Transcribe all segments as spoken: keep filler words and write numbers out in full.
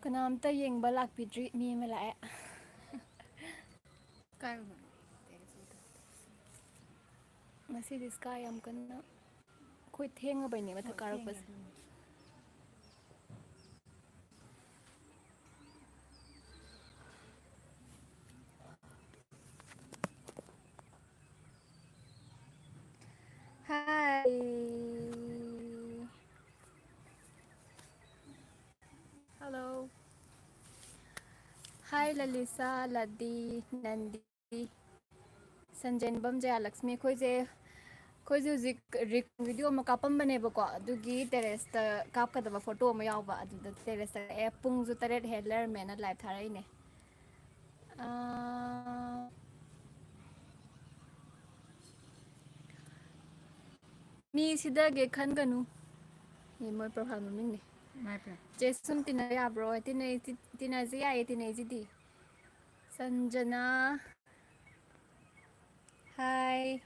ꯀꯅꯥꯝꯇ ꯌꯦꯡꯕ ꯂꯥꯛꯄꯤꯗ꯭ꯔꯤ꯫ ꯃꯤ ꯑꯃ ꯂꯥꯛꯑꯦ꯫ ꯀꯥꯏ ꯔꯨꯝꯅꯣ? ꯉꯁꯤꯗꯤ ꯁ꯭ꯀꯥꯏ ꯌꯥꯝ ꯀꯟꯅ, ꯑꯩꯈꯣꯏ ꯊꯦꯡꯉꯕꯩꯅꯦ ꯃꯊꯛ ꯍꯣꯏ, ꯀꯥꯔꯛꯄꯁꯦ꯫ ꯊꯦꯡꯉꯦ ꯑꯗꯨꯅꯦ꯫ Hi. Hello. Hi, Lalisa, Ladi, Nandi, ꯁꯟꯖꯦꯟꯕꯝ, ꯖꯌꯥꯂꯛꯁꯃꯤ꯫ ꯑꯩꯈꯣꯏꯁꯦ, ꯑꯩꯈꯣꯏꯁꯦ ꯍꯧꯖꯤꯛ ꯔꯤꯛ ꯚꯤꯗꯤꯑꯣ ꯑꯃ ꯀꯥꯞꯄꯝꯕꯅꯦꯕꯀꯣ, ꯑꯗꯨꯒꯤ ꯇꯦꯔꯦꯁꯇ ꯀꯥꯞꯀꯗꯕ ꯐꯣꯇꯣ ꯑꯃ ꯌꯥꯎꯕ, ꯑꯗꯨꯗ ꯇꯦꯔꯦꯁꯇ ꯀꯥꯞꯑꯦ꯫ ꯄꯨꯡꯁꯨ ꯇꯔꯦꯠ ꯍꯦꯜ ꯂꯩꯔꯝꯃꯦꯅ ꯂꯥꯏꯚ ꯊꯥꯔꯛꯏꯅꯦ꯫ ꯑꯥ, ꯃꯤ ꯁꯤꯗꯒꯦ ꯈꯟꯒꯅꯨ꯫ ꯌꯦ, ꯃꯣꯏ ꯄ꯭ꯔꯣꯐꯥꯏꯜ ꯃꯃꯤꯡꯅꯦ꯫ ꯏꯃꯥꯏ ꯄꯦꯝ꯫ ꯆꯦ ꯁꯨꯝ ꯇꯤꯟꯅ ꯌꯥꯕ꯭ꯔꯣ? ꯇꯤꯟꯅꯩ, ꯇꯤ-, ꯇꯤꯟꯅꯁꯤ ꯌꯥꯏꯌꯦ, ꯇꯤꯟꯅꯩꯁꯤꯗꯤ꯫ ꯁꯟꯖꯅꯥ꯫ Hi.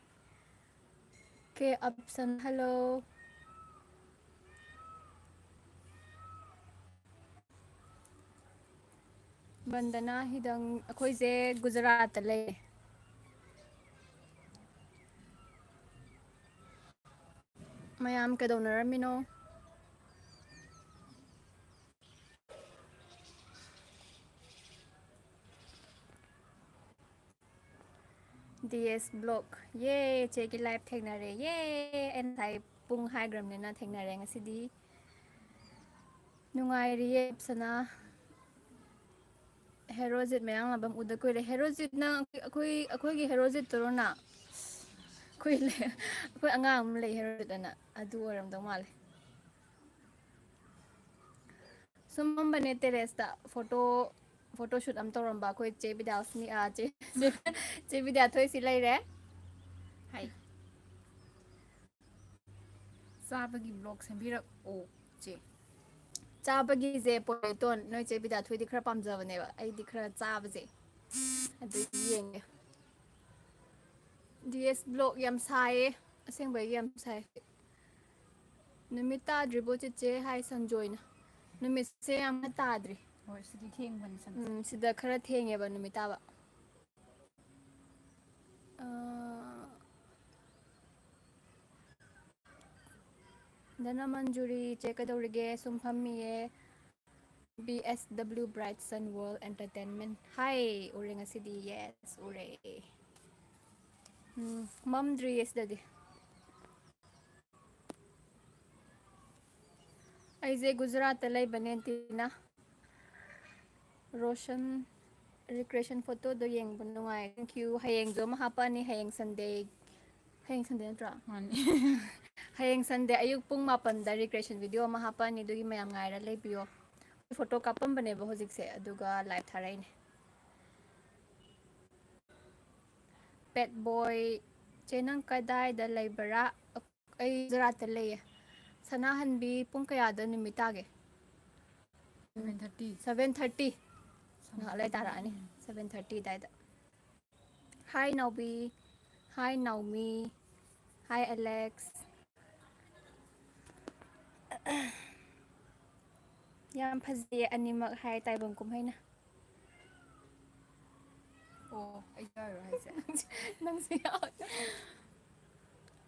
ꯀꯦ ꯑꯞꯁꯟ, hello. ꯕꯟꯗꯅꯥ ꯍꯤꯗꯪ, ꯑꯩꯈꯣꯏꯁꯦ ꯒꯨꯖꯔꯥꯠꯇ ꯂꯩ꯫ ꯃꯌꯥꯝ ꯀꯩꯗꯧꯅꯔꯝꯃꯤꯅꯣ? D S block. ꯌꯦ, ꯆꯦꯒꯤ ꯂꯥꯏꯚ ꯊꯦꯡꯅꯔꯦ꯫ ꯌꯦ, ꯑꯩꯅ ꯉꯁꯥꯏ ꯄꯨꯡ ꯍꯥꯏꯈ꯭ꯔꯕꯅꯤꯅ ꯊꯦꯡꯅꯔꯦ ꯉꯁꯤꯗꯤ꯫ ꯅꯨꯡꯉꯥꯏꯔꯤꯌꯦ, ꯑꯞꯁꯅꯥ꯫ ꯍꯦꯔꯣꯖꯤꯠ ꯃꯌꯥꯡꯂꯥꯝꯕꯝ ꯎꯗ ꯀꯨꯏꯔꯦ꯫ ꯍꯦꯔꯣꯖꯤꯠ ꯅꯪ ꯑꯩꯈꯣꯏ, ꯑꯩꯈꯣꯏꯒꯤ ꯍꯦꯔꯣꯖꯤꯠꯇꯨꯔꯣ ꯅꯪ? ꯑꯩꯈꯣꯏ ꯂꯩ-, ꯑꯩꯈꯣꯏ ꯑꯉꯥꯡ ꯑꯃ ꯂꯩ ꯍꯦꯔꯣꯖꯤꯠ ꯑꯅ꯫ ꯑꯗꯨ ꯑꯣꯏꯔꯝꯗꯧ ꯃꯥꯜꯂꯦ꯫ ꯁꯨꯝ ꯐꯝꯕꯅꯦ ꯇꯦꯔꯦꯁꯇ, ꯐꯣꯇꯣ, ꯐꯣꯇꯣ ꯁꯨꯠ ꯑꯃ ꯇꯧꯔꯝꯕ ꯑꯩꯈꯣꯏ ꯆꯦ ꯕꯤꯗ꯭ꯌꯥꯂꯛꯁꯃꯤ, ꯑꯥ, ꯆꯦ, ꯆꯦ, ꯆꯦ ꯕꯤꯗ꯭ꯌꯥꯊꯣꯏ ꯁꯤ ꯂꯩꯔꯦ꯫ ꯍꯥꯏ꯫ ꯆꯥꯕꯒꯤ ꯕ꯭ꯂꯣꯛ ꯁꯦꯝꯕꯤꯔꯛꯑꯣ, ꯆꯦ꯫ ꯆꯥꯕꯒꯤꯁꯦ ꯄꯣꯂꯦꯇꯣꯟ, ꯅꯣꯏ ꯆꯦ ꯕꯤꯗ꯭ꯌꯥꯊꯣꯏꯗꯤ ꯈꯔ ꯄꯥꯝꯖꯕꯅꯦꯕ, ꯑꯩꯗꯤ ꯈꯔ ꯆꯥꯕꯁꯦ ꯑꯗꯨ ꯌꯦꯡꯉꯦ꯫ ꯗꯤ ꯑꯦꯁ ꯕ꯭ꯂꯣꯛ ꯌꯥꯝ ꯁꯥꯏꯌꯦ꯫ ꯑꯁꯦꯡꯕꯒꯤ ꯌꯥꯝ ꯁꯥꯏ꯫ ꯅꯨꯃꯤꯠ ꯇꯥꯗ꯭ꯔꯤꯕꯣ ꯆꯤꯆꯦ? ꯍꯥꯏ ꯁꯟꯖꯣꯏꯅ꯫ ꯅꯨꯃꯤꯠꯁꯦ ꯌꯥꯝꯅ ꯇꯥꯗ꯭ꯔꯤ꯫ ꯍꯣꯏ, ꯁꯤꯗꯤ ꯊꯦꯡꯕꯅꯤ ꯁꯟ ꯎꯝ, ꯁꯤꯗ ꯈꯔ ꯊꯦꯡꯉꯦꯕ ꯅꯨꯃꯤꯠ ꯇꯥꯕ꯫ ꯑꯥ, ꯙꯅꯃꯟꯖꯨꯔꯤ ꯆꯦ, ꯀꯩꯗꯧꯔꯤꯒꯦ? ꯁꯨꯝ ꯐꯝꯃꯤꯌꯦ꯫ B S W Bright Sun World Entertainment꯫ ꯍꯥꯏ, ꯎꯔꯦ ꯉꯁꯤꯗꯤ꯫ Yes, ꯎꯔꯦ꯫ ꯎꯝ, ꯃꯝꯗ꯭ꯔꯤꯌꯦ ꯁꯤꯗꯗꯤ꯫ ꯑꯩꯁꯦ ꯒꯨꯖꯔꯥꯠꯇ ꯂꯩꯕꯅꯦ, ꯇꯤꯅꯥ꯫ ꯔꯣꯁꯟ recreation photoꯗꯣ ꯌꯦꯡꯕ ꯅꯨꯡꯉꯥꯏ꯫ Thank you꯫ ꯍꯌꯦꯡꯁꯨ ꯑꯃ ꯍꯥꯞꯄꯛꯑꯅꯤ, ꯍꯌꯦꯡ Sunday꯫ ꯍꯌꯦꯡ Sunday ꯅꯠꯇ꯭ꯔꯣ? ꯃꯥꯅꯤ꯫ ꯍꯌꯦꯡ Sunday ꯑꯌꯨꯛ ꯄꯨꯡ ꯃꯥꯄꯟꯗ recreation video ꯑꯃ ꯍꯥꯞꯄꯛꯑꯅꯤ, ꯑꯗꯨꯒꯤ ꯃꯌꯥꯝ ꯉꯥꯏꯔ ꯂꯩꯕꯤꯌꯣ꯫ Photo ꯀꯥꯞꯄꯝꯕꯅꯦꯕ ꯍꯧꯖꯤꯛꯁꯦ, ꯑꯗꯨꯒ live ꯊꯥꯔꯛꯏꯅꯦ꯫ Pet boy, ꯆꯦ ꯅꯪ ꯀꯗꯥꯏꯗ ꯂꯩꯕꯔꯥ? ꯑꯩ ꯒꯨꯖꯔꯥꯠꯇ ꯂꯩꯌꯦ꯫ ꯁꯅꯥꯍꯟꯕꯤ, ꯄꯨꯡ ꯀꯌꯥꯗ ꯅꯨꯃꯤꯠ ꯇꯥꯒꯦ? Seven thirty꯫ Seven thirty꯫ ꯉꯥꯏꯍꯥꯛ ꯂꯩ ꯇꯥꯔꯛꯑꯅꯤ, seven thirty ꯑꯗꯥꯏꯗ꯫ Hi ꯅꯥꯎꯕꯤ꯫ Hi ꯅꯥꯎꯃꯤ꯫ Hi Alex꯫ ꯌꯥꯝ ꯐꯖꯩꯌꯦ ꯑꯅꯤꯃꯛ, ꯍꯥꯏ ꯇꯥꯏꯕꯪ ꯀꯨꯝꯍꯩꯅ꯫ ꯑꯣ, ꯑꯩ ꯌꯥꯎꯔꯤꯔꯣ ꯍꯥꯏꯁꯦ? ꯅꯪꯁꯨ ꯌꯥꯎ꯫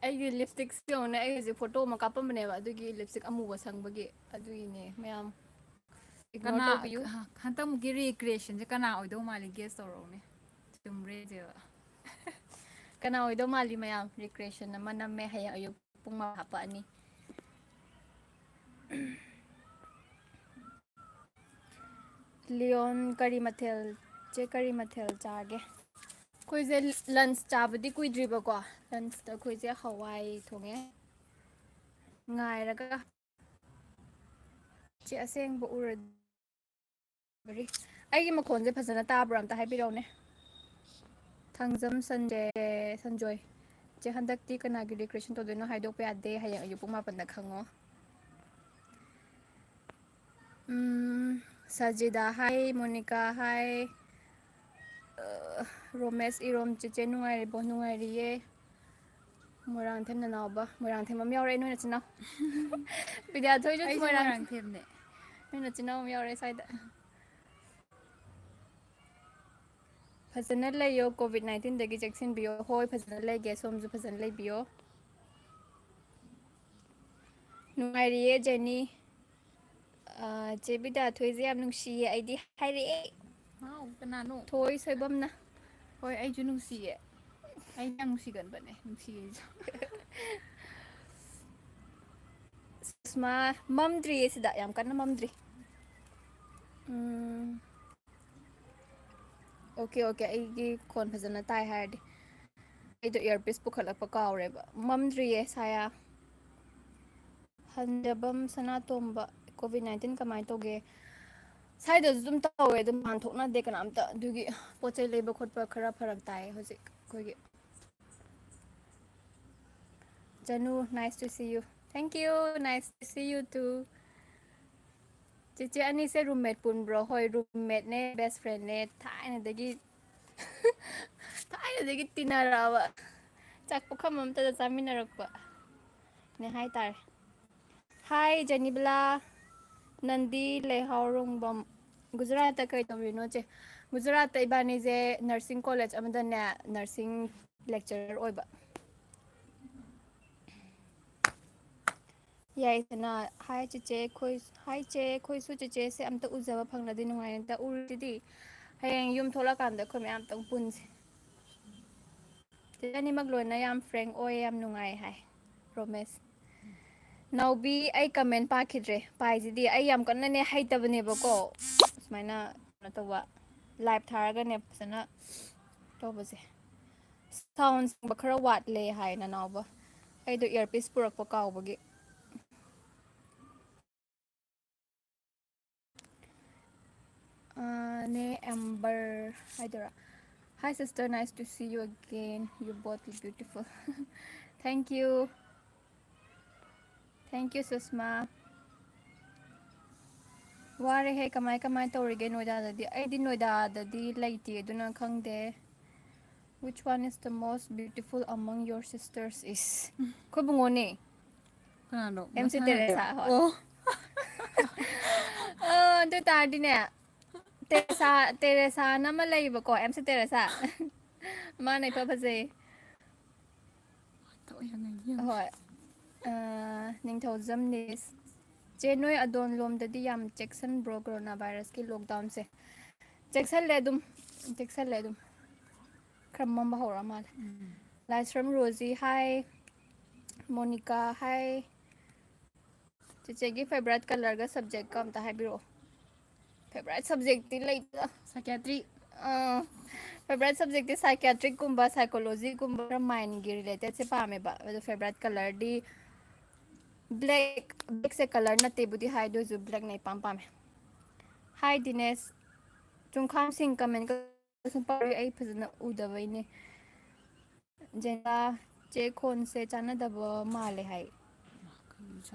ꯑꯩꯒꯤ lipstickꯁꯦ ꯌꯦꯡꯉꯨꯅꯦ, ꯑꯩ ꯍꯧꯖꯤꯛ photo ꯑꯃ ꯀꯥꯞꯄꯝꯕꯅꯦꯕ, ꯑꯗꯨꯒꯤ lipstick ꯑꯃꯨꯕ ꯁꯪꯕꯒꯤ꯫ ꯑꯗꯨꯒꯤꯅꯦ ꯃꯌꯥꯝ꯫ Ignore ꯀꯅꯥ, ꯇꯧꯕꯤꯌꯨ꯫ ꯍ-, ꯍꯟꯗꯛꯃꯨꯛꯀꯤ recreationꯁꯦ ꯀꯅꯥ ꯑꯣꯏꯗꯧ ꯃꯥꯜꯂꯤ? Guess ꯇꯧꯔꯛꯎꯅꯦ꯫ ꯆꯨꯝꯕ꯭ꯔꯥ ꯌꯦꯡꯁꯦꯕ꯫ ꯀꯅꯥ ꯑꯣꯏꯗꯧ ꯃꯥꯜꯂꯤ ꯃꯌꯥꯝ? Recreation ꯑꯃ ꯅꯝꯃꯦ, ꯍꯌꯦꯡ ꯑꯌꯨꯛ ꯄꯨꯡ ꯃꯉꯥ ꯍꯥꯞꯄꯛꯑꯅꯤ꯫ ꯂꯤꯌꯣꯟ, ꯀꯔꯤ ꯃꯊꯦꯜ, ꯆꯦ, ꯀꯔꯤ ꯃꯊꯦꯜ ꯆꯥꯒꯦ? ꯑꯩꯈꯣꯏꯁꯦ lunch ꯆꯥꯕꯗꯤ ꯀꯨꯏꯗ꯭ꯔꯤꯕꯀꯣ, lunchꯇ ꯑꯩꯈꯣꯏꯁꯦ ꯍꯋꯥꯏ ꯊꯣꯡꯉꯦ꯫ ꯉꯥꯏꯔꯒ ꯆꯦ ꯑꯁꯦꯡꯕ ꯎꯔꯗꯤ꯫ ꯑꯩꯒꯤ ꯃꯈꯣꯟꯁꯦ ꯐꯖꯅ ꯇꯥꯕ꯭ꯔꯥ ꯑꯝꯇ ꯍꯥꯏꯕꯤꯔꯛꯎꯅꯦ꯫ ꯊꯥꯡꯖꯝ ꯁꯟꯖꯦ, ꯁꯟꯖꯣꯏ꯫ ꯆꯦ, ꯍꯟꯗꯛꯇꯤ ꯀꯅꯥꯒꯤ recreation ꯇꯧꯗꯣꯏꯅꯣ ꯍꯥꯏꯗꯣꯛꯄ ꯌꯥꯗꯦ, ꯍꯌꯦꯡ ꯑꯌꯨꯛ ꯄꯨꯡ ꯃꯥꯄꯟꯗ ꯈꯪꯉꯣ꯫ ꯁꯖꯤꯗꯥ ꯍꯥꯏ, ꯃꯣꯅꯤꯀꯥ ꯍꯥꯏ, ꯑ, ꯔꯣꯃꯦꯁ ꯏꯔꯣꯝ, ꯆꯦꯆꯦ ꯅꯨꯡꯉꯥꯏꯔꯤꯕꯣ? ꯅꯨꯡꯉꯥꯏꯔꯤꯌꯦ꯫ ꯃꯣꯏꯔꯥꯡꯊꯦꯝ ꯅꯅꯥꯎꯕ, ꯃꯣꯏꯔꯥꯡꯊꯦꯝ ꯑꯃ ꯌꯥꯎꯔꯛꯑꯦ ꯅꯣꯏ ꯅꯆꯤꯟ ꯅꯅꯥꯎ꯫ ꯕꯤꯗ꯭ꯌꯥꯊꯣꯏꯁꯨ ꯑꯩꯁꯨ ꯃꯣꯏꯔꯥꯡ, ꯃꯣꯏꯔꯥꯡꯊꯦꯝꯅꯦ꯫ ꯅꯣꯏ ꯅꯆꯤꯟ ꯅꯅꯥꯎ ꯑꯃ ꯌꯥꯎꯔꯛꯑꯦ ꯁ꯭ꯋꯥꯏꯗ꯫ ꯐꯖꯅ ꯂꯩꯌꯣ, ꯀꯣꯚꯤꯗ ꯅꯥꯏꯟꯇꯤꯟꯗꯒꯤ ꯆꯦꯛꯁꯤꯟꯕꯤꯌꯣ꯫ ꯍꯣꯏ, ꯐꯖꯅ ꯂꯩꯒꯦ, ꯁꯣꯝꯁꯨ ꯐꯖꯅ ꯂꯩꯕꯤꯌꯣ꯫ ꯅꯨꯡꯉꯥꯏꯔꯤꯌꯦ ꯖꯦꯅꯤ꯫ ꯑ, ꯆꯦ ꯕꯤꯗ꯭ꯌꯥꯊꯣꯏꯁꯦ ꯌꯥꯝ ꯅꯨꯡꯁꯤꯌꯦ ꯑꯩꯗꯤ ꯍꯥꯏꯔꯛꯑꯦ꯫ ꯍꯥꯎ, ꯀꯅꯥꯅꯣ? ꯊꯣꯏ ꯁꯣꯏꯕꯝꯅ꯫ ꯍꯣꯏ, ꯑꯩꯁꯨ ꯅꯨꯡꯁꯤꯌꯦ꯫ ꯑꯩ ꯌꯥꯝ ꯅꯨꯡꯁꯤꯒꯟꯕꯅꯦ, ꯅꯨꯡꯁꯤꯌꯦ ꯑꯩꯁꯨ꯫ ꯁꯨꯁꯃꯥ, ꯃꯝꯗ꯭ꯔꯤꯌꯦ ꯁꯤꯗ, ꯌꯥꯝ ꯀꯟꯅ ꯃꯝꯗ꯭ꯔꯤ꯫ ꯎꯝ꯫ ꯑꯣꯀꯦ, ꯑꯣꯀꯦ, ꯑꯩꯒꯤ ꯈꯣꯟ ꯐꯖꯅ ꯇꯥꯏ ꯍꯥꯏꯔꯗꯤ꯫ ꯑꯩꯗꯣ earpiece ꯄꯨꯈꯠꯂꯛꯄ ꯀꯥꯎꯔꯦꯕ꯫ ꯃꯝꯗ꯭ꯔꯤꯌꯦ, ꯁꯥꯌꯥ꯫ ꯍꯟꯖꯕꯝ ꯁꯅꯥꯇꯣꯝꯕ, ꯀꯣꯚꯤꯗ ꯅꯥꯏꯟꯇꯤꯟ ꯀꯃꯥꯏꯅ ꯇꯧꯒꯦ? ꯁ꯭ꯋꯥꯏꯗꯁꯨ ꯑꯗꯨꯝ ꯇꯧꯋꯦ, ꯑꯗꯨꯝ ꯃꯄꯥꯟ ꯊꯣꯛꯅꯗꯦ ꯀꯅꯥꯝꯇ, ꯑꯗꯨꯒꯤ ꯄꯣꯠ ꯆꯩ ꯂꯩꯕ ꯈꯣꯠꯄ ꯈꯔ ꯐꯔꯛ ꯇꯥꯏꯌꯦ ꯍꯧꯖꯤꯛ ꯑꯩꯈꯣꯏꯒꯤ꯫ ꯖꯅꯨ, nice to see you. Thank you, nice to see you too. ꯆꯤꯆꯦ ꯑꯅꯤꯁꯦ roommate ꯄꯨꯟꯕ꯭ꯔꯣ? ꯍꯣꯏ, roommateꯅꯦ, best friendꯅꯦ, ꯊꯥꯏꯅꯗꯒꯤ, ꯊꯥꯏꯅꯗꯒꯤ ꯇꯤꯟꯅꯔꯛꯑꯕ, ꯆꯥꯛ ꯄꯨꯈꯝ ꯑꯝꯇꯗ ꯆꯥꯃꯤꯟꯅꯔꯛꯄ ꯅꯦ ꯍꯥꯏꯇꯥꯔꯦ꯫ Hi ꯖꯦꯅꯤꯕꯂꯥ, ꯅꯟꯗꯤ ꯂꯩꯍꯥꯎꯔꯣꯡꯕꯝ, ꯒꯨꯖꯔꯥꯠꯇ ꯀꯩ ꯇꯧꯔꯤꯅꯣ ꯆꯦ? ꯒꯨꯖꯔꯥꯠꯇ ꯏꯕꯥꯅꯤꯁꯦ nursing college ꯑꯃꯗꯅꯦ nursing lecturer ꯑꯣꯏꯕ꯫ ꯌꯥꯏꯗꯅ꯫ Hi ꯆꯦꯆꯦ, ꯑꯩꯈꯣꯏ, hi ꯆꯦ, ꯑꯩꯈꯣꯏꯁꯨ ꯆꯦꯆꯦꯁꯦ ꯑꯝꯇ ꯎꯖꯕ ꯐꯪꯂꯗꯤ ꯅꯨꯡꯉꯥꯏꯅꯤ꯫ ꯑꯝꯇ ꯎꯔꯁꯤꯗꯤ꯫ ꯍꯌꯦꯡ ꯌꯨꯝ ꯊꯣꯛꯂꯛꯀꯥꯟꯗ ꯑꯩꯈꯣꯏ ꯃꯌꯥꯝ ꯑꯝꯇꯪ ꯄꯨꯟꯁꯦ꯫ ꯆꯦ ꯑꯅꯤꯃꯛ ꯂꯣꯏꯅ ꯌꯥꯝ frank ꯑꯣꯏ, ꯌꯥꯝ ꯅꯨꯡꯉꯥꯏ ꯍꯥꯏ ꯔꯣꯃꯦꯁ꯫ ꯅꯥꯎꯕꯤ, ꯑꯩ comment ꯄꯥꯈꯤꯗ꯭ꯔꯦ꯫ ꯄꯥꯏꯁꯤꯗꯤ ꯑꯩ ꯌꯥꯝ ꯀꯟꯅꯅꯦ ꯍꯩꯇꯕꯅꯦꯕꯀꯣ꯫ ꯁꯨꯃꯥꯏꯅ ꯀꯩꯅꯣ ꯇꯧꯕ, live ꯊꯥꯔꯒꯅꯦ ꯐꯖꯅ ꯇꯧꯕꯁꯦ꯫ Sound ꯁꯦꯡꯕ ꯈꯔ ꯋꯥꯠꯂꯦ ꯍꯥꯏ ꯅꯅꯥꯎꯕ꯫ ꯑꯩꯗꯣ earpiece ꯄꯨꯔꯛꯄ ꯀꯥꯎꯕꯒꯤ꯫ ꯑꯥ, ꯅꯦ ꯑꯦꯝꯕꯔ ꯍꯥꯏꯗꯣꯏꯔꯥ? Hi sister, nice to see you again. You both look beautiful. Thank you. Thank you, Susma. ꯋꯥꯔꯦꯍꯦ꯫ ꯀꯃꯥꯏ ꯀꯃꯥꯏ ꯇꯧꯔꯤꯒꯦ ꯅꯣꯏꯗꯥꯗꯗꯤ? ꯑꯩꯗꯤ ꯅꯣꯏꯗꯥꯗꯗꯤ ꯂꯩꯇꯦ, ꯑꯗꯨꯅ ꯈꯪꯗꯦ꯫ Which one is the most beautiful among your sisters is? ꯑꯩꯈꯣꯏ ꯕꯨꯡꯉꯣꯅꯦ꯫ ꯀꯅꯥꯅꯣ? ꯑꯦꯝ ꯁꯤ ꯃꯁꯥꯅ ꯇꯦꯔꯦꯁꯥ, ꯍꯥꯏꯔꯛꯑꯣ꯫ ꯍꯣꯏ꯫ ꯑꯣ꯫ ꯑ, ꯑꯗꯨ ꯇꯥꯔꯗꯤꯅꯦ, ꯇꯦꯔꯦꯁꯥ, ꯇꯦꯔꯦꯁꯥꯅ ꯑꯃ ꯂꯩꯌꯦꯕꯀꯣ, ꯑꯦꯝ ꯁꯤ ꯇꯦꯔꯦꯁꯥ꯫ ꯃꯥꯅ ꯏꯐ ꯐꯖꯩ꯫ ꯊꯋꯥꯏ ꯌꯥꯝ ꯅꯨꯡꯉꯥꯏ, ꯌꯥꯝ ꯍꯣꯏ꯫ ꯑ, ꯅꯤꯡꯊꯧꯖꯝ ꯅꯤꯁ꯫ ꯆꯦ, ꯅꯣꯏ ꯑꯗꯣꯝ ꯂꯣꯝꯗꯗꯤ ꯌꯥꯝ ꯆꯦꯛꯁꯤꯟꯕ꯭ꯔꯣ ꯀꯣꯔꯣꯅꯥ ꯚꯥꯏꯔꯁꯀꯤ ꯂꯣꯛꯗꯥꯎꯟꯁꯦ? ꯆꯦꯛꯁꯤꯜꯂꯦ ꯑꯗꯨꯝ, ꯆꯦꯛꯁꯤꯜꯂꯦ ꯑꯗꯨꯝ꯫ ꯈꯔ ꯃꯝꯕ ꯍꯧꯔ ꯃꯥꯜꯂꯦ꯫ ꯎꯝ꯫ ꯂꯥꯏꯁ꯭ꯔꯝ ꯔꯣꯖꯤ, ꯍꯥꯏ꯫ ꯃꯣꯅꯤꯀꯥ, ꯍꯥꯏ꯫ ꯆꯤꯆꯦꯒꯤ favourite colourꯒ subjectꯀ ꯑꯝꯇ ꯍꯥꯏꯕꯤꯔꯛꯑꯣ꯫ Favourite subjectꯇꯤ ꯂꯩꯇꯦꯗ꯫ Psychiatry꯫ ꯑꯥ, favourite subjectꯇꯤ psychiatricꯀꯨꯝꯕ, psychologyꯒꯨꯝꯕ, ꯈꯔ mindꯒꯤ relatedꯁꯦ ꯄꯥꯝꯃꯦꯕ꯫ ꯑꯗꯣ favourite colourꯗꯤ black, blackꯁꯦ colour ꯅꯠꯇꯦꯕꯨꯗꯤ ꯍꯥꯏ, ꯑꯗꯨ ꯑꯣꯏꯔꯁꯨ blackꯅ ꯏꯄꯥꯝ ꯄꯥꯝꯃꯦ꯫ Hi ꯗꯤꯅꯦꯁ꯫ ꯆꯨꯡꯈꯥꯝꯁꯤꯡ commentꯀ ꯁꯨꯝ ꯄꯥꯎꯔꯤ, ꯑꯩ ꯐꯖꯅ ꯎꯗꯕꯩꯅꯦ꯫ ꯖꯦꯅꯥ, ꯆꯦ ꯈꯣꯟꯁꯦ ꯆꯥꯟꯅꯗꯕ ꯃꯥꯜꯂꯦ ꯍꯥꯏ꯫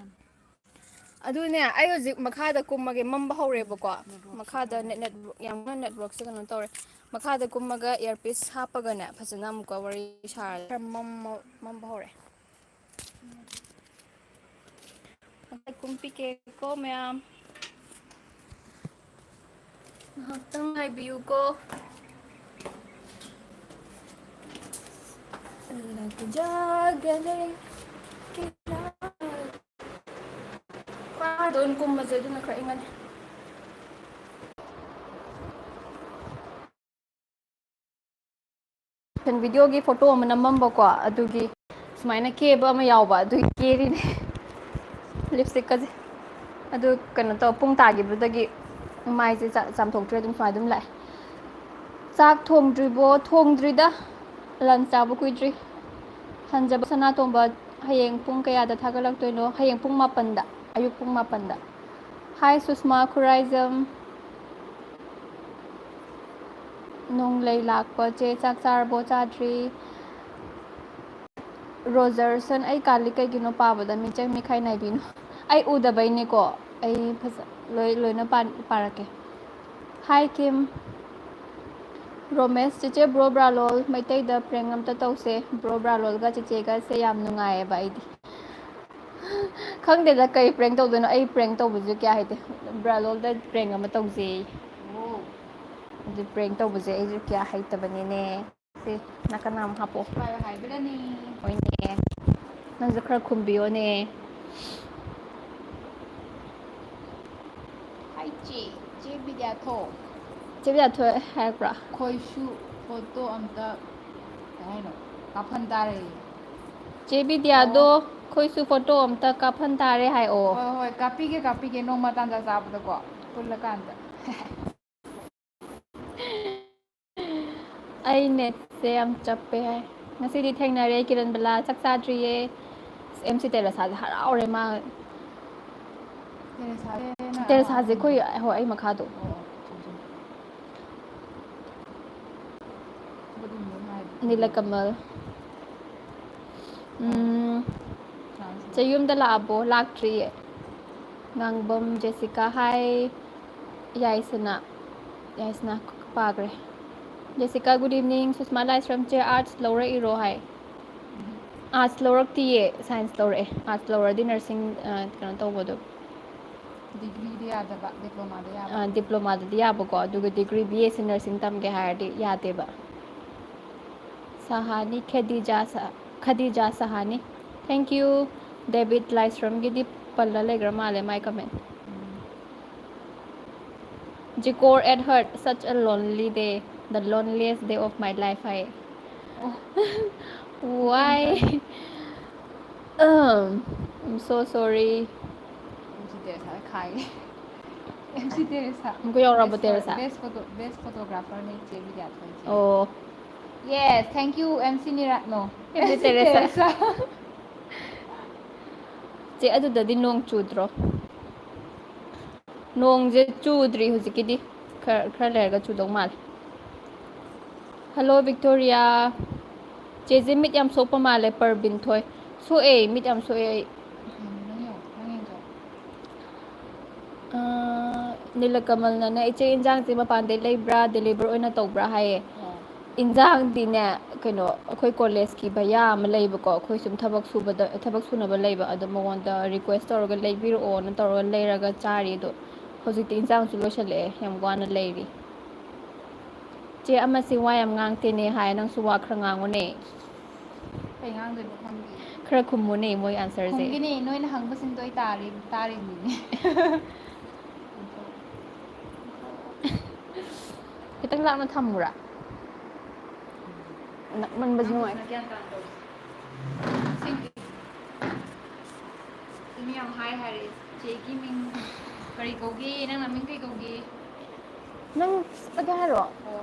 ꯑꯗꯨꯅꯦ, ꯑꯩ ꯍꯧꯖꯤꯛ ꯃꯈꯥꯗ ꯀꯨꯝꯃꯒꯦ, ꯃꯝꯕ ꯍꯧꯔꯦꯕꯀꯣ꯫ ꯃꯈꯥꯗ net, network, ꯌꯥꯝꯅ networkꯁꯦ ꯀꯩꯅꯣ ꯇꯧꯔꯦ꯫ ꯃꯈꯥꯗ ꯀꯨꯝꯃꯒ earpiece ꯍꯥꯞꯄꯒꯅꯦ, ꯐꯖꯅ ꯑꯃꯨꯛꯀ ꯋꯥꯔꯤ ꯁꯥꯔꯁꯦ꯫ ꯈꯔ ꯃꯝꯃ-, ꯃꯝꯕ ꯍꯧꯔꯦ꯫ ꯉꯁꯥꯏ ꯀꯨꯝ ꯄꯤꯛꯀꯦꯀꯣ ꯃꯌꯥꯝ꯫ ꯉꯥꯏꯍꯥꯛꯇꯪ ꯉꯥꯏꯕꯤꯌꯨꯀꯣ꯫ ꯂꯒ ꯖꯥꯒ ꯂꯦ ꯀꯤꯅꯥꯔ꯫ ꯃꯈꯥꯗ ꯑꯣꯏꯅ ꯀꯨꯝꯃꯁꯦ, ꯑꯗꯨꯅ ꯈꯔ ꯏꯪꯉꯅꯤ꯫ Videoꯒꯤ photo ꯑꯃ ꯅꯝꯃꯝꯕꯀꯣ, ꯑꯗꯨꯒꯤ ꯁꯨꯃꯥꯏꯅ ꯀꯦꯕ ꯑꯃ ꯌꯥꯎꯕ, ꯑꯗꯨꯒꯤ ꯀꯦꯔꯤꯅꯦ꯫ Lipstickꯀꯁꯦ꯫ ꯑꯗꯨ ꯀꯩꯅꯣ ꯇꯧ, ꯄꯨꯡ ꯇꯥꯈꯤꯕꯗꯒꯤ ꯃꯥꯏꯁꯦ ꯆꯥ-, ꯆꯥꯝꯊꯣꯛꯇ꯭ꯔꯦ, ꯑꯗꯨꯝ ꯁꯨꯃꯥꯏꯅ ꯑꯗꯨꯝ ꯂꯥꯛꯑꯦ꯫ ꯆꯥꯛ ꯊꯣꯡꯗ꯭ꯔꯤꯕꯣ? ꯊꯣꯡꯗ꯭ꯔꯤꯗ꯫ Lunch ꯆꯥꯕ ꯀꯨꯏꯗ꯭ꯔꯤ꯫ ꯍꯟꯖꯕ ꯁꯅꯥꯇꯣꯝꯕ, ꯍꯌꯦꯡ ꯄꯨꯡ ꯀꯌꯥꯗ ꯊꯥꯒꯠꯂꯛꯇꯣꯏꯅꯣ? ꯍꯌꯦꯡ ꯄꯨꯡ ꯃꯥꯄꯟꯗ, ꯑꯌꯨꯛ ꯄꯨꯡ ꯃꯥꯄꯟꯗ꯫ Hi ꯁꯨꯁꯃꯥ ꯈꯨꯔꯥꯏꯖꯝ꯫ ꯅꯣꯡꯂꯩ ꯂꯥꯛꯄ ꯆꯦ, ꯆꯥꯛ ꯆꯥꯔꯕꯣ? ꯆꯥꯗ꯭ꯔꯤ꯫ ꯔꯣꯖꯔꯁꯟ, ꯑꯩ ꯀꯥꯂꯤ ꯀꯩꯒꯤꯅꯣ ꯄꯥꯕꯗ ꯃꯤꯆꯪ ꯃꯤꯈꯥꯏ ꯅꯥꯏꯕꯤꯅꯣ? ꯑꯩ ꯎꯗꯕꯩꯅꯦꯀꯣ꯫ ꯑꯩ ꯐꯖ ꯂꯣꯏ ꯂꯣꯏꯅ ꯄꯥꯔꯛꯀꯦ꯫ ꯍꯥꯏ ꯀꯤꯝ꯫ ꯔꯣꯃꯦꯁ, ꯆꯦꯆꯦ ꯕ꯭ꯔꯣ ꯕ꯭ꯔꯥꯂꯣꯜ ꯃꯩꯇꯩꯗ ꯄ꯭ꯔꯦꯡ ꯑꯝꯇ ꯇꯧꯁꯦ꯫ ꯕ꯭ꯔꯣ ꯕ꯭ꯔꯥꯂꯣꯜꯒ ꯆꯦꯆꯦꯒꯁꯦ ꯌꯥꯝ ꯅꯨꯡꯉꯥꯏꯌꯦꯕ ꯑꯩꯗꯤ꯫ ꯈꯪꯗꯦꯗ ꯀꯩ ꯄ꯭ꯔꯦꯡ ꯇꯧꯗꯣꯏꯅꯣ, ꯑꯩ ꯄ꯭ꯔꯦꯡ ꯇꯧꯕꯁꯨ ꯀꯌꯥ ꯍꯩꯇꯦ꯫ ꯕ꯭ꯔꯥꯂꯣꯜꯗ ꯄ꯭ꯔꯦꯡ ꯑꯃ ꯇꯧꯁꯦꯌꯦ꯫ ꯑꯗꯨ ꯄ꯭ꯔꯦꯡ ꯇꯧꯕꯁꯦ ꯑꯩꯁꯨ ꯀꯌꯥ ꯍꯩꯇꯕꯅꯤꯅꯦ꯫ ꯁꯦ, ꯅꯥꯀꯟ ꯑꯃ ꯍꯥꯞꯄꯣ꯫ ꯄꯥꯏꯌꯣ ꯍꯥꯏꯕꯗꯅꯤ꯫ ꯍꯣꯏꯅꯦ꯫ ꯅꯪꯁꯨ ꯈꯔ ꯈꯨꯝꯕꯤꯌꯣꯅꯦ꯫ ꯍꯥꯏ ꯆꯦ, ꯆꯦ ꯕꯤꯗ꯭ꯌꯥꯊꯣꯏ꯫ ꯆꯦ ꯕꯤꯗ꯭ꯌꯥꯊꯣꯏ ꯍꯥꯏꯔꯛꯄ꯭ꯔꯥ? ꯑꯩꯈꯣꯏꯁꯨ ꯐꯣꯇꯣ ꯑꯝꯇ, ꯀꯩ ꯍꯥꯏꯅꯣ, ꯀꯥꯞꯍꯟ ꯇꯥꯔꯦ꯫ ꯆꯦ ꯕꯤꯗ꯭ꯌꯥꯗꯣ, ꯑꯣ꯫ ꯑꯩꯈꯣꯏꯁꯨ ꯐꯣꯇꯣ ꯑꯝꯇ ꯀꯥꯞꯍꯟ ꯇꯥꯔꯦ ꯍꯥꯏ꯫ ꯑꯣ꯫ ꯍꯣꯏ, ꯍꯣꯏ, ꯀꯥꯞꯄꯤꯒꯦ, ꯀꯥꯞꯄꯤꯒꯦ, ꯅꯣꯡꯃ ꯇꯥꯟꯖꯥ ꯆꯥꯕꯗꯀꯣ, ꯄꯨꯜꯂꯀꯥꯟꯗ꯫ ꯑꯩ ꯅꯦꯠꯁꯦ ꯌꯥꯝ ꯆꯞꯄꯦ ꯍꯥꯏ꯫ ꯉꯁꯤꯗꯤ ꯊꯦꯡꯅꯔꯦ ꯀꯤꯔꯟꯕꯂꯥ, ꯆꯥꯛ ꯆꯥꯗ꯭ꯔꯤꯌꯦ꯫ ꯑꯦꯝ ꯁꯤ ꯇꯦꯔꯦꯁꯥꯁꯦ ꯍꯔꯥꯎꯔꯦ ꯃꯥ꯫ ꯇꯦꯔꯦꯁꯥꯁꯦ ꯅꯪ ꯇꯦꯔꯦꯁꯥꯁꯦ ꯑꯩꯈꯣꯏ, ꯍꯣꯏ, ꯑꯩ ꯃꯈꯥꯗꯣ꯫ ꯑꯣ, ꯆꯨꯝ, ꯆꯨꯝ꯫ ꯅꯤꯂꯀꯃꯜ꯫ ꯎꯝ, ꯆꯦ ꯌꯨꯝꯗ ꯂꯥꯛꯑꯕꯣ? ꯂꯥꯛꯇ꯭ꯔꯤꯌꯦ꯫ ꯉꯥꯡꯕꯝ ꯖꯦꯁꯤꯀꯥ ꯍꯥꯏ꯫ ꯌꯥꯏꯁꯅꯥ꯫ ꯌꯥꯏꯁꯅꯥ ꯄꯥꯈ꯭ꯔꯦ꯫ Jessica, good evening꯫ ꯁꯨꯁꯃꯥ ꯂꯥꯏꯁ꯭ꯔꯝ ꯆꯦ, arts ꯂꯧꯔꯛꯏꯔꯣ ꯍꯥꯏ꯫ Arts ꯂꯧꯔꯛꯇꯤꯌꯦ, science ꯂꯧꯔꯛꯑꯦ꯫ Arts ꯂꯧꯔꯗꯤ nursing, ꯑ, ꯀꯩꯅꯣ ꯇꯧꯕꯗꯣ꯫ Degreeꯗ ꯌꯥꯗꯕ, diploma ꯗ ꯌꯥꯕ꯫ ꯑ, diploma ꯗꯗꯤ ꯌꯥꯕꯀꯣ, ꯑꯗꯨꯒ degree B S C nursing ꯇꯝꯒꯦ ꯍꯥꯏꯔꯗꯤ ꯌꯥꯗꯦꯕ꯫ ꯁꯍꯥꯅꯤ, ꯈꯦꯗꯤꯖꯥ ꯁ-, ꯈꯗꯤꯖꯥ ꯁꯍꯥꯅꯤ꯫ Thank you꯫ David ꯂꯥꯏꯁ꯭ꯔꯝꯒꯤꯗꯤ ꯄꯜꯂ ꯂꯩꯈ꯭ꯔ ꯃꯥꯜꯂꯦ ꯃꯥꯏ comment꯫ ꯖꯤꯀꯣꯔ at heart, such a lonely day, the loneliest day of my life ꯍꯥꯏ꯫ ꯑꯣ꯫ Why? Um, I'm so sorry꯫ M C ꯇꯦꯔꯦꯁꯥꯗ ꯈꯥꯏꯒꯦ꯫ M C Teresa. ꯑꯃꯨꯛꯀ ꯌꯧꯔꯕꯣ, best pho-, Teresa? Best photo-, best photographer ꯅꯦ ꯆꯦ ꯕꯤꯗ꯭ꯌꯥꯊꯣꯏ ꯆꯦ꯫ ꯑꯣ꯫ Yes, thank you, M C Nirat, no꯫ M C Teresa. Teresa. ꯆꯦ, ꯑꯗꯨꯗꯗꯤ ꯅꯣꯡ ꯆꯨꯗ꯭ꯔꯣ? ꯅꯣꯡꯁꯦ ꯆꯨꯗ꯭ꯔꯤ ꯍꯧꯖꯤꯛꯀꯤꯗꯤ, ꯈꯔ, ꯈꯔ ꯂꯩꯔꯒ ꯆꯨꯗꯧ ꯃꯥꯜꯂꯦ꯫ Hello Victoria. ꯆꯦꯁꯦ ꯃꯤꯠ ꯌꯥꯝ ꯁꯣꯛꯄ ꯃꯥꯜꯂꯦ, ꯄꯔꯕꯤꯟ ꯊꯣꯏ꯫ ꯁꯣꯛꯑꯦ, ꯃꯤꯠ ꯌꯥꯝ ꯁꯣꯛꯑꯦ ꯑꯩ꯫ ꯎꯝ, ꯅꯪ ꯌꯦꯡꯉꯣ, ꯅꯪ ꯌꯦꯡꯖꯧ꯫ ꯑꯥ, ꯅꯤꯂꯀꯃꯜꯅꯅꯦ, "ꯏꯆꯦ, ꯏꯟꯖꯥꯡꯁꯦ ꯃꯄꯥꯟꯗꯩ ꯂꯩꯕ꯭ꯔꯥ, deliver ꯑꯣꯏꯅ ꯇꯧꯕ꯭ꯔꯥ?" ꯍꯥꯏꯌꯦ꯫ ꯑꯣ꯫ ꯏꯟꯖꯥꯡꯗꯤꯅꯦ, ꯀꯩꯅꯣ, ꯑꯩꯈꯣꯏ ꯀꯣꯂꯦꯖꯀꯤ ꯚꯩꯌꯥ ꯑꯃ ꯂꯩꯕꯀꯣ, ꯑꯩꯈꯣꯏ ꯁꯨꯝ ꯊꯕꯛ ꯁꯨꯕꯗ, ꯊꯕꯛ ꯁꯨꯅꯕ ꯂꯩꯕ, ꯑꯗꯣ ꯃꯉꯣꯟꯗ request ꯇꯧꯔꯒ ꯂꯩꯕꯤꯔꯛꯑꯣꯅ ꯇꯧꯔꯒ ꯂꯩꯔꯒ ꯆꯥꯔꯤ꯫ ꯑꯗꯣ ꯍꯧꯖꯤꯛꯇꯤ ꯏꯟꯖꯥꯡꯁꯨ ꯂꯣꯏꯁꯤꯜꯂꯛꯑꯦ, ꯌꯥꯝ ꯋꯥꯅ ꯂꯩꯔꯤ꯫ "ꯆꯦ ꯑꯃꯁꯤ ꯋꯥ ꯌꯥꯝ ꯉꯥꯡꯇꯦꯅꯦ" ꯍꯥꯏ, ꯅꯪꯁꯨ ꯋꯥ ꯈꯔ ꯉꯥꯡꯉꯨꯅꯦ꯫ ꯀꯩ ꯉꯥꯡꯗꯣꯏꯅꯣ ꯈꯪꯗꯦ꯫ ꯈꯔ ꯈꯨꯝꯃꯨꯅꯦ, ꯃꯣꯏ answer ꯁꯦ꯫ ꯈꯨꯝꯒꯤꯅꯤ, ꯅꯣꯏꯅ ꯍꯪꯕꯁꯤꯡꯗꯣ ꯑꯩ ꯇꯥꯔꯤ-, ꯇꯥꯔꯤꯅꯤꯅꯦ꯫ ꯈꯤꯇꯪ ꯂꯥꯞꯅ ꯊꯝꯃꯨꯔꯥ? ꯅꯛꯃꯟꯕꯁꯨ ꯅꯪ ꯅꯨꯡꯉꯥꯏ꯫ ꯐꯖꯅ ꯒ꯭ꯌꯥꯟ ꯇꯥꯅ ꯇꯧꯁꯤ꯫ ꯑꯁꯦꯡꯀꯤ꯫ ꯃꯤ ꯌꯥꯝ ꯍꯥꯏ ꯍꯥꯏꯔꯦ꯫ ꯆꯦꯒꯤ ꯃꯤꯡ ꯀꯔꯤ ꯀꯧꯒꯦ? ꯅꯪ ꯅꯃꯤꯡ ꯀꯔꯤ ꯀꯧꯒꯦ? ꯅꯪ ꯆꯠꯂꯒꯦ ꯍꯥꯏꯔꯣ? ꯑꯣ꯫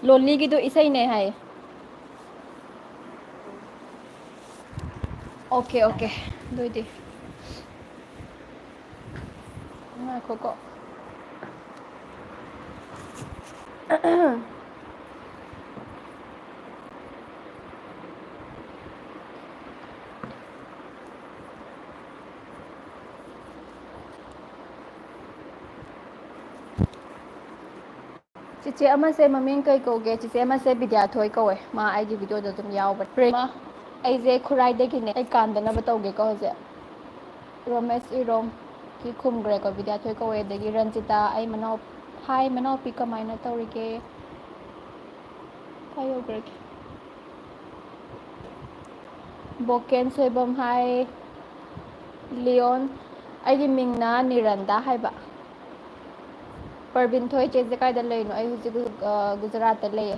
ꯂꯣꯂꯤꯒꯤꯗꯣ ꯏꯁꯩꯅꯦ ꯍꯥꯏꯌꯦ꯫ Okay, okay. ꯑꯗꯨ ꯑꯣꯏꯗꯤ ꯉꯥꯏꯈꯣꯀꯣ꯫ ꯆꯤꯆꯦ ꯑꯃꯁꯦ ꯃꯃꯤꯡ ꯀꯩ ꯀꯧꯒꯦ? ꯆꯤꯆꯦ ꯑꯃꯁꯦ ꯕꯤꯗ꯭ꯌꯥꯊꯣꯏ ꯀꯧꯋꯦ꯫ ꯃꯥ ꯑꯩꯒꯤ video ꯗ ꯑꯗꯨꯝ ꯌꯥꯎꯕꯅꯦ꯫ ꯄ꯭ꯔꯦꯃ, ꯑꯩꯁꯦ ꯈꯨꯔꯥꯏꯗꯒꯤꯅꯦ꯫ ꯑꯩ ꯀꯥꯟꯗꯅꯕ ꯇꯧꯒꯦꯀꯣ ꯍꯧꯖꯤꯛ꯫ ꯔꯣꯃꯦꯁ ꯏꯔꯣꯝ ꯀꯤ ꯈꯨꯝꯈ꯭ꯔꯦꯀꯣ, ꯕꯤꯗ꯭ꯌꯥꯊꯣꯏ ꯀꯧꯋꯦ꯫ ꯑꯗꯒꯤ ꯔꯟꯖꯤꯇꯥ, ꯑꯩ ꯃꯅꯥꯎ-, "Hi ꯃꯅꯥꯎꯄꯤ, ꯀꯃꯥꯏꯅ ꯇꯧꯔꯤꯒꯦ?" ꯀꯥꯏ ꯌꯧꯈ꯭ꯔꯒꯦ? ꯕꯣꯀꯦꯟ ꯁꯣꯏꯕꯝ, hi꯫ ꯂꯤꯌꯣꯟ, ꯑꯩꯒꯤ ꯃꯤꯡꯅ ꯅꯤꯔꯟꯗꯥ ꯍꯥꯏꯕ꯫ ꯄꯔꯕꯤꯟ ꯊꯣꯏ, ꯆꯦꯁꯦ ꯀꯥꯏꯗ ꯂꯩꯔꯤꯅꯣ? ꯑꯩ ꯍꯧꯖꯤꯛ, ꯑ, ꯒꯨꯖꯔꯥꯠꯇ ꯂꯩꯌꯦ꯫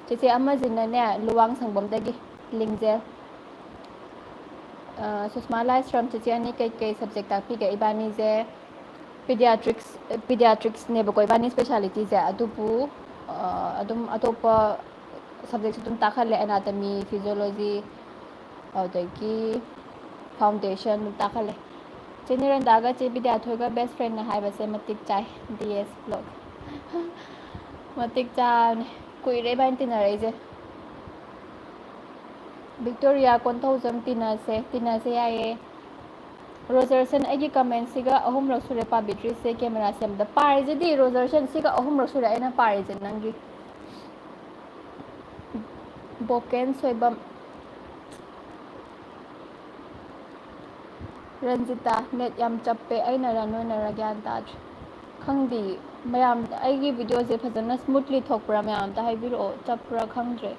ꯆꯦꯆꯦ ꯑꯃꯁꯤꯅꯅꯦ, ꯂꯨꯋꯥꯡꯁꯪꯕꯝꯗꯒꯤ, ꯂꯤꯡꯖꯦꯜ꯫ ꯑ, ꯁꯨꯁꯃꯥ ꯂꯥꯏꯁ꯭ꯔꯝ, ꯆꯦꯆꯦ ꯑꯅꯤ ꯀꯩꯀꯩ subject ꯇꯥꯛꯄꯤꯒꯦ? ꯏꯕꯥꯅꯤꯁꯦ pediatrics, pediatrics ꯅꯦꯕꯀꯣ ꯏꯕꯥꯅꯤ speciality ꯁꯦ, ꯑꯗꯨꯕꯨ, ꯑ, ꯑꯗꯨꯝ ꯑꯇꯣꯞꯄ subject ꯁꯨ ꯑꯗꯨꯝ ꯇꯥꯛꯍꯜꯂꯦ, anatomy, physiology, ꯑꯗꯨꯗꯒꯤ foundation ꯑꯗꯨꯝ ꯇꯥꯛꯍꯜꯂꯦ꯫ ꯆꯦ ꯅꯤꯔꯟꯗꯥꯒ ꯆꯦ ꯕꯤꯗ꯭ꯌꯥꯊꯣꯏꯒ best friend ꯅꯦ ꯍꯥꯏꯕꯁꯦ ꯃꯇꯤꯛ ꯆꯥꯏ꯫ D S vlog꯫ ꯃꯇꯤꯛ ꯆꯥꯕꯅꯦ꯫ ꯀꯨꯏꯔꯦ ꯏꯕꯥꯅꯤ ꯇꯤꯟꯅꯔꯛꯏꯁꯦ꯫ ꯕꯤꯛꯇꯣꯔꯤꯌꯥ ꯀꯣꯟꯊꯧꯖꯝ, ꯇꯤꯟꯅꯁꯦ, ꯇꯤꯟꯅꯁꯦ ꯌꯥꯏꯌꯦ꯫ ꯔꯣꯖꯔꯁꯟ, ꯑꯩꯒꯤ ꯀꯃꯦꯟꯁꯤꯒ ꯑꯍꯨꯝꯂꯛ ꯁꯨꯔꯦ ꯄꯥꯕꯤꯗ꯭ꯔꯤꯁꯦ ꯀꯦꯃꯦꯔꯥ ꯁꯦꯝꯕꯗ꯫ ꯄꯥꯔꯤꯁꯤꯗꯤ ꯔꯣꯖꯔꯁꯟ, ꯁꯤꯒ ꯑꯍꯨꯝꯂꯛ ꯁꯨꯔꯦ ꯑꯩꯅ ꯄꯥꯔꯤꯁꯦ ꯅꯪꯒꯤ꯫ ꯕꯣꯀꯦꯟ ꯁꯣꯏꯕꯝ꯫ ꯔꯟꯖꯤꯇꯥ, ꯅꯦꯠ ꯌꯥꯝ ꯆꯞꯄꯦ, ꯑꯩꯅꯔ ꯅꯣꯏꯅꯔ ꯒ꯭ꯌꯥꯟ ꯇꯥꯗ꯭ꯔꯦ꯫ ꯈꯪꯗꯦ, ꯃꯌꯥꯝ ꯑꯩꯒꯤ ꯚꯤꯗꯤꯑꯣꯁꯦ ꯐꯖꯅ ꯁ꯭ꯃꯨꯠꯂꯤ ꯊꯣꯛꯄ꯭ꯔꯥ? ꯃꯌꯥꯝ ꯑꯝꯇ ꯍꯥꯏꯕꯤꯔꯛꯑꯣ, ꯆꯞꯄ꯭ꯔꯥ ꯈꯪꯗ꯭ꯔꯦ꯫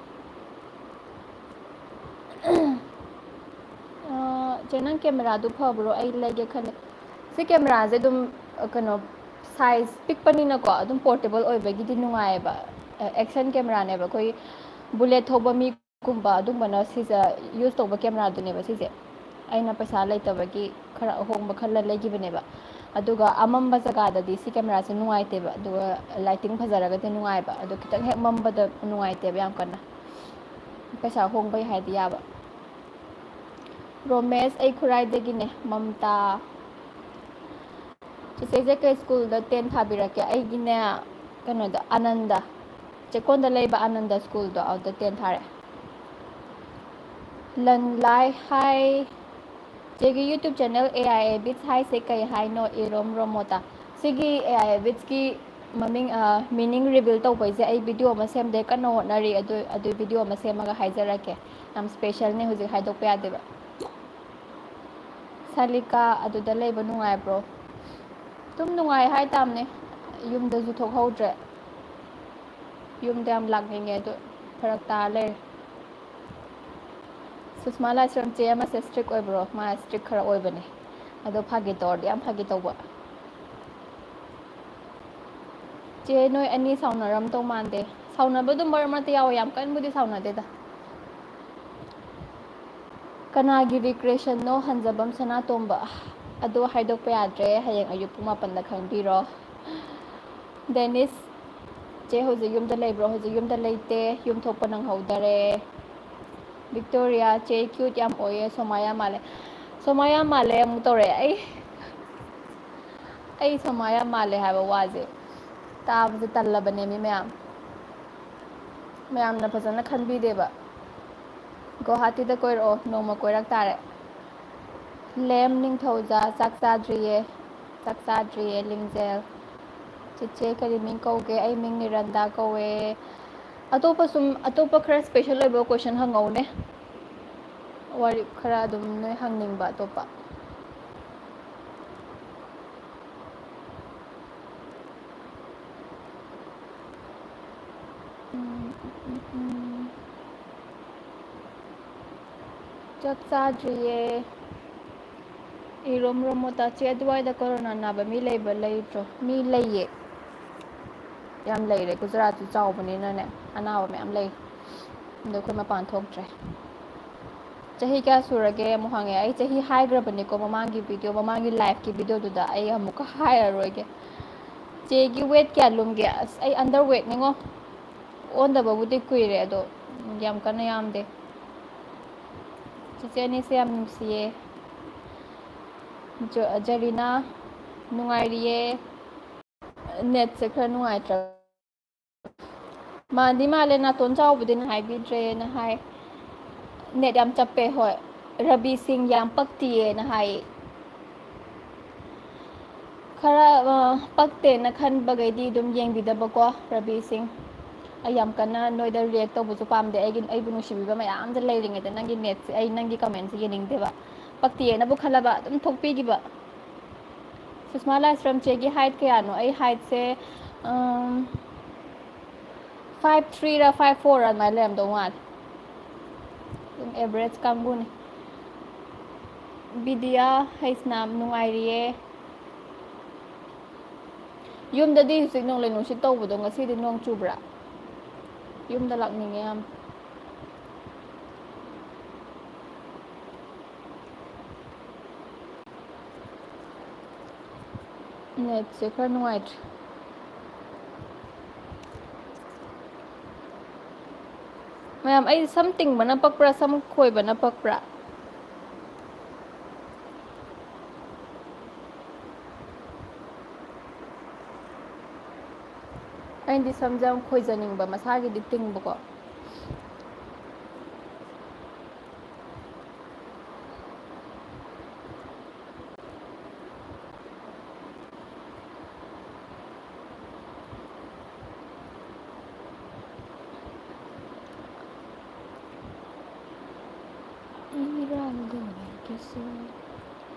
ꯑ, ꯆꯦ, ꯅꯪ ꯀꯦꯃꯦꯔꯥꯗꯨ ꯐꯕ꯭ꯔꯣ? ꯑꯩ ꯂꯩꯒꯦ ꯈꯜꯂꯦ꯫ ꯁꯤ ꯀꯦꯃꯦꯔꯥꯁꯦ ꯑꯗꯨꯝ, ꯑ, ꯀꯩꯅꯣ, ꯁꯥꯏꯖ ꯄꯤꯛꯄꯅꯤꯅꯀꯣ, ꯑꯗꯨꯝ ꯄꯣꯔꯇꯦꯕꯜ ꯑꯣꯏꯕꯒꯤꯗꯤ ꯅꯨꯡꯉꯥꯏꯌꯦꯕ꯫ ꯑ, ꯑꯦꯛꯁꯟ ꯀꯦꯃꯦꯔꯥꯅꯦꯕ, ꯑꯩꯈꯣꯏ ꯕꯨꯂꯦꯠ ꯊꯧꯕ ꯃꯤꯒꯨꯝꯕ ꯑꯗꯨꯝꯕꯅ ꯁꯤꯁꯦ ꯌꯨꯁ ꯇꯧꯕ ꯀꯦꯃꯦꯔꯥꯗꯨꯅꯦꯕ ꯁꯤꯁꯦ꯫ ꯑꯩꯅ ꯄꯩꯁꯥ ꯂꯩꯇꯕꯒꯤ ꯈꯔ ꯑꯍꯣꯡꯕ ꯈꯜꯂ ꯂꯩꯈꯤꯕꯅꯦꯕ꯫ ꯑꯗꯨꯒ ꯑꯃꯝꯕ ꯖꯒꯥꯗꯗꯤ ꯁꯤ ꯀꯦꯃꯦꯔꯥꯁꯦ ꯅꯨꯡꯉꯥꯏꯇꯦꯕ, ꯑꯗꯨꯒ ꯂꯥꯏꯇꯤꯡ ꯐꯖꯔꯒꯗꯤ ꯅꯨꯡꯉꯥꯏꯕ, ꯑꯗꯣ ꯈꯤꯇꯪ ꯍꯦꯛ ꯃꯝꯕꯗ ꯅꯨꯡꯉꯥꯏꯇꯦꯕ ꯌꯥꯝ ꯀꯟꯅ꯫ ꯄꯩꯁꯥ ꯍꯣꯡꯕꯩ ꯍꯥꯏꯗꯤ ꯌꯥꯕ꯫ ꯔꯣꯃꯦꯁ, ꯑꯩ ꯈꯨꯔꯥꯏꯗꯒꯤꯅꯦ꯫ ꯃꯝꯇꯥ꯫ ꯆꯤꯆꯦꯁꯦ ꯀꯩ ꯁ꯭ꯀꯨꯜꯗ ꯇꯦꯟ ꯊꯥꯕꯤꯔꯛꯀꯦ? ꯑꯩꯒꯤꯅꯦ, ꯀꯩꯅꯣꯗ, ꯑꯥꯅꯟꯗ, ꯆꯦꯛꯀꯣꯟꯗ ꯂꯩꯕ ꯑꯥꯅꯟꯗ ꯁ꯭ꯀꯨꯜꯗꯣ, ꯑꯗꯨꯗ ꯇꯦꯟ ꯊꯥꯔꯛꯑꯦ꯫ ꯂꯟꯂꯥꯏ ꯍꯥꯏ꯫ ꯆꯦꯒꯤ YouTube channel A I A Beats ꯍꯥꯏꯁꯦ ꯀꯩ ꯍꯥꯏꯅꯣ? ꯏꯔꯣꯝ ꯔꯣꯃꯣꯇꯥ꯫ ꯁꯤꯒꯤ A I A Beatsꯀꯤ ꯃꯃꯤꯡ, ꯑ, meaning reveal ꯇꯧꯕꯩꯁꯦ ꯑꯩ ꯚꯤꯗꯤꯑꯣ ꯑꯃ ꯁꯦꯝꯗꯦ, ꯀꯟꯅ ꯍꯣꯠꯅꯔꯤ꯫ ꯑꯗꯨ, ꯑꯗꯨ ꯚꯤꯗꯤꯑꯣ ꯑꯃ ꯁꯦꯝꯃꯒ ꯍꯥꯏꯖꯔꯛꯀꯦ꯫ ꯌꯥꯝ specialꯅꯦ, ꯍꯧꯖꯤꯛ ꯍꯥꯏꯗꯣꯛꯄ ꯌꯥꯗꯦꯕ꯫ ꯁꯥꯂꯤꯀꯥ, ꯑꯗꯨꯗ ꯂꯩꯕ ꯅꯨꯡꯉꯥꯏꯕ꯭ꯔꯣ? ꯑꯗꯨꯝ ꯅꯨꯡꯉꯥꯏ ꯍꯥꯏꯇꯥꯕꯅꯦ꯫ ꯌꯨꯝꯗꯁꯨ ꯊꯣꯛꯍꯧꯗ꯭ꯔꯦ꯫ ꯌꯨꯝꯗ ꯌꯥꯝ ꯂꯥꯛꯅꯤꯡꯉꯦ, ꯑꯗꯨ ꯐꯔꯛ ꯇꯥ ꯂꯩꯔꯦ꯫ ꯁꯨꯁꯃꯥ ꯂꯥꯏꯁ꯭ꯔꯝ, ꯆꯦ ꯑꯃꯁꯦ strict ꯑꯣꯏꯕ꯭ꯔꯣ? ꯃꯥ strict ꯈꯔ ꯑꯣꯏꯕꯅꯦ꯫ ꯑꯗꯣ ꯐꯥꯒꯤ ꯇꯧꯔꯗꯤ ꯌꯥꯝ ꯐꯥꯒꯤ ꯇꯧꯕ꯫ ꯆꯦ, ꯅꯣꯏ ꯑꯅꯤ ꯁꯥꯎꯅꯔꯝꯗꯧ ꯃꯥꯟꯗꯦ꯫ ꯁꯥꯎꯅꯕ ꯑꯗꯨꯝ ꯃꯔꯛ ꯃꯔꯛꯇ ꯌꯥꯎꯋꯦ, ꯌꯥꯝ ꯀꯟꯅꯕꯨꯗꯤ ꯁꯥꯎꯅꯗꯦꯗ꯫ ꯀꯅꯥꯒꯤ recreationꯅꯣ ꯍꯟꯖꯕꯝ ꯁꯅꯥꯇꯣꯝꯕ? ꯑꯗꯣ ꯍꯥꯏꯗꯣꯛꯄ ꯌꯥꯗ꯭ꯔꯦ, ꯍꯌꯦꯡ ꯑꯌꯨꯛ ꯄꯨꯡ ꯃꯥꯄꯟꯗ ꯈꯪꯕꯤꯔꯣ꯫ ꯗꯦꯅꯤꯁ, ꯆꯦ ꯍꯧꯖꯤꯛ ꯌꯨꯝꯗ ꯂꯩꯕ꯭ꯔꯣ? ꯍꯧꯖꯤꯛ ꯌꯨꯝꯗ ꯂꯩꯇꯦ, ꯌꯨꯝ ꯊꯣꯛꯄ ꯅꯪꯍꯧꯗꯔꯦ꯫ ꯚꯤꯛꯇꯣꯔꯤꯌꯥ, ꯆꯦ cute ꯌꯥꯝ ꯑꯣꯏꯌꯦ, ꯁꯣꯃꯥ ꯌꯥꯝ ꯃꯥꯜꯂꯦ꯫ ꯁꯣꯃꯥ ꯌꯥꯝ ꯃꯥꯜꯂꯦ ꯑꯃꯨꯛ ꯇꯧꯔꯛꯑꯦ꯫ ꯑꯩ, ꯑꯩ ꯁꯣꯃꯥ ꯌꯥꯝ ꯃꯥꯜꯂꯦ ꯍꯥꯏꯕ ꯋꯥꯁꯦ ꯇꯥꯕꯁꯦ ꯇꯜꯂꯕꯅꯦ ꯃꯤ ꯃꯌꯥꯝ꯫ ꯃꯌꯥꯝꯅ ꯐꯖꯅ ꯈꯟꯕꯤꯗꯦꯕ꯫ ꯒꯨꯋꯥꯍꯥꯇꯤꯗ ꯀꯣꯏꯔꯛꯑꯣ, ꯅꯣꯡꯃ ꯀꯣꯏꯔꯛ ꯇꯥꯔꯦ꯫ ꯂꯦꯝ ꯅꯤꯡꯊꯧꯖꯥ, ꯆꯥꯛ ꯆꯥꯗ꯭ꯔꯤꯌꯦ꯫ ꯆꯥꯛ ꯆꯥꯗ꯭ꯔꯤꯌꯦ, ꯂꯤꯡꯖꯦꯜ꯫ ꯆꯤꯆꯦ, ꯀꯔꯤ ꯃꯤꯡ ꯀꯧꯒꯦ? ꯑꯩ ꯃꯤꯡ ꯅꯤꯔꯟꯗꯥ ꯀꯧꯋꯦ꯫ ꯑꯇꯣꯞꯄ ꯁꯨꯝ, ꯑꯇꯣꯞꯄ ꯈꯔ special ꯑꯣꯏꯕ question ꯍꯪꯉꯧꯅꯦ꯫ ꯋꯥꯔꯤ ꯈꯔ ꯑꯗꯨꯝ ꯅꯣꯏ ꯍꯪꯅꯤꯡꯕ ꯑꯇꯣꯞꯄ꯫ ꯎꯝ, ꯎꯝ, ꯎꯝ, ꯎꯝ꯫ ꯆꯥꯛ ꯆꯥꯗ꯭ꯔꯤꯌꯦ꯫ ꯏꯔꯣꯝ ꯔꯣꯃꯣꯇꯥ, ꯆꯦ, ꯑꯗꯨꯋꯥꯏꯗ ꯀꯣꯔꯣꯅꯥ ꯅꯥꯕ ꯃꯤ ꯂꯩꯕ ꯂꯩꯇ꯭ꯔꯣ? ꯃꯤ ꯂꯩꯌꯦ꯫ ꯌꯥꯝ ꯂꯩꯔꯦ꯫ ꯒꯨꯖꯔꯥꯠꯁꯨ ꯆꯥꯎꯕꯅꯤꯅꯅꯦ, ꯑꯅꯥꯕ ꯃꯌꯥꯝ ꯂꯩ꯫ ꯑꯗꯣ ꯑꯩꯈꯣꯏ ꯃꯄꯥꯟ ꯊꯣꯛꯇ꯭ꯔꯦ꯫ ꯆꯍꯤ ꯀꯌꯥ ꯁꯨꯔꯒꯦ ꯑꯃꯨꯛ ꯍꯪꯉꯦ꯫ ꯑꯩ ꯆꯍꯤ ꯍꯥꯏꯈ꯭ꯔꯕꯅꯤꯀꯣ, ꯃꯃꯥꯡꯒꯤ video, ꯃꯃꯥꯡꯒꯤ liveꯀꯤ videoꯗꯨꯗ꯫ ꯑꯩ ꯑꯃꯨꯛꯀ ꯍꯥꯏꯔꯔꯣꯏꯒꯦ꯫ ꯆꯦꯒꯤ weight ꯀꯌꯥ ꯂꯨꯝꯒꯦ? ꯑꯁ, ꯑꯩ underweightꯅꯤꯉꯣ꯫ ꯑꯣꯟꯗꯕꯕꯨꯗꯤ ꯀꯨꯏꯔꯦ, ꯑꯗꯣ ꯌꯥꯝ ꯀꯟꯅ ꯌꯥꯝꯗꯦ꯫ ꯆꯤꯆꯦ ꯑꯅꯤꯁꯦ ꯌꯥꯝ ꯅꯨꯡꯁꯤꯌꯦ꯫ ꯖ-, ꯖꯔꯤꯅꯥ, ꯅꯨꯡꯉꯥꯏꯔꯤꯌꯦ꯫ Netꯁꯦ ꯈꯔ ꯅꯨꯡꯉꯥꯏꯇ꯭ꯔꯕ ꯃꯥꯟꯗꯤ ꯃꯥꯜꯂꯦ, ꯅꯥꯇꯣꯟ ꯆꯥꯎꯕꯗꯤ ꯅꯍꯥꯏꯕꯤꯗ꯭ꯔꯦꯅ ꯍꯥꯏ꯫ Net ꯌꯥꯝ ꯆꯞꯄꯦ, ꯍꯣꯏ꯫ ꯔꯕꯤ ꯁꯤꯡ ꯌꯥꯝ ꯄꯛꯇꯤꯌꯦꯅ ꯍꯥꯏ꯫ ꯈꯔ, ꯑ, ꯄꯛꯇꯦꯅ ꯈꯟꯕꯈꯩꯗꯤ ꯑꯗꯨꯝ ꯌꯦꯡꯕꯤꯗꯕꯀꯣ, ꯔꯕꯤ ꯁꯤꯡ꯫ ꯑꯩ ꯌꯥꯝ ꯀꯟꯅ ꯅꯣꯏꯗ react ꯇꯧꯕꯁꯨ ꯄꯥꯝꯗꯦ꯫ ꯑꯩꯒꯤ, ꯑꯩꯕꯨ ꯅꯨꯡꯁꯤꯕꯤꯕ ꯃꯌꯥꯝꯗ ꯂꯩꯔꯤꯉꯩꯗ ꯅꯪꯒꯤ netꯁꯦ, ꯑꯩ ꯅꯪꯒꯤ commentꯁꯦ ꯌꯦꯡꯅꯤꯡꯗꯦꯕ꯫ ꯄꯛꯇꯦꯅꯕꯨ ꯈꯜꯂꯕ ꯑꯗꯨꯝ ꯊꯣꯛꯄꯤꯈꯤꯕ꯫ ꯁꯨꯁꯃꯥ ꯂꯥꯏꯁ꯭ꯔꯝ, ꯆꯦꯒꯤ height ꯀꯌꯥꯅꯣ? ꯑꯩ heightꯁꯦ, ꯎꯝ, five threeꯔ five fourꯔ ꯑꯗꯨꯃꯥꯏꯅ ꯂꯩꯔꯝꯗꯧ ꯃꯥꯜꯂꯦ꯫ ꯑꯗꯨꯝ average ꯀꯥꯡꯕꯨꯅꯤ꯫ ꯕꯤꯗꯤꯌꯥ ꯍꯩꯁꯅꯥꯝ, ꯅꯨꯡꯉꯥꯏꯔꯤꯌꯦ꯫ ꯌꯨꯝꯗꯗꯤ ꯍꯧꯖꯤꯛ ꯅꯣꯡꯂꯩ ꯅꯨꯡꯁꯤꯠ ꯇꯧꯕꯗꯣ, ꯉꯁꯤꯗꯤ ꯅꯣꯡ ꯆꯨꯕ꯭ꯔꯥ? ꯌꯨꯝꯗ ꯂꯥꯛꯅꯤꯡꯉꯦ ꯌꯥꯝ꯫ Netꯁꯦ ꯈꯔ ꯅꯨꯡꯉꯥꯏꯇ꯭ꯔꯦ꯫ ꯃꯌꯥꯝ, ꯑꯩ ꯁꯝ ꯇꯤꯡꯕꯅ ꯄꯛꯄ꯭ꯔꯥ, ꯁꯝ ꯈꯣꯏꯕꯅ ꯄꯛꯄ꯭ꯔꯥ? ꯑꯩꯗꯤ ꯁꯝꯁꯦ ꯌꯥꯝ ꯈꯣꯏꯖꯅꯤꯡꯕ, ꯃꯁꯥꯒꯤꯗꯤ ꯇꯤꯡꯕꯀꯣ꯫ ꯁꯨ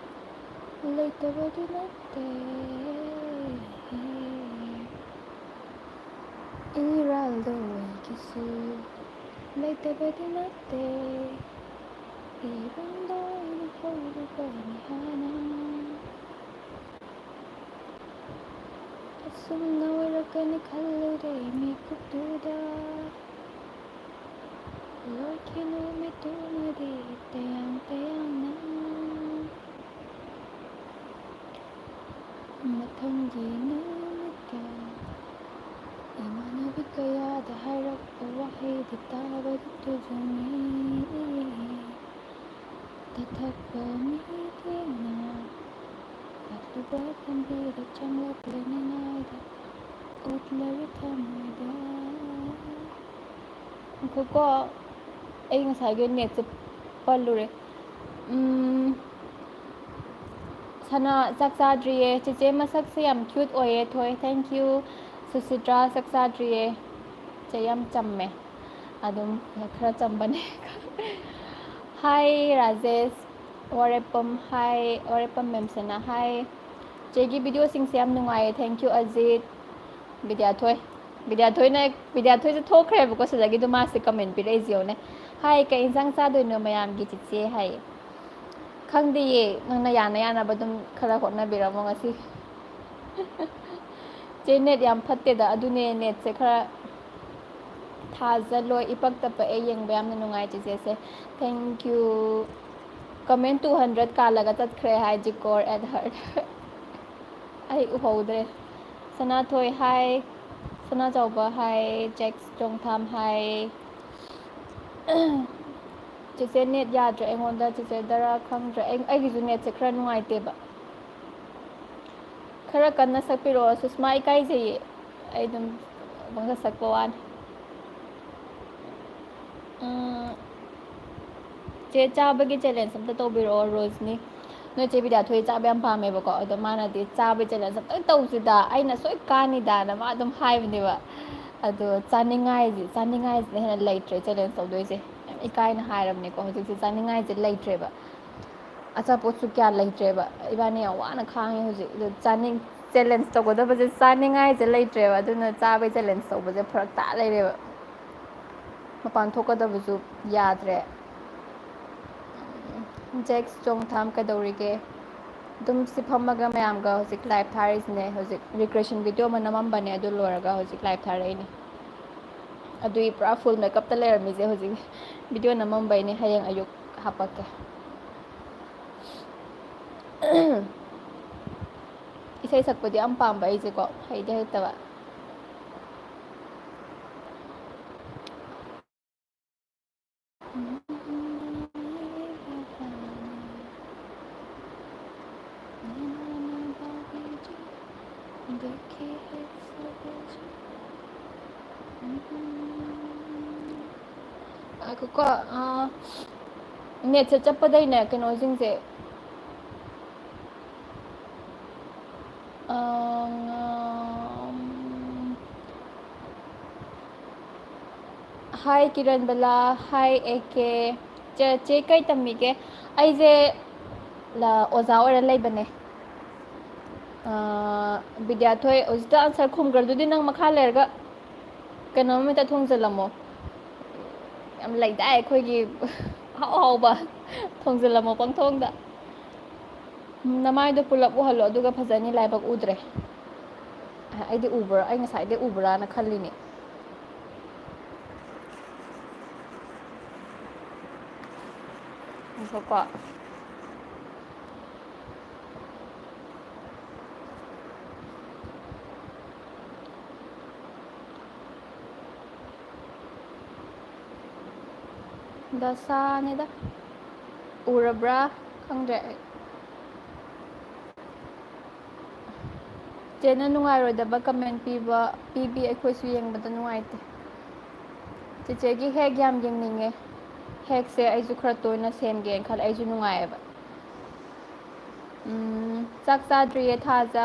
ꯂꯩꯇꯕꯗꯤ ꯅꯠꯇꯦ꯫ ꯏꯔꯥꯜꯗꯣ ꯑꯩꯒꯤꯁꯨ ꯂꯩꯇꯕꯗꯤ ꯅꯠꯇꯦ꯫ ꯏꯔꯥꯜꯗꯣ ꯑꯩꯅ ꯍꯧꯔꯨꯕꯅꯤ ꯍꯥꯟꯅ꯫ ꯑꯁꯨꯝꯅ ꯑꯣꯏꯔꯛꯀꯅꯤ ꯈꯜꯂꯨꯗꯦ ꯃꯤꯀꯨꯞꯇꯨꯗ꯫ ꯂꯣꯏꯈꯤ ꯅꯨꯃꯤꯠꯇꯨꯃꯗꯤ ꯇꯌꯥꯡ ꯇꯌꯥꯡꯅ꯫ ꯃꯊꯪꯒꯤ ꯅꯨꯃꯤꯠꯇ ꯏꯃꯥꯟꯅꯕꯤ ꯀꯌꯥꯗ ꯍꯥꯏꯔꯛꯄ ꯋꯥꯍꯩꯗꯤ ꯇꯥꯕꯗ ꯇꯨꯖꯨꯡꯉꯤ꯫ ꯇꯊꯛꯄ ꯃꯤꯠꯌꯦꯡꯅ ꯑꯇꯨꯕ ꯂꯝꯕꯤꯗ ꯆꯪꯂꯛꯂꯤꯉꯩꯗ ꯎꯠꯂꯔꯤ ꯊꯃꯣꯏꯗ꯫ ꯉꯥꯏꯈꯣꯀꯣ, ꯑꯩ ꯉꯁꯥꯏꯒꯤ ꯅꯦꯠꯁꯦ ꯄꯜꯂꯨꯔꯦ꯫ ꯎꯝ, ꯁꯅꯥ ꯆꯥꯛ ꯆꯥꯗ꯭ꯔꯤꯌꯦ꯫ ꯆꯦꯆꯦ ꯃꯁꯛꯁꯦ ꯌꯥꯝ cute ꯑꯣꯏꯌꯦ, ꯊꯣꯏ꯫ Thank you꯫ ꯁꯨꯁꯤꯇ꯭ꯔꯥ ꯆꯥꯛ ꯆꯥꯗ꯭ꯔꯤꯌꯦ꯫ ꯆꯦ ꯌꯥꯝ ꯆꯝꯃꯦ꯫ ꯑꯗꯨꯝ ꯈꯔ ꯆꯝꯕꯅꯦ꯫ Hi Rajesh Warepam, hi Warepam ꯃꯦꯝꯁꯅꯥ, hi꯫ ꯆꯦꯒꯤ videoꯁꯤꯡꯁꯦ ꯌꯥꯝ ꯅꯨꯡꯉꯥꯏꯌꯦ꯫ Thank you Ajit. ꯕꯤꯗ꯭ꯌꯥꯊꯣꯏ꯫ ꯕꯤꯗ꯭ꯌꯥꯊꯣꯏꯅ, ꯕꯤꯗ꯭ꯌꯥꯊꯣꯏꯁꯦ ꯊꯣꯛꯈ꯭ꯔꯦꯕꯀꯣ ꯁꯤꯗꯒꯤ, ꯑꯗꯨ ꯃꯥꯁꯦ comment ꯄꯤꯔꯛꯏꯁꯦ ꯌꯦꯡꯉꯨꯅꯦ꯫ Hi, ꯀꯩ ꯏꯟꯁꯥꯡ ꯆꯥꯗꯣꯏꯅꯣ ꯃꯌꯥꯝꯒꯤ ꯆꯤꯆꯦ ꯍꯥꯏꯌꯦ꯫ ꯈꯪꯗꯦꯌꯦ, ꯅꯪꯅ ꯌꯥꯅ ꯌꯥꯅꯕ ꯑꯗꯨꯝ ꯈꯔ ꯍꯣꯠꯅꯕꯤꯔꯝꯃꯣ ꯉꯁꯤ꯫ ꯆꯦ ꯅꯦꯠ ꯌꯥꯝ ꯐꯠꯇꯦꯗ, ꯑꯗꯨꯅꯦ ꯅꯦꯠꯁꯦ ꯈꯔ ꯊꯥꯖꯜꯂꯣ, ꯏꯄꯛꯇ ꯄꯛꯑꯦ ꯌꯦꯡꯕ ꯌꯥꯝꯅ ꯅꯨꯡꯉꯥꯏ ꯆꯤꯆꯦꯁꯦ꯫ Thank you꯫ Comment two hundred ꯀꯥꯜꯂꯒ ꯆꯠꯈ꯭ꯔꯦ ꯍꯥꯏ, ꯖꯤꯀꯣꯔ at heart꯫ ꯑꯩ ꯎꯍꯧꯗ꯭ꯔꯦ꯫ ꯁꯅꯥꯊꯣꯏ ꯍꯥꯏ, ꯁꯅꯥꯆꯥꯎꯕ ꯍꯥꯏ, ꯖꯦꯛꯁ ꯆꯣꯡꯊꯥꯝ ꯍꯥꯏ꯫ ꯆꯤꯆꯦ ꯅꯦꯠ ꯌꯥꯗ꯭ꯔꯦ ꯑꯩꯉꯣꯟꯗ, ꯆꯤꯆꯦꯗꯔ ꯈꯪꯗ꯭ꯔꯦ꯫ ꯑꯩ, ꯑꯩꯒꯤꯁꯨ ꯅꯦꯠꯁꯦ ꯈꯔ ꯅꯨꯡꯉꯥꯏꯇꯦꯕ꯫ ꯈꯔ ꯀꯟꯅ ꯁꯛꯄꯤꯔꯛꯑꯣ ꯁꯨꯁꯃꯥ, ꯏꯀꯥꯏꯖꯩꯌꯦ꯫ ꯑꯩ ꯑꯗꯨꯝ ꯄꯪꯁꯛ ꯁꯛꯄ ꯋꯥꯅꯤ꯫ ꯎꯝ, ꯆꯦ, ꯆꯥꯕꯒꯤ challenge ꯑꯝꯇ ꯇꯧꯕꯤꯔꯛꯑꯣ, ꯔꯣꯖꯅꯤ꯫ ꯅꯣꯏ ꯆꯦ ꯕꯤꯗ꯭ꯌꯥꯊꯣꯏ ꯆꯥꯕ ꯌꯥꯝ ꯄꯥꯝꯃꯦꯕꯀꯣ, ꯑꯗꯣ ꯃꯥꯅꯗꯤ ꯆꯥꯕꯒꯤ challenge ꯑꯝꯇꯪ ꯇꯧꯁꯤꯗ, ꯑꯩꯅ ꯁꯣꯏ ꯀꯥꯅꯤꯗꯥꯅ ꯃꯥ ꯑꯗꯨꯝ ꯍꯥꯏꯕꯅꯦꯕ꯫ ꯑꯗꯣ ꯆꯥꯅꯤꯡꯉꯥꯏꯁꯦ, ꯆꯥꯅꯤꯡꯉꯥꯏꯁꯤꯅ ꯍꯦꯟꯅ ꯂꯩꯇ꯭ꯔꯦ challenge ꯇꯧꯗꯣꯏꯁꯦ꯫ ꯌꯥꯝ ꯏꯀꯥꯏꯅ ꯍꯥꯏꯔꯕꯅꯦꯀꯣ, ꯍꯧꯖꯤꯛꯁꯦ ꯆꯥꯅꯤꯡꯉꯥꯏꯁꯦ ꯂꯩꯇ꯭ꯔꯦꯕ꯫ ꯑꯆꯥꯄꯣꯠꯁꯨ ꯀꯌꯥ ꯂꯩꯇ꯭ꯔꯦꯕ꯫ ꯏꯕꯥꯅꯤ ꯌꯥꯝ ꯋꯥꯅ ꯈꯥꯡꯉꯦ ꯍꯧꯖꯤꯛ꯫ ꯑꯗꯣ ꯆꯥꯅꯤꯡ-, ꯆꯦꯂꯦꯟꯖ ꯇꯧꯒꯗꯕꯁꯦ ꯆꯥꯅꯤꯡꯉꯥꯏꯁꯦ ꯂꯩꯇ꯭ꯔꯦꯕ꯫ ꯑꯗꯨꯅ ꯆꯥꯕꯩ ꯆꯦꯂꯦꯟꯖ ꯇꯧꯕꯁꯦ ꯐꯔꯛ ꯇꯥ ꯂꯩꯔꯦꯕ꯫ ꯃꯄꯥꯟ ꯊꯣꯛꯀꯗꯕꯁꯨ ꯌꯥꯗ꯭ꯔꯦ꯫ ꯖꯦꯛꯁ ꯆꯣꯡꯊꯥꯝ ꯀꯩꯗꯧꯔꯤꯒꯦ? ꯑꯗꯨꯝ ꯁꯤ ꯐꯝꯃꯒ ꯃꯌꯥꯝꯒ ꯍꯧꯖꯤꯛ ꯂꯥꯏꯚ ꯊꯥꯔꯤꯁꯤꯅꯦ꯫ ꯍꯧꯖꯤꯛ ꯔꯤꯀ꯭ꯔꯦꯁꯟ ꯚꯤꯗꯤꯑꯣ ꯑꯃ ꯅꯝꯃꯝꯕꯅꯦ, ꯑꯗꯨ ꯂꯣꯏꯔꯒ ꯍꯧꯖꯤꯛ ꯂꯥꯏꯚ ꯊꯥꯔꯛꯏꯅꯦ꯫ ꯑꯗꯨꯏ ꯄꯨꯔꯥ ꯐꯨꯜ ꯃꯦꯀꯞꯇ ꯂꯩꯔꯝꯃꯤꯁꯦ ꯍꯧꯖꯤꯛ꯫ ꯚꯤꯗꯤꯑꯣ ꯅꯝꯃꯝꯕꯩꯅꯦ, ꯍꯌꯦꯡ ꯑꯌꯨꯛ ꯍꯥꯄꯛꯀꯦ꯫ ꯏꯁꯩ ꯁꯛꯄꯗꯤ ꯌꯥꯝ ꯄꯥꯝꯕ ꯑꯩꯁꯦꯀꯣ, ꯍꯩꯗꯤ ꯍꯩꯇꯕ꯫ ꯉꯥꯏꯈꯣꯀꯣ, ꯑꯥ, ꯅꯦꯠꯁꯦ ꯆꯞꯄꯗꯩꯅꯦ ꯀꯩꯅꯣꯁꯤꯡꯁꯦ꯫ ꯑꯥ, ꯉꯥꯝ-, ꯍꯥꯏ ꯀꯤꯔꯟꯕꯂꯥ, ꯍꯥꯏ ꯑꯦ ꯀꯦ꯫ ꯆꯦ, ꯆꯦ ꯀꯩ ꯇꯝꯃꯤꯒꯦ? ꯑꯩꯁꯦ ꯂ-, ꯑꯣꯖꯥ ꯑꯣꯏꯔ ꯂꯩꯕꯅꯦ꯫ ꯑꯥ, ꯕꯤꯗ꯭ꯌꯥꯊꯣꯏ, ꯍꯧꯖꯤꯛꯇ ꯑꯟꯁꯔ ꯈꯨꯝꯈ꯭ꯔꯗꯨꯗꯤ ꯅꯪ ꯃꯈꯥ ꯂꯩꯔꯒ ꯀꯩꯅꯣꯝ ꯍꯦꯛꯇ ꯊꯣꯡꯖꯤꯜꯂꯝꯃꯣ꯫ ꯌꯥꯝ ꯂꯩꯗꯥꯏ ꯑꯩꯈꯣꯏꯒꯤ ꯑꯍꯥꯎ ꯑꯍꯥꯎꯕ꯫ ꯊꯣꯡꯖꯤꯜꯂꯝꯃꯣ ꯄꯪꯊꯣꯡꯗ꯫ ꯅꯃꯥꯏꯗꯣ ꯄꯨꯂꯞ ꯎꯍꯜꯂꯣ, ꯑꯗꯨꯒ ꯐꯖꯅꯤ, ꯂꯥꯏꯕꯛ ꯎꯗ꯭ꯔꯦ꯫ ꯑꯩꯗꯤ ꯎꯕ꯭ꯔꯥ? ꯑꯩ ꯉꯁꯥꯏꯗꯩ ꯎꯕ꯭ꯔꯥꯅ ꯈꯜꯂꯤꯅꯦ꯫ ꯉꯥꯏꯈꯣꯀꯣ꯫ ꯗꯁꯥꯅꯤꯗ꯫ ꯎꯔꯕ꯭ꯔꯥ? ꯈꯪꯗ꯭ꯔꯦ ꯑꯩ꯫ ꯆꯦꯅ ꯅꯨꯡꯉꯥꯏꯔꯣꯏꯗꯕ ꯀꯃꯦꯟ ꯄꯤꯕ, ꯄꯤꯕꯤ ꯑꯩꯈꯣꯏꯁꯨ ꯌꯦꯡꯕꯗ ꯅꯨꯡꯉꯥꯏꯇꯦ꯫ ꯆꯦꯆꯦꯒꯤ ꯍꯦꯛ ꯌꯥꯝ ꯌꯦꯡꯅꯤꯡꯉꯦ꯫ ꯍꯦꯛꯁꯦ ꯑꯩꯁꯨ ꯈꯔ ꯇꯣꯏꯅ ꯁꯦꯝꯒꯦꯅ ꯈꯜꯂꯦ, ꯑꯩꯁꯨ ꯅꯨꯡꯉꯥꯏꯌꯦꯕ꯫ ꯎꯝ, ꯆꯥꯛ ꯆꯥꯗ꯭ꯔꯤꯌꯦ ꯊꯥꯖ꯫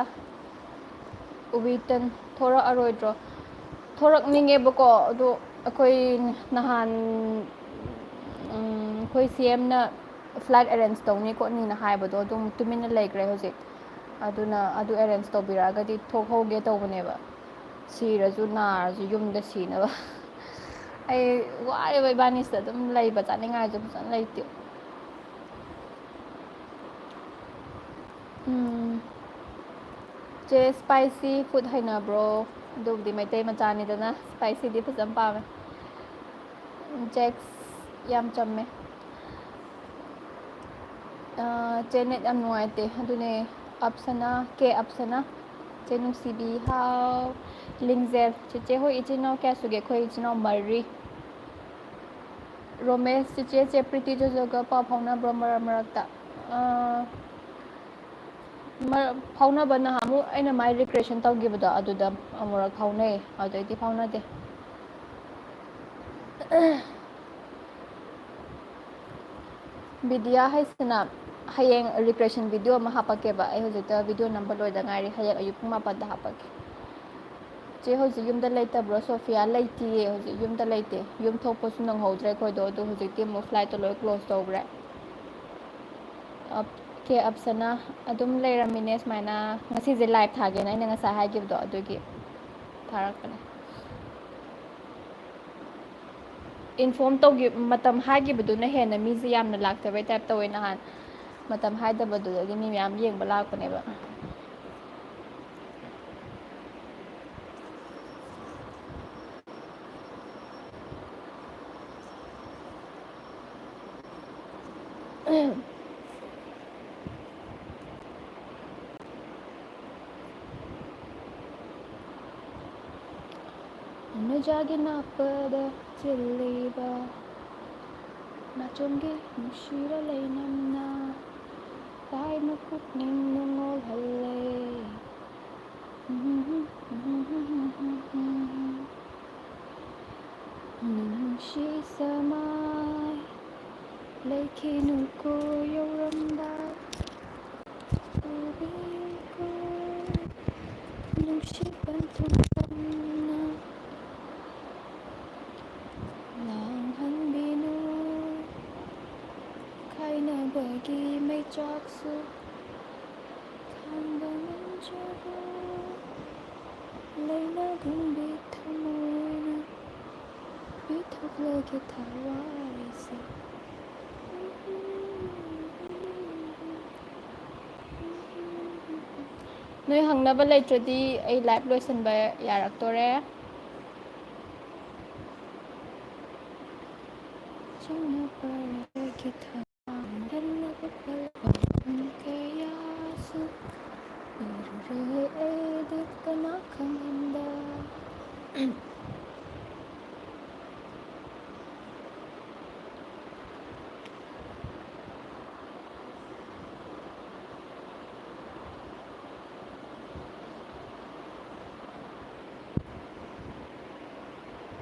ꯎꯋꯤꯇꯟ ꯊꯣꯔꯛꯑꯔꯣꯏꯗ꯭ꯔꯣ? ꯊꯣꯔꯛꯅꯤꯡꯉꯦꯕꯀꯣ, ꯑꯗꯣ ꯑꯩꯈꯣꯏ ꯅꯍꯥꯟ, ꯎꯝ, ꯑꯩꯈꯣꯏ ꯁꯤ ꯑꯦꯝꯅ ꯐ꯭ꯂꯥꯏꯠ ꯑꯦꯔꯦꯟꯖ ꯇꯧꯅꯤ ꯈꯣꯠꯅꯤꯅ ꯍꯥꯏꯕꯗꯣ ꯑꯗꯨꯝ ꯇꯨꯃꯤꯟꯅ ꯂꯩꯈ꯭ꯔꯦ ꯍꯧꯖꯤꯛ꯫ ꯑꯗꯨꯅ ꯑꯗꯨ ꯑꯦꯔꯦꯟꯖ ꯇꯧꯕꯤꯔꯛꯑꯒꯗꯤ ꯊꯣꯛꯍꯧꯒꯦ ꯇꯧꯕꯅꯦꯕ, ꯁꯤꯔꯁꯨ ꯅꯥꯔꯁꯨ ꯌꯨꯝꯗ ꯁꯤꯅꯕ꯫ ꯑꯩ ꯋꯥꯔꯦꯕ ꯏꯕꯥꯅꯤꯁꯤꯗ ꯑꯗꯨꯝ ꯂꯩꯕ, ꯆꯥꯅꯤꯡꯉꯥꯏꯁꯨ ꯐꯖꯅ ꯂꯩꯇꯦ꯫ ꯎꯝ꯫ ꯆꯦ, ꯁ꯭ꯄꯥꯏꯁꯤ ꯐꯨꯗ ꯍꯩꯅꯕ꯭ꯔꯣ? ꯑꯗꯨꯕꯨꯗꯤ ꯃꯩꯇꯩ ꯃꯆꯥꯅꯤꯗꯅ, ꯁ꯭ꯄꯥꯏꯁꯤꯗꯤ ꯐꯖꯅ ꯄꯥꯝꯃꯦ꯫ ꯖꯦꯛꯁ ꯌꯥꯝ ꯆꯝꯃꯦ꯫ ꯑꯥ, ꯆꯦ, ꯅꯦꯠ ꯌꯥꯝ ꯅꯨꯡꯉꯥꯏꯇꯦ꯫ ꯑꯗꯨꯅꯦ, ꯑꯞꯁꯅꯥ, ꯀꯦ ꯑꯞꯁꯅꯥ, ꯆꯦ ꯅꯨꯡꯁꯤꯕꯤ, ꯍꯥꯎ꯫ ꯂꯤꯡꯖꯦꯜ, ꯆꯦꯆꯦ ꯍꯣꯏ ꯏꯆꯤꯟ ꯏꯅꯥꯎ ꯀꯌꯥ ꯁꯨꯒꯦ? ꯑꯩꯈꯣꯏ ꯏꯆꯤꯟ ꯏꯅꯥꯎ ꯃꯔꯤ꯫ ꯔꯣꯃꯦꯁ, ꯆꯦꯆꯦ, ꯆꯦ ꯄ꯭ꯔꯤꯇꯤ ꯖꯣꯖꯣꯒ ꯄꯥꯎ ꯐꯥꯎꯅꯕ꯭ꯔꯣ ꯃꯔꯛ ꯃꯔꯛꯇ? ꯑꯥ, ꯃꯔꯛ, ꯐꯥꯎꯅꯕ ꯅꯍꯥꯟꯃꯨꯛ ꯑꯩꯅ ꯃꯥꯏ ꯔꯤꯀ꯭ꯔꯦꯁꯟ ꯇꯧꯈꯤꯕꯗꯣ, ꯑꯗꯨꯗ ꯑꯃꯨꯔꯛ ꯐꯥꯎꯅꯩ, ꯑꯗꯨꯗꯩꯗꯤ ꯐꯥꯎꯅꯗꯦ꯫ ꯕꯤꯗꯤꯌꯥ ꯍꯩꯁꯅꯥ, ꯍꯌꯦꯡ ꯔꯤꯀ꯭ꯔꯦꯁꯟ ꯚꯤꯗꯤꯑꯣ ꯑꯃ ꯍꯥꯄꯛꯀꯦꯕ꯫ ꯑꯩ ꯍꯧꯖꯤꯛꯇ ꯚꯤꯗꯤꯑꯣ ꯅꯝꯕ ꯂꯣꯏꯗ ꯉꯥꯏꯔꯤ, ꯍꯌꯦꯡ ꯑꯌꯨꯛ ꯄꯨꯡ ꯃꯥꯄꯟꯗ ꯍꯥꯄꯛꯀꯦ꯫ ꯆꯦ, ꯍꯧꯖꯤꯛ ꯌꯨꯝꯗ ꯂꯩꯇꯕ꯭ꯔꯣ ꯁꯣꯐꯤꯌꯥ? ꯂꯩꯇꯤꯌꯦ, ꯍꯧꯖꯤꯛ ꯌꯨꯝꯗ ꯂꯩꯇꯦ꯫ ꯌꯨꯝ ꯊꯣꯛꯄꯁꯨ ꯅꯪꯍꯧꯗ꯭ꯔꯦ ꯑꯩꯈꯣꯏꯗꯣ, ꯑꯗꯨ ꯍꯧꯖꯤꯛꯇꯤ ꯑꯃꯨꯛ ꯐ꯭ꯂꯥꯏꯠꯇꯣ ꯂꯣꯏ ꯀ꯭ꯂꯣꯖ ꯇꯧꯈ꯭ꯔꯦ꯫ ꯑꯞ-, ꯀꯦ ꯑꯞꯁꯅꯥ, ꯑꯗꯨꯝ ꯂꯩꯔꯝꯃꯤꯅꯦ ꯁꯨꯃꯥꯏꯅ꯫ ꯉꯁꯤꯁꯦ ꯂꯥꯏꯚ ꯊꯥꯒꯦꯅ ꯑꯩꯅ ꯉꯁꯥꯏ ꯍꯥꯏꯈꯤꯕꯗꯣ, ꯑꯗꯨꯒꯤ ꯊꯥꯔꯛꯄꯅꯦ꯫ ꯏꯟꯐꯣꯔꯝ ꯇꯧꯈꯤ-, ꯃꯇꯝ ꯍꯥꯏꯈꯤꯕꯗꯨꯅ ꯍꯦꯟꯅ ꯃꯤꯁꯦ ꯌꯥꯝꯅ ꯂꯥꯛꯇꯕꯩ ꯇꯥꯏꯞ ꯇꯧꯋꯦ ꯅꯍꯥꯟ꯫ ꯃꯇꯝ ꯍꯥꯏꯗꯕꯗꯨꯗꯒꯤ ꯃꯤ ꯃꯌꯥꯝ ꯌꯦꯡꯕ ꯂꯥꯛꯄꯅꯦꯕ꯫ ꯅꯨꯖꯥꯒꯤ ꯅꯥꯞꯄꯗ ꯆꯤꯜꯂꯤꯕ ꯅꯥꯆꯣꯝꯒꯤ ꯅꯨꯡꯁꯤꯔ ꯂꯩꯅꯝꯅ ꯄꯥꯏꯅ ꯄꯨꯛꯅꯤꯡ ꯅꯨꯡꯉꯣꯜꯍꯜꯂꯦ꯫ ꯅꯨꯡꯁꯤ ꯁꯃꯥꯏ ꯂꯩꯈꯤꯅꯨꯀꯣ ꯌꯧꯔꯝꯕ ꯄꯨꯕꯤꯀꯣ ꯅꯨꯡꯁꯤ ꯄꯟꯊꯨꯡ ꯇꯝꯅ ꯂꯥꯡꯍꯟꯕꯤꯅꯨ ꯈꯥꯏꯅ ꯆꯥꯛꯁꯨ ꯈꯥꯡꯕ ꯉꯝꯖꯔꯣꯏ꯫ ꯂꯩꯅꯥꯒꯨꯝꯕꯤ ꯊꯃꯣꯏꯅ ꯄꯤꯊꯣꯛꯂꯒꯦ ꯊꯋꯥꯏꯁꯦ꯫ ꯅꯣꯏ ꯍꯪꯅꯕ ꯂꯩꯇ꯭ꯔꯗꯤ ꯑꯩ ꯂꯥꯏꯚ ꯂꯣꯏꯁꯤꯟꯕ ꯌꯥꯔꯛꯇꯣꯔꯦ꯫ ꯆꯤꯡꯅꯕ ꯂꯩꯒꯦ ꯊꯥꯡꯗꯅꯕ ꯄꯜꯂꯛꯄ ꯀꯌꯥꯁꯨ ꯎꯔꯨꯔꯦ ꯑꯩꯗꯤ ꯀꯅꯥ ꯈꯪꯍꯟꯗ꯫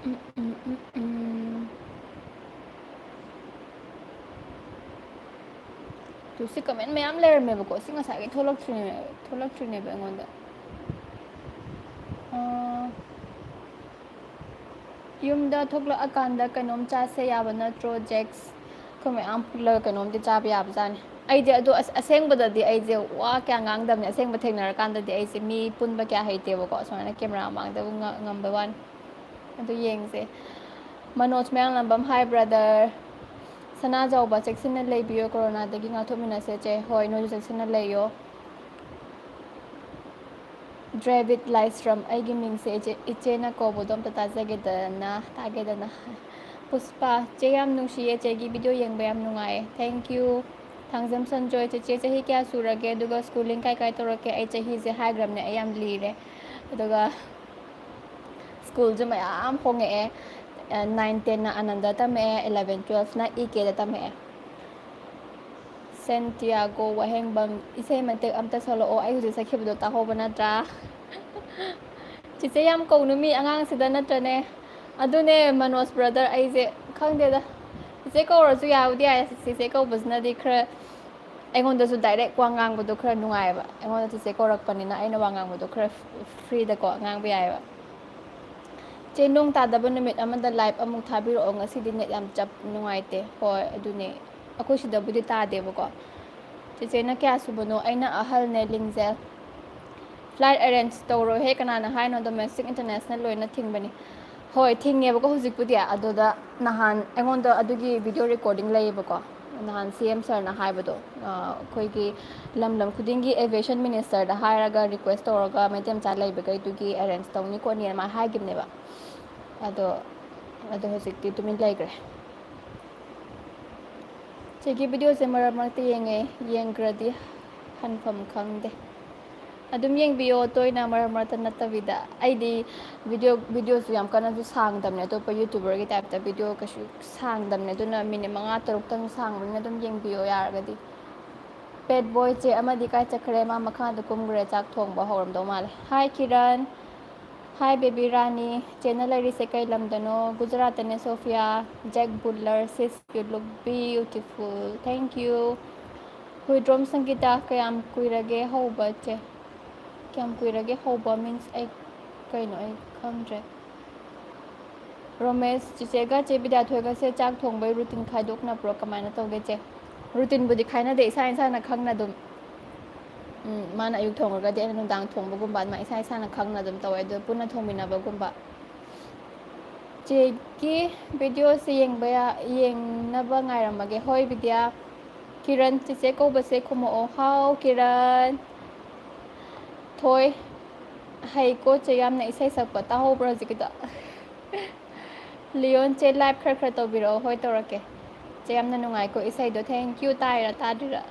ꯎꯝ, ꯎꯝ, ꯎꯝ, ꯎꯝ꯫ ꯑꯗꯨ ꯁꯤ ꯀꯃꯦꯟ ꯃꯌꯥꯝ ꯂꯩꯔꯝꯃꯦꯕꯀꯣ, ꯁꯤ ꯉꯁꯥꯏꯒꯤ ꯊꯣꯛꯂꯛꯇ꯭ꯔꯤꯅꯦ-, ꯊꯣꯛꯂꯛꯇ꯭ꯔꯤꯅꯦꯕ ꯑꯩꯉꯣꯟꯗ꯫ ꯑꯥ, ꯌꯨꯝꯗ ꯊꯣꯛꯂꯛꯑꯀꯥꯟꯗ ꯀꯩꯅꯣꯝ ꯆꯥꯁꯦ ꯌꯥꯕ ꯅꯠꯇ꯭ꯔꯣ, ꯖꯦꯛꯁ? ꯑꯩꯈꯣꯏ ꯃꯌꯥꯝ ꯄꯨꯜꯂꯒ ꯀꯩꯅꯣꯝꯗꯤ ꯆꯥꯕ ꯌꯥꯕꯖꯥꯠꯅꯤ꯫ ꯑꯩꯗꯤ ꯑꯗꯣ ꯑꯁ-, ꯑꯁꯦꯡꯕꯗꯗꯤ ꯑꯩꯁꯦ ꯋꯥ ꯀꯌꯥ ꯉꯥꯡꯗꯕꯅꯦ꯫ ꯑꯁꯦꯡꯕ ꯊꯦꯡꯅꯔꯀꯥꯟꯗꯗꯤ ꯑꯩꯁꯦ ꯃꯤ ꯄꯨꯟꯕ ꯀꯌꯥ ꯍꯩꯇꯦꯕꯀꯣ, ꯁꯨꯃꯥꯏꯅ ꯀꯦꯃꯦꯔꯥ ꯃꯃꯥꯡꯗꯕꯨ ꯉ-, ꯉꯝꯕꯩ ꯋꯥꯅꯤ꯫ ꯑꯗꯨ ꯌꯦꯡꯁꯦ꯫ ꯃꯅꯣꯖ ꯃꯌꯥꯡꯂꯥꯝꯕꯝ, hi brother꯫ ꯁꯅꯥꯖꯥꯎꯕ, ꯆꯦꯛꯁꯤꯟꯅ ꯂꯩꯕꯤꯌꯨ, ꯀꯣꯔꯣꯅꯥꯗꯒꯤ ꯉꯥꯛꯊꯣꯛꯃꯤꯟꯅꯁꯦ ꯆꯦ꯫ ꯍꯣꯏ, ꯅꯣꯏꯁꯨ ꯆꯦꯛꯁꯤꯟꯅ ꯂꯩꯌꯣ꯫ ꯗ꯭ꯔꯦꯕꯤꯠ ꯂꯥꯏꯁ꯭ꯔꯝ, ꯑꯩꯒꯤ ꯃꯤꯡꯁꯦ ꯏꯆꯦ, ꯏꯆꯦꯅ ꯀꯧꯕꯗꯣ ꯑꯝꯇ ꯇꯥꯖꯒꯦꯗꯅ, ꯇꯥꯒꯦꯗꯅ꯫ ꯄꯨꯁꯄꯥ, ꯆꯦ ꯌꯥꯝ ꯅꯨꯡꯁꯤꯌꯦ, ꯆꯦꯒꯤ video ꯌꯦꯡꯕ ꯌꯥꯝ ꯅꯨꯡꯉꯥꯏꯌꯦ꯫ Thank you꯫ ꯊꯥꯡꯖꯝ ꯁꯟꯖꯣꯏ, ꯆꯦꯆꯦ ꯆꯍꯤ ꯀꯌꯥ ꯁꯨꯔꯒꯦ? ꯑꯗꯨꯒ schooling ꯀꯥꯏ ꯀꯥꯏ ꯇꯧꯔꯛꯀꯦ? ꯑꯩ ꯆꯍꯤꯁꯦ ꯍꯥꯏꯈ꯭ꯔꯕꯅꯦ, ꯑꯩ ꯌꯥꯝ ꯂꯤꯔꯦ꯫ ꯑꯗꯨꯒ schoolꯁꯨ ꯃꯌꯥꯝ ꯍꯣꯡꯉꯛꯑꯦ꯫ Nine tenꯅ ꯑꯅꯟꯗ ꯇꯝꯃꯛꯑꯦ, eleven twelveꯅ ꯏ ꯀꯦꯗ ꯇꯝꯃꯛꯑꯦ꯫ ꯁꯦꯟꯇꯤꯌꯥꯒꯣ ꯋꯥꯍꯦꯡꯕꯝ, ꯏꯁꯩ ꯃꯇꯦꯛ ꯑꯝꯇ ꯁꯛꯂꯛꯑꯣ, ꯑꯩ ꯍꯧꯖꯤꯛ ꯁꯛꯈꯤꯕꯗꯣ ꯇꯥꯍꯧꯕ ꯅꯠꯇ꯭ꯔꯥ? ꯆꯤꯆꯦ ꯌꯥꯝ ꯀꯧꯅꯨ ꯃꯤ ꯑꯉꯥꯡꯁꯤꯗ ꯅꯠꯇ꯭ꯔꯅꯦ? ꯑꯗꯨꯅꯦ ꯃꯅꯣꯖ brother, ꯑꯩꯁꯦ ꯈꯪꯗꯦꯗ꯫ ꯆꯤꯆꯦ ꯀꯧꯔꯁꯨ ꯌꯥꯕꯨꯗꯤ ꯌꯥꯏ, ꯆꯤꯆꯦ ꯀꯧꯕꯁꯤꯅꯗꯤ ꯈꯔ ꯑꯩꯉꯣꯟꯗꯁꯨ direct ꯋꯥ ꯉꯥꯡꯕꯗꯣ ꯈꯔ ꯅꯨꯡꯉꯥꯏꯌꯦꯕ꯫ ꯑꯩꯉꯣꯟꯗ ꯆꯤꯆꯦ ꯀꯧꯔꯛꯄꯅꯤꯅ ꯑꯩꯅ ꯋꯥ ꯉꯥꯡꯕꯗꯣ ꯈꯔ freeꯗꯀꯣ ꯉꯥꯡꯕ ꯌꯥꯏꯌꯦꯕ꯫ ꯆꯦ, ꯅꯣꯡ ꯇꯥꯗꯕ ꯅꯨꯃꯤꯠ ꯑꯃꯗ live ꯑꯃꯨꯛ ꯊꯥꯕꯤꯔꯛꯑꯣ, ꯉꯁꯤꯗꯤ net ꯌꯥꯝ ꯆꯞ ꯅꯨꯡꯉꯥꯏꯇꯦ꯫ ꯍꯣꯏ, ꯑꯗꯨꯅꯦ, ꯑꯩꯈꯣꯏ ꯁꯤꯗꯕꯨꯗꯤ ꯇꯥꯗꯦꯕꯀꯣ꯫ ꯆꯦꯆꯦꯅ ꯀꯌꯥ ꯁꯨꯕꯅꯣ? ꯑꯩꯅ ꯑꯍꯜꯅꯦ, ꯂꯤꯡꯖꯦꯜ꯫ Flight arrange ꯇꯧꯔꯣꯏꯍꯦ, ꯀꯅꯥꯅ ꯍꯥꯏꯅꯣ? Domestic, international ꯂꯣꯏꯅ ꯊꯤꯡꯕꯅꯤ꯫ ꯍꯣꯏ, ꯊꯤꯡꯉꯦꯕꯀꯣ ꯍꯧꯖꯤꯛꯄꯨꯗꯤ꯫ ꯑꯗꯨꯗ ꯅꯍꯥꯟ ꯑꯩꯉꯣꯟꯗ ꯑꯗꯨꯒꯤ video recording ꯂꯩꯌꯦꯕꯀꯣ꯫ ꯅꯍꯥꯟ C M sirꯅ ꯍꯥꯏꯕꯗꯣ, ꯑ, ꯑꯩꯈꯣꯏꯒꯤ ꯂꯝ ꯂꯝ ꯈꯨꯗꯤꯡꯒꯤ aviation ministerꯗ ꯍꯥꯏꯔꯒ request ꯇꯧꯔꯒ ꯃꯩꯇꯩ ꯃꯆꯥ ꯂꯩꯕꯈꯩꯗꯨꯒꯤ arrange ꯇꯧꯅꯤ ꯈꯣꯠꯅꯤ ꯑꯗꯨꯃꯥꯏꯅ ꯍꯥꯏꯈꯤꯕꯅꯦꯕ꯫ ꯑꯗꯣ, ꯑꯗꯣ ꯍꯧꯖꯤꯛꯇꯤ ꯇꯨꯃꯤꯟ ꯂꯩꯈ꯭ꯔꯦ꯫ ꯆꯦꯒꯤ videoꯁꯦ ꯃꯔꯛ ꯃꯔꯛꯇ ꯌꯦꯡꯉꯦ, ꯌꯦꯡꯈ꯭ꯔꯗꯤ ꯍꯟꯐꯝ ꯈꯪꯗꯦ꯫ ꯑꯗꯨꯝ ꯌꯦꯡꯕꯤꯌꯣ ꯇꯣꯏꯅ, ꯃꯔꯛ ꯃꯔꯛꯇ ꯅꯠꯇꯕꯤꯗ꯫ ꯑꯩꯗꯤ video, videoꯁꯨ ꯌꯥꯝ ꯀꯟꯅꯁꯨ ꯁꯥꯡꯗꯕꯅꯦ, ꯑꯇꯣꯞꯄ YouTuberꯒꯤ typeꯇ video ꯀꯩꯁꯨ ꯁꯥꯡꯗꯕꯅꯦ, ꯑꯗꯨꯅ minute ꯃꯉꯥ ꯇꯔꯨꯛꯇꯪ ꯁꯥꯡꯕꯅꯤꯅ ꯑꯗꯨꯝ ꯌꯦꯡꯕꯤꯌꯣ ꯌꯥꯔꯒꯗꯤ꯫ Pet boy ꯆꯦ ꯑꯃꯗꯤ ꯀꯥꯏ ꯆꯠꯈ꯭ꯔꯦ? ꯃꯥ ꯃꯈꯥꯗ ꯀꯨꯝꯈ꯭ꯔꯦ, ꯆꯥꯛ ꯊꯣꯡꯕ ꯍꯧꯔꯝꯗꯧ ꯃꯥꯜꯂꯦ꯫ Hi ꯀꯤꯔꯟ꯫ Hi baby ꯔꯥꯅꯤ꯫ ꯆꯦꯅ ꯂꯩꯔꯤꯁꯦ ꯀꯩ ꯂꯝꯗꯅꯣ? ꯒꯨꯖꯔꯥꯠꯇꯅꯦ Sophia. Jack Buller, sis, you look beautiful. Thank you. Huidrom ꯁꯪꯒꯤꯇꯥ, ꯀꯌꯥꯝ ꯀꯨꯏꯔꯒꯦ ꯍꯧꯕ ꯆꯦ? ꯀꯌꯥꯝ ꯀꯨꯏꯔꯒꯦ ꯍꯧꯕ means ꯑꯩ ꯀꯩꯅꯣ ꯑꯩ ꯈꯪꯗ꯭ꯔꯦ꯫ ꯔꯣꯃꯦꯁ, ꯆꯤꯆꯦꯒ ꯆꯦ ꯕꯤꯗ꯭ꯌꯥꯊꯣꯏꯒꯁꯦ ꯆꯥꯛ ꯊꯣꯡꯕꯩ routine ꯈꯥꯏꯗꯣꯛꯅꯕ꯭ꯔꯣ? ꯀꯃꯥꯏꯅ ꯇꯧꯒꯦ ꯆꯦ? Routineꯕꯨꯗꯤ ꯈꯥꯏꯅꯗꯦ, ꯏꯁꯥ ꯏꯁꯥꯅ ꯈꯪꯅ ꯑꯗꯨꯝ, ꯎꯝ, ꯃꯥꯅ ꯑꯌꯨꯛ ꯊꯣꯡꯉꯒꯗꯤ ꯑꯩꯅ ꯅꯨꯡꯗꯥꯡ ꯊꯣꯡꯕꯒꯨꯝꯕ, ꯑꯗꯨꯃꯥꯏꯅ ꯏꯁꯥ ꯏꯁꯥꯅ ꯈꯪꯅ ꯑꯗꯨꯝ ꯇꯧꯋꯦ, ꯑꯗꯨ ꯄꯨꯟꯅ ꯊꯣꯡꯃꯤꯟꯅꯕꯒꯨꯝꯕ꯫ ꯆꯦꯒꯤ videoꯁꯦ ꯌꯦꯡꯕ ꯌꯥ-, ꯌꯦꯡꯅꯕ ꯉꯥꯏꯔꯝꯃꯒꯦ꯫ ꯍꯣꯏ ꯕꯤꯗ꯭ꯌꯥ꯫ ꯀꯤꯔꯟ, ꯆꯤꯆꯦ ꯀꯧꯕꯁꯦ ꯈꯨꯝꯃꯛꯑꯣ꯫ ꯍꯥꯎ ꯀꯤꯔꯟ꯫ ꯊꯣꯏ, ꯍꯩꯀꯣ ꯆꯦ ꯌꯥꯝꯅ ꯏꯁꯩ ꯁꯛꯄ꯫ ꯇꯥꯍꯧꯕ꯭ꯔꯣ ꯍꯧꯖꯤꯛꯀꯤꯗꯣ? ꯂꯤꯌꯣꯟ ꯆꯦ, live ꯈꯔ ꯈꯔ ꯇꯧꯕꯤꯔꯛꯑꯣ꯫ ꯍꯣꯏ, ꯇꯧꯔꯛꯀꯦ꯫ ꯆꯦ, ꯌꯥꯝꯅ ꯅꯨꯡꯉꯥꯏꯀꯣ ꯏꯁꯩꯗꯣ꯫ Thank you, ꯇꯥꯏꯔꯥ ꯇꯥꯗ꯭ꯔꯤꯔꯥ?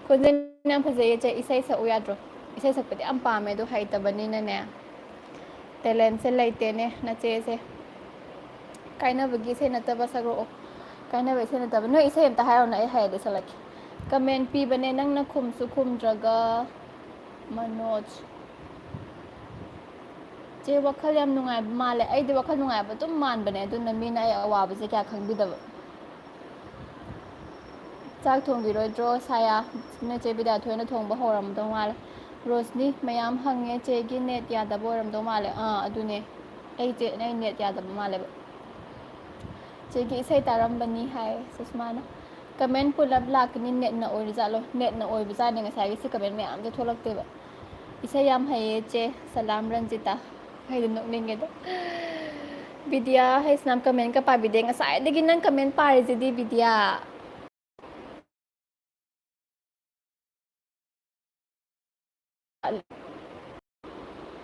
ꯈꯣꯟꯖꯦꯜ ꯌꯥꯝ ꯐꯖꯩꯌꯦ ꯆꯦ, ꯏꯁꯩ ꯁꯛꯎ ꯌꯥꯗ꯭ꯔꯣ? ꯏꯁꯩ ꯁꯛꯄꯗꯤ ꯌꯥꯝ ꯄꯥꯝꯃꯦ, ꯑꯗꯣ ꯍꯩꯇꯕꯅꯤꯅꯅꯦ꯫ Talentꯁꯦ ꯂꯩꯇꯦꯅꯦ ꯅꯆꯦꯁꯦ꯫ ꯀꯥꯏꯅꯕꯒꯤ ꯏꯁꯩ ꯅꯠꯇꯕ ꯁꯛꯂꯛꯑꯣ꯫ ꯀꯥꯏꯅꯕ ꯏꯁꯩ ꯅꯠꯇꯕ꯫ ꯅꯣꯏ ꯏꯁꯩ ꯑꯝꯇ ꯍꯥꯏꯔꯛꯎꯅꯦ, ꯑꯩ ꯍꯩꯔꯗꯤ ꯁꯛꯂꯛꯀꯦ꯫ Comment ꯄꯤꯕꯅꯦ, ꯅꯪꯅ ꯈꯨꯝꯁꯨ ꯈꯨꯝꯗ꯭ꯔꯒ꯫ ꯃꯅꯣꯖ꯫ ꯆꯦ, ꯋꯥꯈꯜ ꯌꯥꯝ ꯅꯨꯡꯉꯥꯏꯕ ꯃꯥꯜꯂꯦ꯫ ꯑꯩꯗꯤ ꯋꯥꯈꯜ ꯅꯨꯡꯉꯥꯏꯕ ꯑꯗꯨꯝ ꯃꯥꯟꯕꯅꯦ, ꯑꯗꯨꯅ ꯃꯤꯅ ꯑꯩ ꯑꯋꯥꯕꯁꯦ ꯀꯌꯥ ꯈꯪꯕꯤꯗꯕ꯫ ꯆꯥꯛ ꯊꯣꯡꯕꯤꯔꯣꯏꯗ꯭ꯔꯣ ꯁꯥꯌꯥ? ꯅꯣꯏ ꯆꯦ ꯕꯤꯗ꯭ꯌꯥꯊꯣꯏꯅ ꯊꯣꯡꯕ ꯍꯧꯔꯝꯗꯧ ꯃꯥꯜꯂꯦ꯫ ꯔꯣꯁꯅꯤ, ꯃꯌꯥꯝ ꯍꯪꯉꯦ, ꯆꯦꯒꯤ net ꯌꯥꯗꯕ ꯑꯣꯏꯔꯝꯗꯧ ꯃꯥꯜꯂꯦ꯫ ꯑꯥ, ꯑꯗꯨꯅꯦ꯫ ꯑꯩ ꯆꯦ, ꯑꯩ net ꯌꯥꯗꯕ ꯃꯥꯜꯂꯦꯕ꯫ ꯆꯦꯒꯤ ꯏꯁꯩ ꯇꯥꯔꯝꯕꯅꯤ ꯍꯥꯏ ꯁꯨꯁꯃꯥꯅ꯫ Comment ꯄꯨꯂꯞ ꯂꯥꯛꯀꯅꯤ, netꯅ ꯑꯣꯏꯔꯖꯥꯠꯂꯣ? Netꯅ ꯑꯣꯏꯕꯖꯥꯠꯅꯦ, ꯉꯁꯥꯏꯒꯤꯁꯦ comment ꯃꯌꯥꯝꯗꯣ ꯊꯣꯛꯂꯛꯇꯦꯕ꯫ "ꯏꯁꯩ ꯌꯥꯝ ꯍꯩꯌꯦ ꯆꯦ, ꯁꯂꯥꯝ ꯔꯟꯖꯤꯇꯥ"꯫ ꯑꯩꯗꯤ ꯅꯣꯛꯅꯤꯡꯉꯦꯗ꯫ ꯕꯤꯗ꯭ꯌꯥ ꯍꯩꯁꯅꯥꯝ commentꯀ ꯄꯥꯕꯤꯗꯦ꯫ ꯉꯁꯥꯏꯗꯒꯤ ꯅꯪ comment ꯄꯥꯔꯤꯁꯤꯗꯤ, ꯕꯤꯗ꯭ꯌꯥ꯫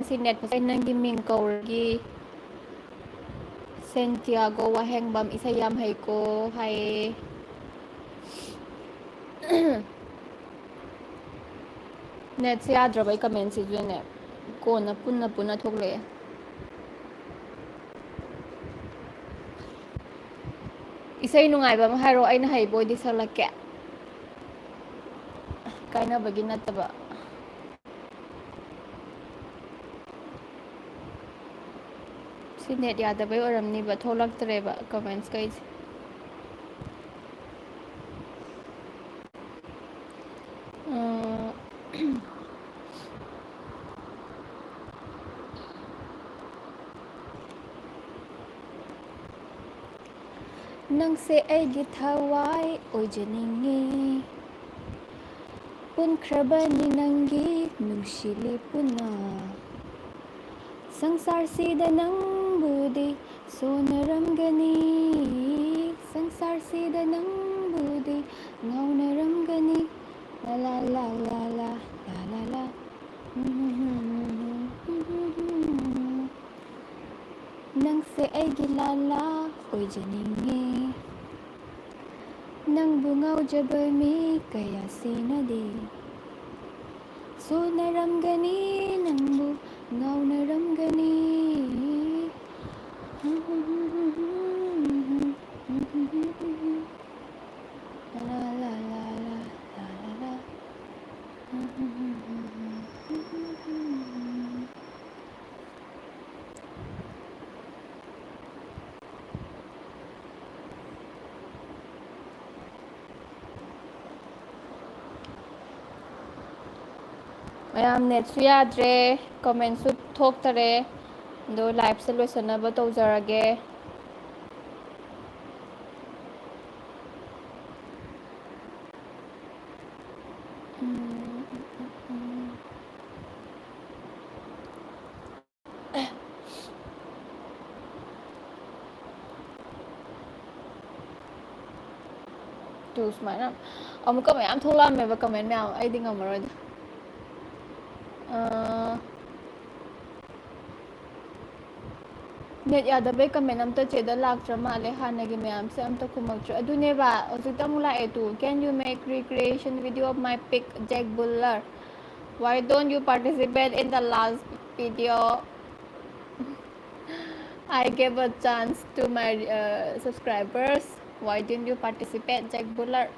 ꯁꯤ net ꯐꯖꯩ, ꯅꯪꯒꯤ ꯃꯤꯡ ꯀꯧꯔꯒꯤ꯫ ꯁꯦꯟꯇꯤꯌꯥꯒꯣ ꯋꯥꯍꯦꯡꯕꯝ ꯏꯁꯩ ꯌꯥꯝ ꯍꯩꯀꯣ ꯍꯥꯏꯌꯦ꯫ Netꯁꯦ ꯌꯥꯗ꯭ꯔꯕ ꯑꯩ commentꯁꯤꯁꯨꯅꯦ, ꯀꯣꯟꯅ ꯄꯨꯟꯅ ꯄꯨꯟꯅ ꯊꯣꯛꯂꯛꯑꯦ꯫ ꯏꯁꯩ ꯅꯨꯡꯉꯥꯏꯕ ꯑꯃ ꯍꯥꯏꯔꯣ, ꯑꯩꯅ ꯍꯩꯕ ꯑꯣꯏꯗꯤ ꯁꯛꯂꯛꯀꯦ꯫ ꯀꯥꯏꯅꯕꯒꯤ ꯅꯠꯇꯕ꯫ ꯁꯤ net ꯌꯥꯗꯕꯩ ꯑꯣꯏꯔꯝꯅꯤꯕ, ꯊꯣꯛꯂꯛꯇ꯭ꯔꯦꯕ comments ꯀꯩꯁꯦ꯫ ꯑ, ꯅꯪꯁꯦ ꯑꯩꯒꯤ ꯊꯋꯥꯏ ꯑꯣꯏꯖꯅꯤꯡꯉꯤ꯫ ꯄꯨꯟꯈ꯭ꯔꯕꯅꯤ ꯅꯪꯒꯤ ꯅꯨꯡꯁꯤ ꯂꯤꯞ ꯄꯨꯟꯅ꯫ ꯁꯪꯁꯥꯔꯁꯤꯗ ꯅꯪꯕꯨꯗꯤ ꯁꯣꯟꯅꯔꯝꯒꯅꯤ꯫ ꯁꯪꯁꯥꯔꯁꯤꯗ ꯅꯪꯕꯨꯗꯤ ꯉꯥꯎꯅꯔꯝꯒꯅꯤ꯫ ꯂꯥ ꯂꯥ ꯂꯥ ꯂꯥ ꯂꯥ ꯂꯥ ꯂꯥ꯫ ꯅꯪꯁꯦ ꯑꯩꯒꯤ ꯂꯥꯂꯥ ꯑꯣꯏꯖꯅꯤꯡꯉꯦ꯫ ꯅꯪꯕꯨ ꯉꯥꯎꯖꯕ ꯃꯤ ꯀꯌꯥꯁꯤꯅꯗꯤ ꯁꯣꯟꯅꯔꯝꯒꯅꯤ, ꯅꯪꯕꯨ ꯉꯥꯎꯅꯔꯝꯒꯅꯤ꯫ ꯂꯥ ꯂꯥ ꯂꯥ ꯂꯥ ꯂꯥ ꯂꯥ ꯂꯥ꯫ ꯃꯌꯥꯝ, netꯁꯨ ꯌꯥꯗ꯭ꯔꯦ, commentꯁꯨ ꯊꯣꯛꯇꯔꯦ꯫ ꯑꯗꯣ liveꯁꯦ ꯂꯣꯏꯁꯤꯟꯅꯕ ꯇꯧꯖꯔꯒꯦ꯫ ꯁꯨꯃꯥꯏꯅ ꯑꯃꯨꯛꯀ ꯃꯌꯥꯝ ꯊꯣꯛꯂꯛꯑꯝꯃꯦꯕ comment ꯃꯌꯥꯝ, ꯑꯩꯗꯤ ꯉꯝꯃꯔꯣꯏꯗ꯫ ꯑꯥ, net ꯌꯥꯗꯕꯩ comment ꯑꯝꯇ ꯆꯦꯗ ꯂꯥꯛꯇ꯭ꯔ ꯃꯥꯜꯂꯦ, ꯍꯥꯟꯅꯒꯤ ꯃꯌꯥꯝꯁꯦ ꯑꯝꯇ ꯈꯨꯝꯃꯛꯇ꯭ꯔꯦ꯫ ꯑꯗꯨꯅꯦꯕ, ꯍꯧꯖꯤꯛꯇ ꯑꯃꯨꯛ ꯂꯥꯛꯑꯦ two, "Can you make recreation video of my pic, Jack Buller? Why don't you participate in the last video?" I gave a chance to my, uh, subscribers. Why didn't you participate, Jack Buller?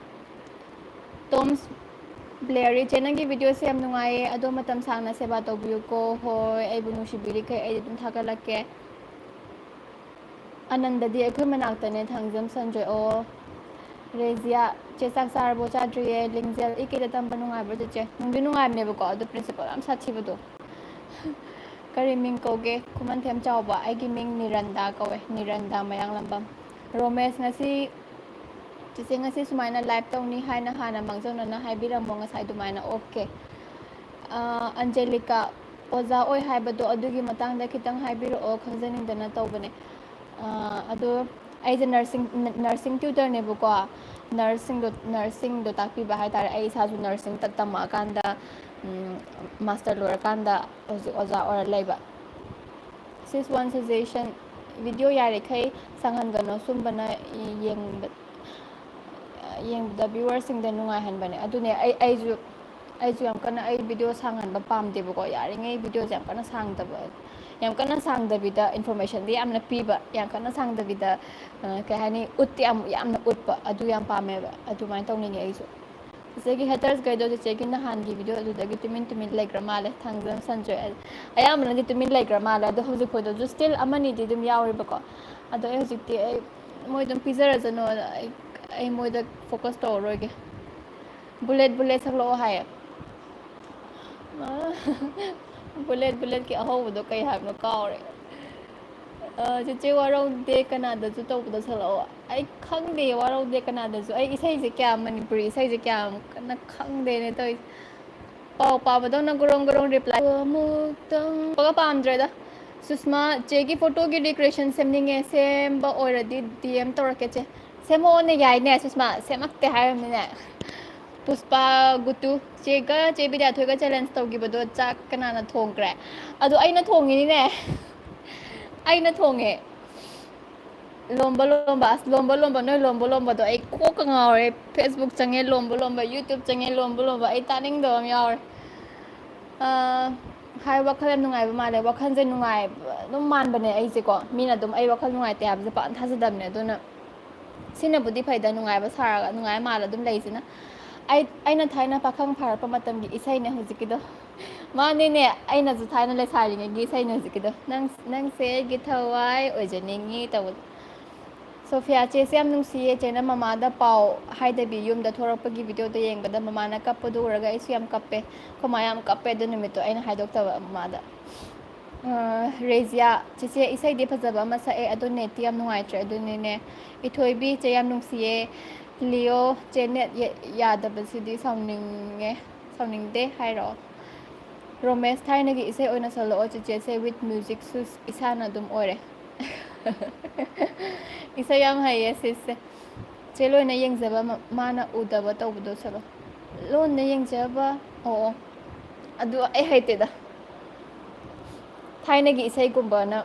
Tom's Blair, "ꯏꯆꯦ, ꯅꯪꯒꯤ videoꯁꯦ ꯌꯥꯝ ꯅꯨꯡꯉꯥꯏꯌꯦ, ꯑꯗꯣ ꯃꯇꯝ ꯁꯥꯡꯅ ꯁꯦꯕꯥ ꯇꯧꯕꯤꯌꯨꯀꯣ꯫ ꯍꯣꯏ, ꯑꯩꯕꯨ ꯅꯨꯡꯁꯤꯕꯤꯔꯤꯈꯩ ꯑꯩ ꯑꯗꯨꯝ ꯊꯥꯒꯠꯂꯛꯀꯦ꯫" ꯑꯅꯟꯗꯗꯤ ꯑꯩꯈꯣꯏ ꯃꯅꯥꯛꯇꯅꯦ, ꯊꯥꯡꯖꯝ ꯁꯟꯖꯣꯏ꯫ ꯑꯣ, ꯔꯦꯖꯤꯌꯥ, "ꯆꯦ, ꯆꯥꯛ ꯆꯥꯔꯕꯣ?" "ꯆꯥꯗ꯭ꯔꯤꯌꯦ꯫" ꯂꯤꯡꯖꯦꯜ, "ꯏ ꯀꯦꯗ ꯇꯝꯕ ꯅꯨꯡꯉꯥꯏꯕ꯭ꯔꯣ ꯆꯦꯆꯦ?" ꯅꯨꯡꯗꯤ ꯅꯨꯡꯉꯥꯏꯕꯅꯦꯕꯀꯣ, ꯑꯗꯣ principal ꯌꯥꯝ ꯁꯥꯊꯤꯕꯗꯣ꯫ "ꯀꯔꯤ ꯃꯤꯡ ꯀꯧꯒꯦ?" "ꯈꯨꯃꯟꯊꯦꯝ ꯆꯥꯎꯕ꯫" "ꯑꯩꯒꯤ ꯃꯤꯡ ꯅꯤꯔꯟꯗꯥ ꯀꯧꯋꯦ, ꯅꯤꯔꯟꯗꯥ ꯃꯌꯥꯡꯂꯝꯕꯝ꯫" ꯔꯣꯃꯦꯁ, "ꯉꯁꯤ, ꯆꯦꯆꯦ, ꯉꯁꯤ ꯁꯨꯃꯥꯏꯅ live ꯇꯧꯅꯤ ꯍꯥꯏꯅ ꯍꯥꯟꯅ ꯃꯥꯡꯖꯧꯅꯅ ꯍꯥꯏꯕꯤꯔꯝꯃꯣ ꯉꯁꯥꯏ ꯑꯗꯨꯃꯥꯏꯅ꯫" ꯑꯣꯀꯦ꯫ ꯑ, ꯑꯟꯖꯦꯂꯤꯀꯥ, "ꯑꯣꯖꯥ ꯑꯣꯏ ꯍꯥꯏꯕꯗꯣ ꯑꯗꯨꯒꯤ ꯃꯇꯥꯡꯗ ꯈꯤꯇꯪ ꯍꯥꯏꯕꯤꯔꯛꯑꯣ, ꯈꯪꯖꯅꯤꯡꯗꯅ ꯇꯧꯕꯅꯦ꯫" ꯑ, ꯑꯗꯣ ꯑꯩꯁꯦ nursing, nursing tutorꯅꯦꯕꯀꯣ꯫ Nurseꯁꯤꯡꯗꯣ, nurseꯁꯤꯡꯗꯣ ꯇꯥꯛꯄꯤꯕ ꯍꯥꯏ ꯇꯥꯔꯦ꯫ ꯑꯩ ꯏꯁꯥꯁꯨ nursing ꯇ-, ꯇꯝꯃꯛꯑꯀꯥꯟꯗ, ꯎꯝ, master ꯂꯣꯏꯔꯀꯥꯟꯗ ꯍꯧꯖꯤꯛ ꯑꯣꯖꯥ ꯑꯣꯏꯔ ꯂꯩꯕ꯫ Sis, one suggestion, video ꯌꯥꯔꯤꯈꯩ ꯁꯥꯡꯍꯟꯒꯅꯣ, ꯁꯨꯝꯕꯅ ꯌꯦꯡꯕ, ꯌꯦꯡꯕꯗ viewerꯁꯤꯡꯗ ꯅꯨꯡꯉꯥꯏꯍꯟꯕꯅꯦ꯫ ꯑꯗꯨꯅꯦ ꯑꯩ, ꯑꯩꯁꯨ, ꯑꯩꯁꯨ ꯌꯥꯝ ꯀꯟꯅ ꯑꯩ video ꯁꯥꯡꯍꯟꯕ ꯄꯥꯝꯗꯦꯕꯀꯣ꯫ ꯌꯥꯔꯤꯉꯩ videoꯁꯦ ꯌꯥꯝ ꯀꯟꯅ ꯁꯥꯡꯗꯕ, ꯌꯥꯝ ꯀꯟꯅ ꯁꯥꯡꯗꯕꯤꯗ informationꯗꯤ ꯌꯥꯝꯅ ꯄꯤꯕ, ꯌꯥꯝ ꯀꯟꯅ ꯁꯥꯡꯗꯕꯤꯗ, ꯑ, ꯀꯩ ꯍꯥꯏꯅꯤ, ꯎꯠꯇꯤ ꯌꯥꯝ, ꯌꯥꯝꯅ ꯎꯠꯄ, ꯑꯗꯨ ꯌꯥꯝ ꯄꯥꯝꯃꯦꯕ꯫ ꯑꯗꯨꯃꯥꯏꯅ ꯇꯧꯅꯤꯡꯉꯦ ꯑꯩꯁꯨ꯫ ꯆꯤꯆꯦꯒꯤ hatersꯈꯩꯗꯣ ꯆꯤꯆꯦꯒꯤ ꯅꯍꯥꯟꯒꯤ video ꯑꯗꯨꯗꯒꯤ ꯇꯨꯃꯤꯟ ꯇꯨꯃꯤꯟ ꯂꯩꯈ꯭ꯔ ꯃꯥꯜꯂꯦ, ꯊꯥꯡꯖꯝ ꯁꯟꯖꯣꯏ꯫ ꯑꯌꯥꯝꯕꯅꯗꯤ ꯇꯨꯃꯤꯟ ꯂꯩꯈ꯭ꯔ ꯃꯥꯜꯂꯦ, ꯑꯗꯣ ꯍꯧꯖꯤꯛ ꯐꯥꯎꯗꯁꯨ still ꯑꯃꯅꯤꯗꯤ ꯑꯗꯨꯝ ꯌꯥꯎꯔꯤꯕꯀꯣ꯫ ꯑꯗꯣ ꯑꯩ ꯍꯧꯖꯤꯛꯇꯤ ꯑꯩ, ꯃꯣꯏ ꯑꯗꯨꯝ ꯄꯤꯖꯔꯖꯅꯣꯅ ꯑꯩ, ꯑꯩ ꯃꯣꯏꯗ focus ꯇꯧꯔꯔꯣꯏꯒꯦ꯫ Bullet, bullet ꯁꯛꯂꯛꯑꯣ ꯍꯥꯏꯌꯦ꯫ ꯑ, bullet, bulletꯀꯤ ꯑꯍꯧꯕꯗꯣ ꯀꯩ ꯍꯥꯏꯕꯅꯣ ꯀꯥꯎꯔꯦ꯫ ꯑ, ꯆꯦꯆꯦ, "ꯋꯥꯔꯧꯗꯦ ꯀꯅꯥꯗꯁꯨ" ꯇꯧꯕꯗꯣ ꯁꯛꯂꯛꯑꯣ꯫ ꯑꯩ ꯈꯪꯗꯦ, ꯋꯥꯔꯧꯗꯦ ꯀꯅꯥꯗꯁꯨ꯫ ꯑꯩ ꯏꯁꯩꯁꯦ ꯀꯌꯥ, ꯃꯅꯤꯄꯨꯔꯤ ꯏꯁꯩꯁꯦ ꯀꯌꯥ ꯀꯟꯅ ꯈꯪꯗꯦꯅꯦ ꯇꯧꯔꯤꯁꯦ꯫ ꯄꯥꯎ ꯄꯥꯕꯗꯧꯅ ꯒꯣꯔꯣꯡ ꯒꯣꯔꯣꯡ reply꯫ ꯑꯃꯨꯛꯇꯪ ꯄꯒ ꯄꯥꯝꯗ꯭ꯔꯦꯗ꯫ ꯁꯨꯁꯃꯥ, "ꯆꯦꯒꯤ photoꯒꯤ recreation ꯁꯦꯝꯅꯤꯡꯉꯦ, ꯁꯦꯝꯕ ꯑꯣꯏꯔꯗꯤ D M ꯇꯧꯔꯛꯀꯦ ꯆꯦ꯫" ꯁꯦꯝꯃꯛꯑꯣꯅꯦ, ꯌꯥꯏꯅꯦ, ꯁꯨꯁꯃꯥ, ꯁꯦꯝꯃꯛꯇꯦ ꯍꯥꯏꯔꯝꯃꯤꯅꯦ꯫ ꯄꯨꯁꯄꯥ ꯒꯨꯇꯨ, ꯆꯦꯒ ꯆꯦ ꯕꯤꯗ꯭ꯌꯥꯊꯣꯏꯒ challenge ꯇꯧꯈꯤꯕꯗꯣ ꯆꯥꯛ ꯀꯅꯥꯅ ꯊꯣꯡꯈ꯭ꯔꯦ? ꯑꯗꯣ ꯑꯩꯅ ꯊꯣꯡꯉꯤꯅꯤꯅꯦ꯫ ꯑꯩꯅ ꯊꯣꯡꯉꯦ꯫ ꯂꯣꯝꯕ ꯂꯣꯝꯕ, ꯑꯁ, ꯂꯣꯝꯕ ꯂꯣꯝꯕ, ꯅꯣꯏ ꯂꯣꯝꯕ ꯂꯣꯝꯕꯗꯣ ꯑꯩ ꯀꯣꯛꯀ ꯉꯥꯎꯔꯦ꯫ Facebook ꯆꯪꯉꯦ ꯂꯣꯝꯕ ꯂꯣꯝꯕ, YouTube ꯆꯪꯉꯦ ꯂꯣꯝꯕ ꯂꯣꯝꯕ, ꯑꯩ ꯇꯥꯅꯤꯡꯗꯕ ꯑꯃ ꯌꯥꯎꯔꯦ꯫ ꯑꯥ, ꯍꯥꯏ, ꯋꯥꯈꯜ ꯌꯥꯝ ꯅꯨꯡꯉꯥꯏꯕ ꯃꯥꯜꯂꯦ꯫ ꯋꯥꯈꯜꯁꯦ ꯅꯨꯡꯉꯥꯏꯕ ꯑꯗꯨꯝ ꯃꯥꯟꯕꯅꯦ ꯑꯩꯁꯦꯀꯣ꯫ ꯃꯤꯅ ꯑꯗꯨꯝ ꯑꯩ ꯋꯥꯈꯜ ꯅꯨꯡꯉꯥꯏꯇꯦ ꯍꯥꯏꯕꯁꯦ ꯄꯥꯛꯅ ꯊꯥꯖꯗꯕꯅꯦ꯫ ꯑꯗꯨꯅ ꯁꯤꯅꯕꯨꯗꯤ ꯐꯩꯗ, ꯅꯨꯡꯉꯥꯏꯕ ꯁꯥꯔꯒ, ꯅꯨꯡꯉꯥꯏ ꯃꯥꯜꯂ ꯑꯗꯨꯝ ꯂꯩꯁꯤꯅ꯫ ꯑꯩ, ꯑꯩꯅ ꯊꯥꯏꯅ ꯄꯥꯈꯪ ꯐꯥꯔꯛꯄ ꯃꯇꯝꯒꯤ ꯏꯁꯩꯅꯦ ꯍꯧꯖꯤꯛꯀꯤꯗꯣ꯫ ꯃꯥꯅꯤꯅꯦ, ꯑꯩꯅꯁꯨ ꯊꯥꯏꯅ ꯂꯩꯁꯥꯔꯤꯉꯩꯒꯤ ꯏꯁꯩꯅꯦ ꯍꯧꯖꯤꯛꯀꯤꯗꯣ꯫ "ꯅꯪ, ꯅꯪꯁꯦ ꯑꯩꯒꯤ ꯊꯋꯥꯏ ꯑꯣꯏꯖꯅꯤꯡꯉꯤ" ꯇꯧꯕꯗꯣ꯫ ꯁꯣꯐꯤꯌꯥ, ꯆꯦꯁꯦ ꯌꯥꯝ ꯅꯨꯡꯁꯤꯌꯦ꯫ ꯆꯦꯅ ꯃꯃꯥꯗ ꯄꯥꯎ ꯍꯥꯏꯗꯕꯤ ꯌꯨꯝꯗ ꯊꯣꯔꯛꯄꯒꯤ videoꯗꯣ ꯌꯦꯡꯕꯗ ꯃꯃꯥꯅ ꯀꯞꯄꯗꯣ ꯎꯔꯒ ꯑꯩꯁꯨ ꯌꯥꯝ ꯀꯞꯄꯦ꯫ ꯑꯩꯈꯣꯏ ꯃꯥ ꯌꯥꯝ ꯀꯞꯄꯦ ꯑꯗꯨ ꯅꯨꯃꯤꯠꯇꯣ, ꯑꯩꯅ ꯍꯥꯏꯗꯣꯛꯇꯕ ꯃꯃꯥꯗ꯫ ꯑ, ꯔꯦꯖꯤꯌꯥ, "ꯆꯦꯆꯦ, ꯏꯁꯩꯗꯤ ꯐꯖꯕ ꯑꯃ ꯁꯛꯑꯦ, ꯑꯗꯣ netꯇꯤ ꯌꯥꯝ ꯅꯨꯡꯉꯥꯏꯇ꯭ꯔꯦ"꯫ ꯑꯗꯨꯅꯤꯅꯦ꯫ ꯏꯊꯣꯏꯕꯤ, "ꯆꯦ ꯌꯥꯝ ꯅꯨꯡꯁꯤꯌꯦ"꯫ ꯂꯤꯌꯣ, "ꯆꯦ net ꯌꯥ-, ꯌꯥꯗꯕꯁꯤꯗꯤ ꯁꯥꯎꯅꯤꯡꯉꯦ, ꯁꯥꯎꯅꯤꯡꯗꯦ" ꯍꯥꯏꯔꯛꯑꯣ꯫ ꯔꯣꯃꯦꯁ, "ꯊꯥꯏꯅꯒꯤ ꯏꯁꯩ ꯑꯣꯏꯅ ꯁꯛꯂꯛꯑꯣ ꯆꯦꯆꯦꯁꯦ, with music ꯁꯨ ꯏꯁꯥꯅ ꯑꯗꯨꯝ ꯑꯣꯏꯔꯦ"꯫ ꯏꯁꯩ ꯌꯥꯝ ꯍꯩꯌꯦ ꯁꯤꯁꯦ꯫ "ꯆꯦ ꯂꯣꯏꯅ ꯌꯦꯡꯖꯕ ꯃ-, ꯃꯥꯅ ꯎꯗꯕ ꯇꯧꯕꯗꯣ ꯁꯛꯂꯛꯑꯣ"꯫ ꯂꯣꯟꯅ ꯌꯦꯡꯖꯕ, ꯑꯣ, ꯑꯣ꯫ ꯑꯗꯨ ꯑꯩ ꯍꯩꯇꯦꯗ꯫ ꯊꯥꯏꯅꯒꯤ ꯏꯁꯩꯒꯨꯝꯕꯅ,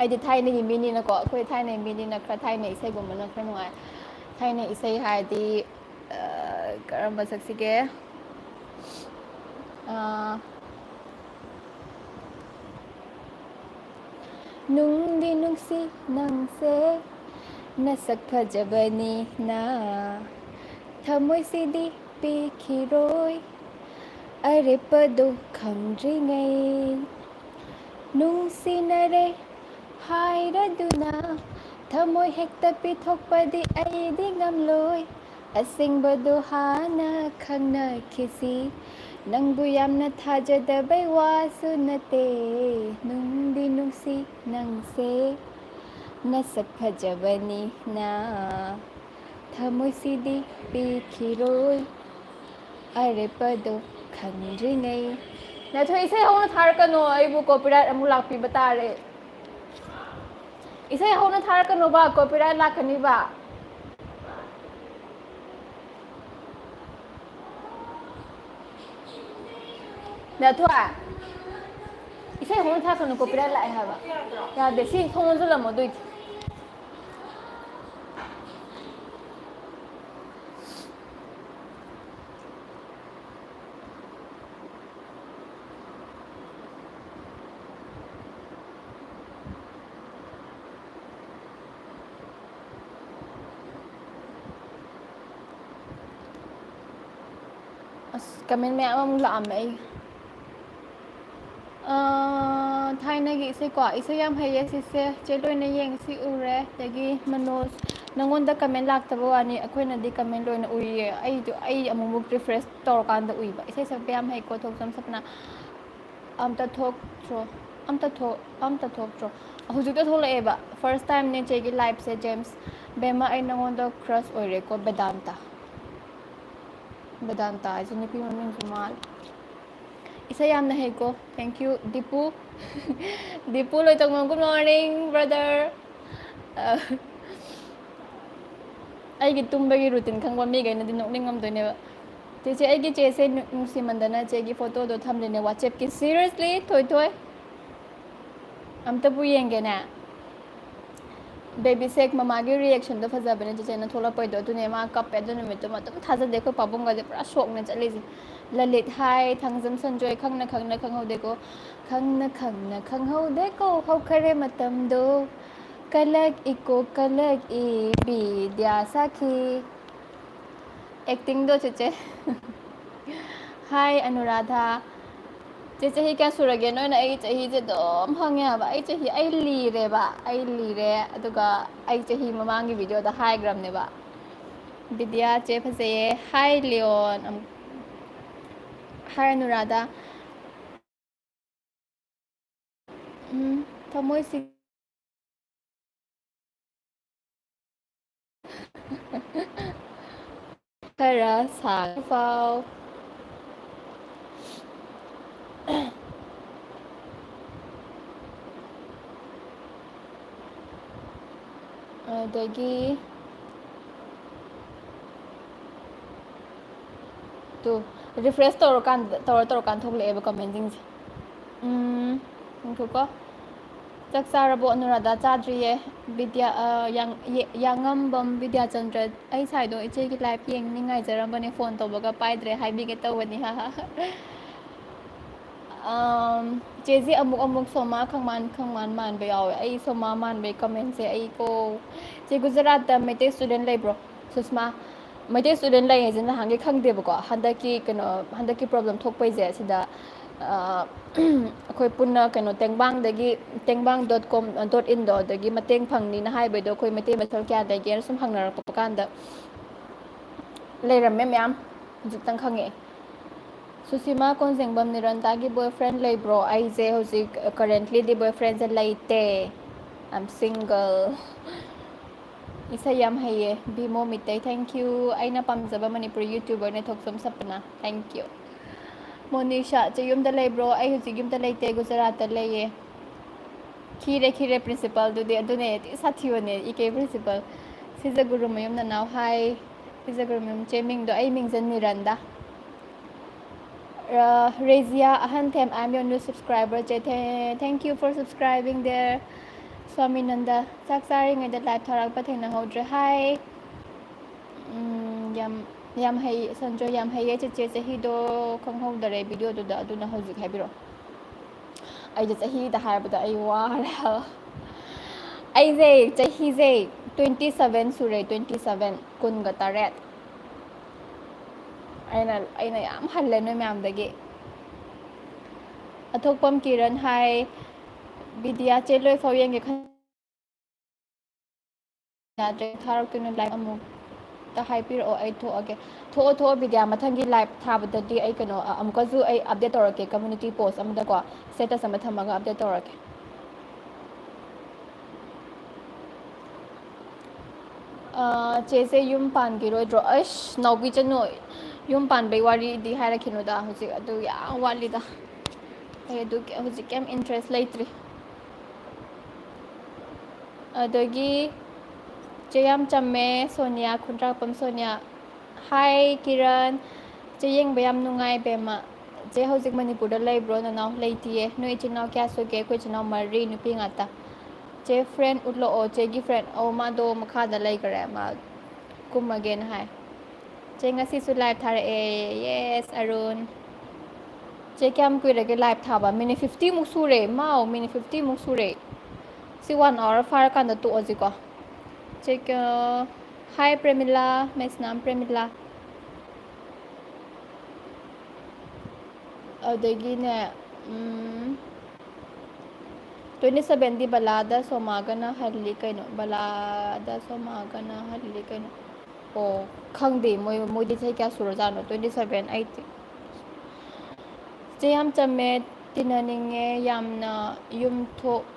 ꯑꯩꯗꯤ ꯊꯥꯏꯅꯒꯤ ꯃꯤꯅꯤꯅꯀꯣ, ꯑꯩꯈꯣꯏ ꯊꯥꯏꯅꯒꯤ ꯃꯤꯅꯤꯅ ꯈꯔ ꯊꯥꯏꯅ ꯏꯁꯩꯒꯨꯝꯕꯅ ꯈꯔ ꯅꯨꯡꯉꯥꯏ꯫ ꯊꯥꯏꯅ ꯏꯁꯩ ꯍꯥꯏꯔꯗꯤ, ꯑ, ꯀꯔꯝꯕ ꯁꯛꯁꯤꯒꯦ? ꯑ, ꯅꯨꯡꯗꯤ ꯅꯨꯡꯁꯤ ꯅꯪꯁꯦ, ꯅꯁꯛ ꯐꯖꯕꯅꯤꯅ, ꯊꯃꯣꯏꯁꯤꯗꯤ ꯄꯤꯈꯤꯔꯣꯏ, ꯑꯔꯦꯞꯄꯗꯣ ꯈꯪꯗ꯭ꯔꯤꯉꯩ꯫ ꯅꯨꯡꯁꯤꯅꯔꯦ ꯍꯥꯏꯔꯗꯨꯅ, ꯊꯃꯣꯏ ꯍꯦꯛꯇ ꯄꯤꯊꯣꯛꯄꯗꯤ ꯑꯩꯗꯤ ꯉꯝꯂꯣꯏ꯫ ꯑꯁꯦꯡꯕꯗꯣ ꯍꯥꯟꯅ ꯈꯪꯅꯈꯤꯁꯤ꯫ ꯅꯪꯕꯨ ꯌꯥꯝꯅ ꯊꯥꯖꯗꯕꯩ ꯋꯥꯁꯨ ꯅꯠꯇꯦ꯫ ꯅꯨꯡꯗꯤ ꯅꯨꯡꯁꯤ ꯅꯪꯁꯦ, ꯅꯁꯛ ꯐꯖꯕꯅꯤꯅ, ꯊꯃꯣꯏꯁꯤꯗꯤ ꯄꯤꯈꯤꯔꯣꯏ, ꯑꯔꯦꯞꯄꯗꯣ ꯈꯪꯗ꯭ꯔꯤꯉꯩ꯫ ꯅꯊꯣꯏ, ꯏꯁꯩ ꯍꯧꯅ ꯊꯥꯔꯛꯀꯅꯣ, ꯑꯩꯕꯨ copyright ꯑꯃꯨꯛ ꯂꯥꯛꯄꯤꯕ ꯇꯥꯔꯦ꯫ ꯏꯁꯩ ꯍꯧꯅ ꯊꯥꯔꯛꯀꯅꯣꯕ, copyright ꯂꯥꯛꯀꯅꯤꯕ꯫ ꯗꯥ ꯊꯣꯏ, ꯏꯁꯩ ꯍꯧꯅ ꯊꯥꯛꯀꯅꯨ, copyright ꯂꯥꯛꯑꯦ ꯍꯥꯏꯕ꯫ ꯌꯥꯗꯦ, ꯁꯤ ꯊꯣꯡ ꯂꯣꯟꯁꯤꯜꯂꯝꯃꯣ ꯑꯗꯨꯏꯗꯤ꯫ ꯑꯁ, comment ꯃꯌꯥꯝ ꯑꯃꯨꯛ ꯂꯥꯛꯑꯝꯃꯦ ꯑꯩ꯫ ꯑꯥ, ꯊꯥꯏꯅꯒꯤ ꯏꯁꯩꯀꯣ, ꯏꯁꯩ ꯌꯥꯝ ꯍꯩꯌꯦ ꯁꯤꯁꯦ꯫ ꯆꯦ ꯂꯣꯏꯅ ꯌꯦꯡꯁꯤ ꯎꯔꯦ꯫ ꯑꯗꯒꯤ ꯃꯅꯣꯖ, ꯅꯪꯉꯣꯟꯗ comment ꯂꯥꯛꯇꯕ ꯋꯥꯅꯤ, ꯑꯩꯈꯣꯏꯅꯗꯤ comment ꯂꯣꯏꯅ ꯎꯏꯌꯦ꯫ ꯑꯩꯗꯣ, ꯑꯩ ꯑꯃꯨꯛꯃꯨꯛ refresh ꯇꯧꯔꯀꯥꯟꯗ ꯎꯏꯕ꯫ ꯏꯁꯩ ꯁꯛꯄ ꯌꯥꯝ ꯍꯩꯀꯣ, ꯊꯣꯛꯆꯝ ꯁꯞꯅꯥ꯫ ꯑꯝꯇ ꯊꯣꯛꯇ꯭ꯔꯣ? ꯑꯝꯇ ꯊꯣꯛ-, ꯑꯝꯇ ꯊꯣꯛꯇ꯭ꯔꯣ? ꯍꯧꯖꯤꯛꯇ ꯊꯣꯛꯂꯛꯑꯦꯕ꯫ First timeꯅꯦ ꯆꯦꯒꯤ liveꯁꯦ, ꯖꯦꯝꯁ꯫ ꯕꯦꯝꯃ, ꯑꯩ ꯅꯉꯣꯟꯗ crush ꯑꯣꯏꯔꯦꯀꯣ, ꯕꯦꯗꯥꯟꯇ꯫ ꯕꯦꯗꯥꯟꯇ ꯍꯥꯏꯁꯦ ꯅꯨꯄꯤ ꯃꯃꯤꯡꯁꯨ ꯃꯥꯜꯂꯦ꯫ ꯏꯁꯩ ꯌꯥꯝꯅ ꯍꯩꯀꯣ꯫ Thank you, Dipu. Dipu Loitongbam, good morning, brother꯫ ꯑ, ꯑꯩꯒꯤ ꯇꯨꯝꯕꯒꯤ routine ꯈꯪꯕ ꯃꯤꯈꯩꯅꯗꯤ ꯅꯣꯛꯅꯤꯡꯉꯝꯗꯣꯏꯅꯦꯕ꯫ ꯆꯦꯆꯦ, ꯑꯩꯒꯤ ꯆꯦꯁꯦ ꯅꯨ-, ꯅꯨꯡꯁꯤꯃꯟꯗꯅ ꯆꯦꯒꯤ photoꯗꯣ ꯊꯝꯂꯤꯅꯦ WhatsAppꯀꯤ꯫ Seriously, ꯊꯣꯏꯊꯣꯏ? ꯑꯝꯇꯕꯨ ꯌꯦꯡꯒꯦꯅꯦ꯫ Baby Shark ꯃꯃꯥꯒꯤ reactionꯗꯣ ꯐꯖꯕꯅꯦ, ꯆꯦꯆꯦꯅ ꯊꯣꯛꯂꯛꯄꯩꯗꯣ꯫ ꯑꯗꯨꯅꯦ ꯃꯥ ꯀꯞꯄꯦ ꯑꯗꯨ ꯅꯨꯃꯤꯠꯇꯨꯃ꯫ ꯑꯗꯨꯝ ꯊꯥꯖꯗꯦ, ꯑꯩꯈꯣꯏ ꯄꯥꯕꯨꯡꯒꯁꯦ ꯄꯨꯔꯥ ꯁꯣꯛꯅꯦ ꯆꯠꯂꯤꯁꯦ꯫ ꯂꯂꯤꯠ, ꯍꯥꯏ꯫ ꯊꯥꯡꯖꯝ ꯁꯟꯖꯣꯏ, ꯈꯪꯅ ꯈꯪꯅ ꯈꯪꯍꯧꯗꯦꯀꯣ꯫ ꯈꯪꯅ ꯈꯪꯅ ꯈꯪꯍꯧꯗꯦꯀꯣ, ꯍꯧꯈꯔꯦ ꯃꯇꯝꯗꯣ꯫ ꯀꯂꯛ ꯏꯀꯣ ꯀꯂꯛ ꯏ ꯕꯤꯗ꯭ꯌꯥ ꯁꯥꯈꯤ꯫ Actingꯗꯣ ꯆꯦꯆꯦ꯫ Hi ꯑꯅꯨꯔꯥꯙꯥ꯫ ꯆꯦ, ꯆꯍꯤ ꯀꯌꯥ ꯁꯨꯔꯒꯦ? ꯅꯣꯏꯅ ꯑꯩꯒꯤ ꯆꯍꯤꯁꯦ ꯑꯗꯨꯝ ꯍꯪꯉꯦ ꯍꯥꯏꯕ꯫ ꯑꯩ ꯆꯍꯤ, ꯑꯩ ꯂꯤꯔꯦꯕ, ꯑꯩ ꯂꯤꯔꯦ꯫ ꯑꯗꯨꯒ ꯑꯩ ꯆꯍꯤ ꯃꯃꯥꯡꯒꯤ videoꯗ ꯍꯥꯏꯈ꯭ꯔꯕꯅꯦꯕ꯫ ꯕꯤꯗ꯭ꯌꯥ ꯆꯦ ꯐꯖꯩꯌꯦ꯫ Hi Leon. ꯑꯃꯨꯛ, hi ꯑꯅꯨꯔꯥꯙꯥ꯫ ꯎꯝ, ꯊꯃꯣꯏꯁꯤ ꯈꯔ ꯁꯥꯡꯅ ꯄꯥꯎ꯫ ꯑꯗꯒꯤ ꯇꯨ, Refresh ꯇꯧꯔꯀꯥꯟꯗ, ꯇꯧꯔ ꯇꯧꯔꯀꯥꯟꯗ ꯊꯣꯛꯂꯛꯑꯦꯕ commentꯁꯤꯡꯁꯦ꯫ ꯎꯝ, ꯉꯥꯏꯈꯣꯀꯣ꯫ "ꯆꯥꯛ ꯆꯥꯔꯕꯣ ꯑꯅꯨꯔꯥꯙꯥ?" "ꯆꯥꯗ꯭ꯔꯤꯌꯦ꯫ ꯕꯤꯗ꯭ꯌꯥ, ꯑ, ꯌꯥꯡ-, ꯌꯦ-, ꯌꯥꯉꯝꯕꯝ ꯕꯤꯗ꯭ꯌꯥꯆꯟꯗ꯭ꯔ, ꯑꯩ ꯁꯥꯏꯗꯣ ꯏꯆꯦꯒꯤ live ꯌꯦꯡꯅꯤ ꯉꯥꯏꯖꯔꯝꯕꯅꯦ, phone ꯇꯧꯕꯒ ꯄꯥꯏꯗ꯭ꯔꯦ ꯍꯥꯏꯕꯤꯒꯦ ꯇꯧꯕꯅꯤ, ꯍꯥ ꯍꯥ ꯍꯥ꯫" ꯑꯝ, ꯆꯦꯁꯦ ꯑꯃꯨꯛ ꯑꯃꯨꯛ ꯁꯣꯃꯥ ꯈꯪꯃꯥꯟ, ꯈꯪꯃꯥꯟ ꯃꯥꯟꯕ ꯌꯥꯎꯋꯦ꯫ ꯑꯩ ꯁꯣꯃꯥ ꯃꯥꯟꯕꯩ commentꯁꯦ ꯑꯩ ꯀꯣ꯫ ꯆꯦ ꯒꯨꯖꯔꯥꯠꯇ ꯃꯩꯇꯩ student ꯂꯩꯕ꯭ꯔꯣ? ꯁꯨꯁꯃꯥ, ꯃꯩꯇꯩ student ꯂꯩ ꯍꯥꯏꯁꯦ ꯅꯍꯥꯟꯒꯩ ꯈꯪꯗꯦꯕꯀꯣ꯫ ꯍꯟꯗꯛꯀꯤ ꯀꯩꯅꯣ, ꯍꯟꯗꯛꯀꯤ problem ꯊꯣꯛꯄꯩꯁꯦ ꯁꯤꯗ, ꯑ, ꯑꯩꯈꯣꯏ ꯄꯨꯟꯅ ꯀꯩꯅꯣ ꯇꯦꯡꯕꯥꯡꯗꯒꯤ, ꯇꯦꯡꯕꯥꯡ dot com, dot inꯗꯣ, ꯑꯗꯒꯤ ꯃꯇꯦꯡ ꯐꯪꯅꯤꯅ ꯍꯥꯏꯕꯩꯗꯣ, ꯑꯩꯈꯣꯏ ꯃꯩꯇꯩ ꯃꯁꯦꯜ ꯀꯌꯥ ꯂꯩꯒꯦꯅ ꯁꯨꯝ ꯍꯪꯅꯔꯛꯄ ꯀꯥꯟꯗ ꯂꯩꯔꯝꯃꯦ ꯃꯌꯥꯝ, ꯍꯧꯖꯤꯛꯇꯪ ꯈꯪꯉꯛꯑꯦ꯫ ꯁꯨꯁꯤꯃꯥ ꯀꯣꯟꯖꯦꯡꯕꯝ, ꯅꯤꯔꯟꯗꯥꯒꯤ boyfriend ꯂꯩꯕ꯭ꯔꯣ? ꯑꯩꯁꯦ ꯍꯧꯖꯤꯛ currentlyꯗꯤ boyfriendꯁꯦ ꯂꯩꯇꯦ꯫ I'm single꯫ ꯏꯁꯩ ꯌꯥꯝ ꯍꯩꯌꯦ ꯕꯤꯃꯣ ꯃꯤꯇꯩ, thank you꯫ ꯑꯩꯅ ꯄꯥꯝꯖꯕ ꯃꯅꯤꯄꯨꯔꯤ YouTuberꯅꯦ ꯊꯣꯛꯆꯝ ꯁꯄꯅꯥ, thank you꯫ ꯃꯣꯅꯤꯁꯥ, ꯆꯦ ꯌꯨꯝꯗ ꯂꯩꯕ꯭ꯔꯣ? ꯑꯩ ꯍꯧꯖꯤꯛ ꯌꯨꯝꯗ ꯂꯩꯇꯦ, ꯒꯨꯖꯔꯥꯠꯇ ꯂꯩꯌꯦ꯫ ꯈꯤꯔꯦ, ꯈꯤꯔꯦ principalꯗꯨꯗꯤ, ꯑꯗꯨꯅꯦ ꯊꯤ ꯁꯥꯊꯤꯕꯅꯦ, ꯏꯀꯦ principal꯫ ꯁꯤꯖꯒꯨꯔꯨꯃꯌꯨꯝ ꯅꯅꯥꯎ, hi꯫ ꯁꯤꯖꯒꯨꯔꯨꯃꯌꯨꯝ ꯆꯦ ꯃꯤꯡꯗꯣ, ꯑꯩ ꯃꯤꯡꯁꯦ ꯅꯤꯔꯟꯗꯥ꯫ ꯑ, ꯔꯦꯖꯤꯌꯥ ꯑꯍꯟꯊꯦꯝ, I am your new subscriber ꯆꯦ, ꯊꯦ-, thank you for subscribing there꯫ ꯁ꯭ꯋꯥꯃꯤꯅꯟꯗ, ꯆꯥꯛ ꯆꯥꯔꯤꯉꯩꯗ live ꯊꯥꯔꯛꯄ ꯊꯦꯡꯅꯍꯧꯗ꯭ꯔꯦ, hi꯫ ꯎꯝ, ꯌꯥꯝ, ꯌꯥꯝ ꯍꯩ, ꯁꯟꯖꯣꯏ, ꯌꯥꯝ ꯍꯩꯌꯦ ꯆꯦꯆꯦ, ꯆꯍꯤꯗꯣ ꯈꯪꯍꯧꯗꯔꯦ videoꯗꯨꯗ, ꯑꯗꯨꯅ ꯍꯧꯖꯤꯛ ꯍꯥꯏꯕꯤꯔꯛꯑꯣ꯫ ꯑꯩꯁꯦ ꯆꯍꯤꯗ ꯍꯥꯏꯔꯕꯗ ꯑꯩ ꯋꯥꯔꯦ ꯍꯥꯏꯕ꯫ ꯑꯩꯁꯦ ꯆꯍꯤꯁꯦ twenty seven ꯁꯨꯔꯦ, twenty seven, ꯀꯨꯟꯒ ꯇꯔꯦꯠ꯫ ꯑꯩꯅ, ꯑꯩꯅ ꯌꯥꯝ ꯍꯜꯂꯦ ꯅꯣꯏ ꯃꯌꯥꯝꯗꯒꯤ꯫ ꯑꯊꯣꯛꯄꯝ ꯀꯤꯔꯟ, hi꯫ ꯕꯤꯗ꯭ꯌꯥ, ꯆꯦ ꯂꯣꯏꯐꯥꯎ ꯌꯦꯡꯒꯦ ꯈꯟ-, ꯌꯥꯗ꯭ꯔꯦ, ꯊꯥꯔꯛꯇꯣꯏꯅꯣ live ꯑꯃꯨꯛꯇ ꯍꯥꯏꯕꯤꯔꯛꯑꯣ, ꯑꯩ ꯊꯣꯛꯑꯒꯦ꯫ ꯊꯣꯛꯑꯣ, ꯊꯣꯛꯑꯣ ꯕꯤꯗ꯭ꯌꯥ, ꯃꯊꯪꯒꯤ live ꯊꯥꯕꯗꯗꯤ ꯑꯩ ꯀꯩꯅꯣ, ꯑ, ꯑꯃꯨꯛꯀꯁꯨ ꯑꯩ update ꯇꯧꯔꯛꯀꯦ, community post ꯑꯃꯗꯀꯣ, status ꯑꯃ ꯊꯝꯃꯒ update ꯇꯧꯔꯛꯀꯦ꯫ ꯑ, ꯆꯦꯁꯦ ꯌꯨꯝ ꯄꯥꯟꯈꯤꯔꯣꯏꯗ꯭ꯔꯣ? ꯑꯩꯁ, ꯅꯥꯎꯕꯤꯆꯅꯨ, ꯌꯨꯝ ꯄꯥꯟꯕꯩ ꯋꯥꯔꯤꯗꯤ ꯍꯥꯏꯔꯛꯈꯤꯅꯨꯗ, ꯍꯧꯖꯤꯛ ꯑꯗꯨ ꯌꯥꯝ ꯋꯥꯠꯂꯤꯗ꯫ ꯑꯩ ꯑꯗꯨ ꯍꯧꯖꯤꯛ ꯀꯩꯝ interest ꯂꯩꯇ꯭ꯔꯤ꯫ ꯑꯗꯒꯤ ꯆꯦ ꯌꯥꯝ ꯆꯝꯃꯦ ꯁꯣꯅꯤꯌꯥ, ꯈꯨꯟꯗ꯭ꯔꯥꯛꯄꯝ ꯁꯣꯅꯤꯌꯥ꯫ Hi ꯀꯤꯔꯟ, ꯆꯦ, ꯌꯦꯡꯕ ꯌꯥꯝ ꯅꯨꯡꯉꯥꯏ, ꯕꯦꯝꯃ꯫ ꯆꯦ, ꯍꯧꯖꯤꯛ ꯃꯅꯤꯄꯨꯔꯗ ꯂꯩꯕ꯭ꯔꯣ? ꯅꯅꯥꯎ ꯂꯩꯇꯤꯌꯦ꯫ ꯅꯣꯏ ꯏꯆꯤꯟ ꯏꯅꯥꯎ ꯀꯌꯥ ꯁꯨꯒꯦ? ꯑꯩꯈꯣꯏ ꯏꯆꯤꯟ ꯏꯅꯥꯎ ꯃꯔꯤ, ꯅꯨꯄꯤ ꯉꯥꯛꯇ꯫ ꯆꯦ, friend ꯎꯠꯂꯛꯑꯣ꯫ ꯆꯦꯒꯤ friend, ꯑꯧ, ꯃꯥꯗꯣ ꯃꯈꯥꯗ ꯂꯩꯈ꯭ꯔꯦ, ꯃꯥ ꯀꯨꯝꯃꯒꯦꯅ ꯍꯥꯏ꯫ ꯆꯦ, ꯉꯁꯤꯁꯨ live ꯊꯥꯔꯛꯑꯦ꯫ Yes, ꯑꯔꯨꯟ꯫ ꯆꯦ, ꯀꯌꯥꯝ ꯀꯨꯏꯔꯒꯦ live ꯊꯥꯕ? Minute fifty ꯃꯨꯛ ꯁꯨꯔꯦ꯫ ꯃꯥꯎ, minute fifty ꯃꯨꯛ ꯁꯨꯔꯦ꯫ ꯁꯤ one hour ꯐꯥꯔꯀꯥꯟꯗ ꯇꯣꯛꯑꯁꯤꯀꯣ꯫ ꯆꯦ, ꯀ-, hi ꯄ꯭ꯔꯦꯃꯤꯂꯥ, ꯃꯩꯁꯅꯥꯝ ꯄ꯭ꯔꯦꯃꯤꯂꯥ꯫ ꯑꯗꯒꯤꯅꯦ, ꯎꯝ, twenty sevenꯗꯤ ꯕꯂꯥꯗ ꯁꯣꯃꯥꯒꯅ ꯍꯜꯂꯤ ꯀꯩꯅꯣ, ꯕꯂꯥꯗ ꯁꯣꯃꯥꯒꯅ ꯍꯜꯂꯤ ꯀꯩꯅꯣ꯫ ꯑꯣ, ꯈꯪꯗꯦ, ꯃꯣꯏ, ꯃꯣꯏꯗꯤ ꯆꯍꯤ ꯀꯌꯥ ꯁꯨꯔꯖꯥꯠꯅꯣ? Twenty seven, eighty. ꯆꯦ, ꯌꯥꯝ ꯆꯝꯃꯦ, ꯇꯤꯟꯅꯅꯤꯡꯉꯦ ꯌꯥꯝꯅ꯫ ꯌꯨꯝ ꯊꯣꯛ-,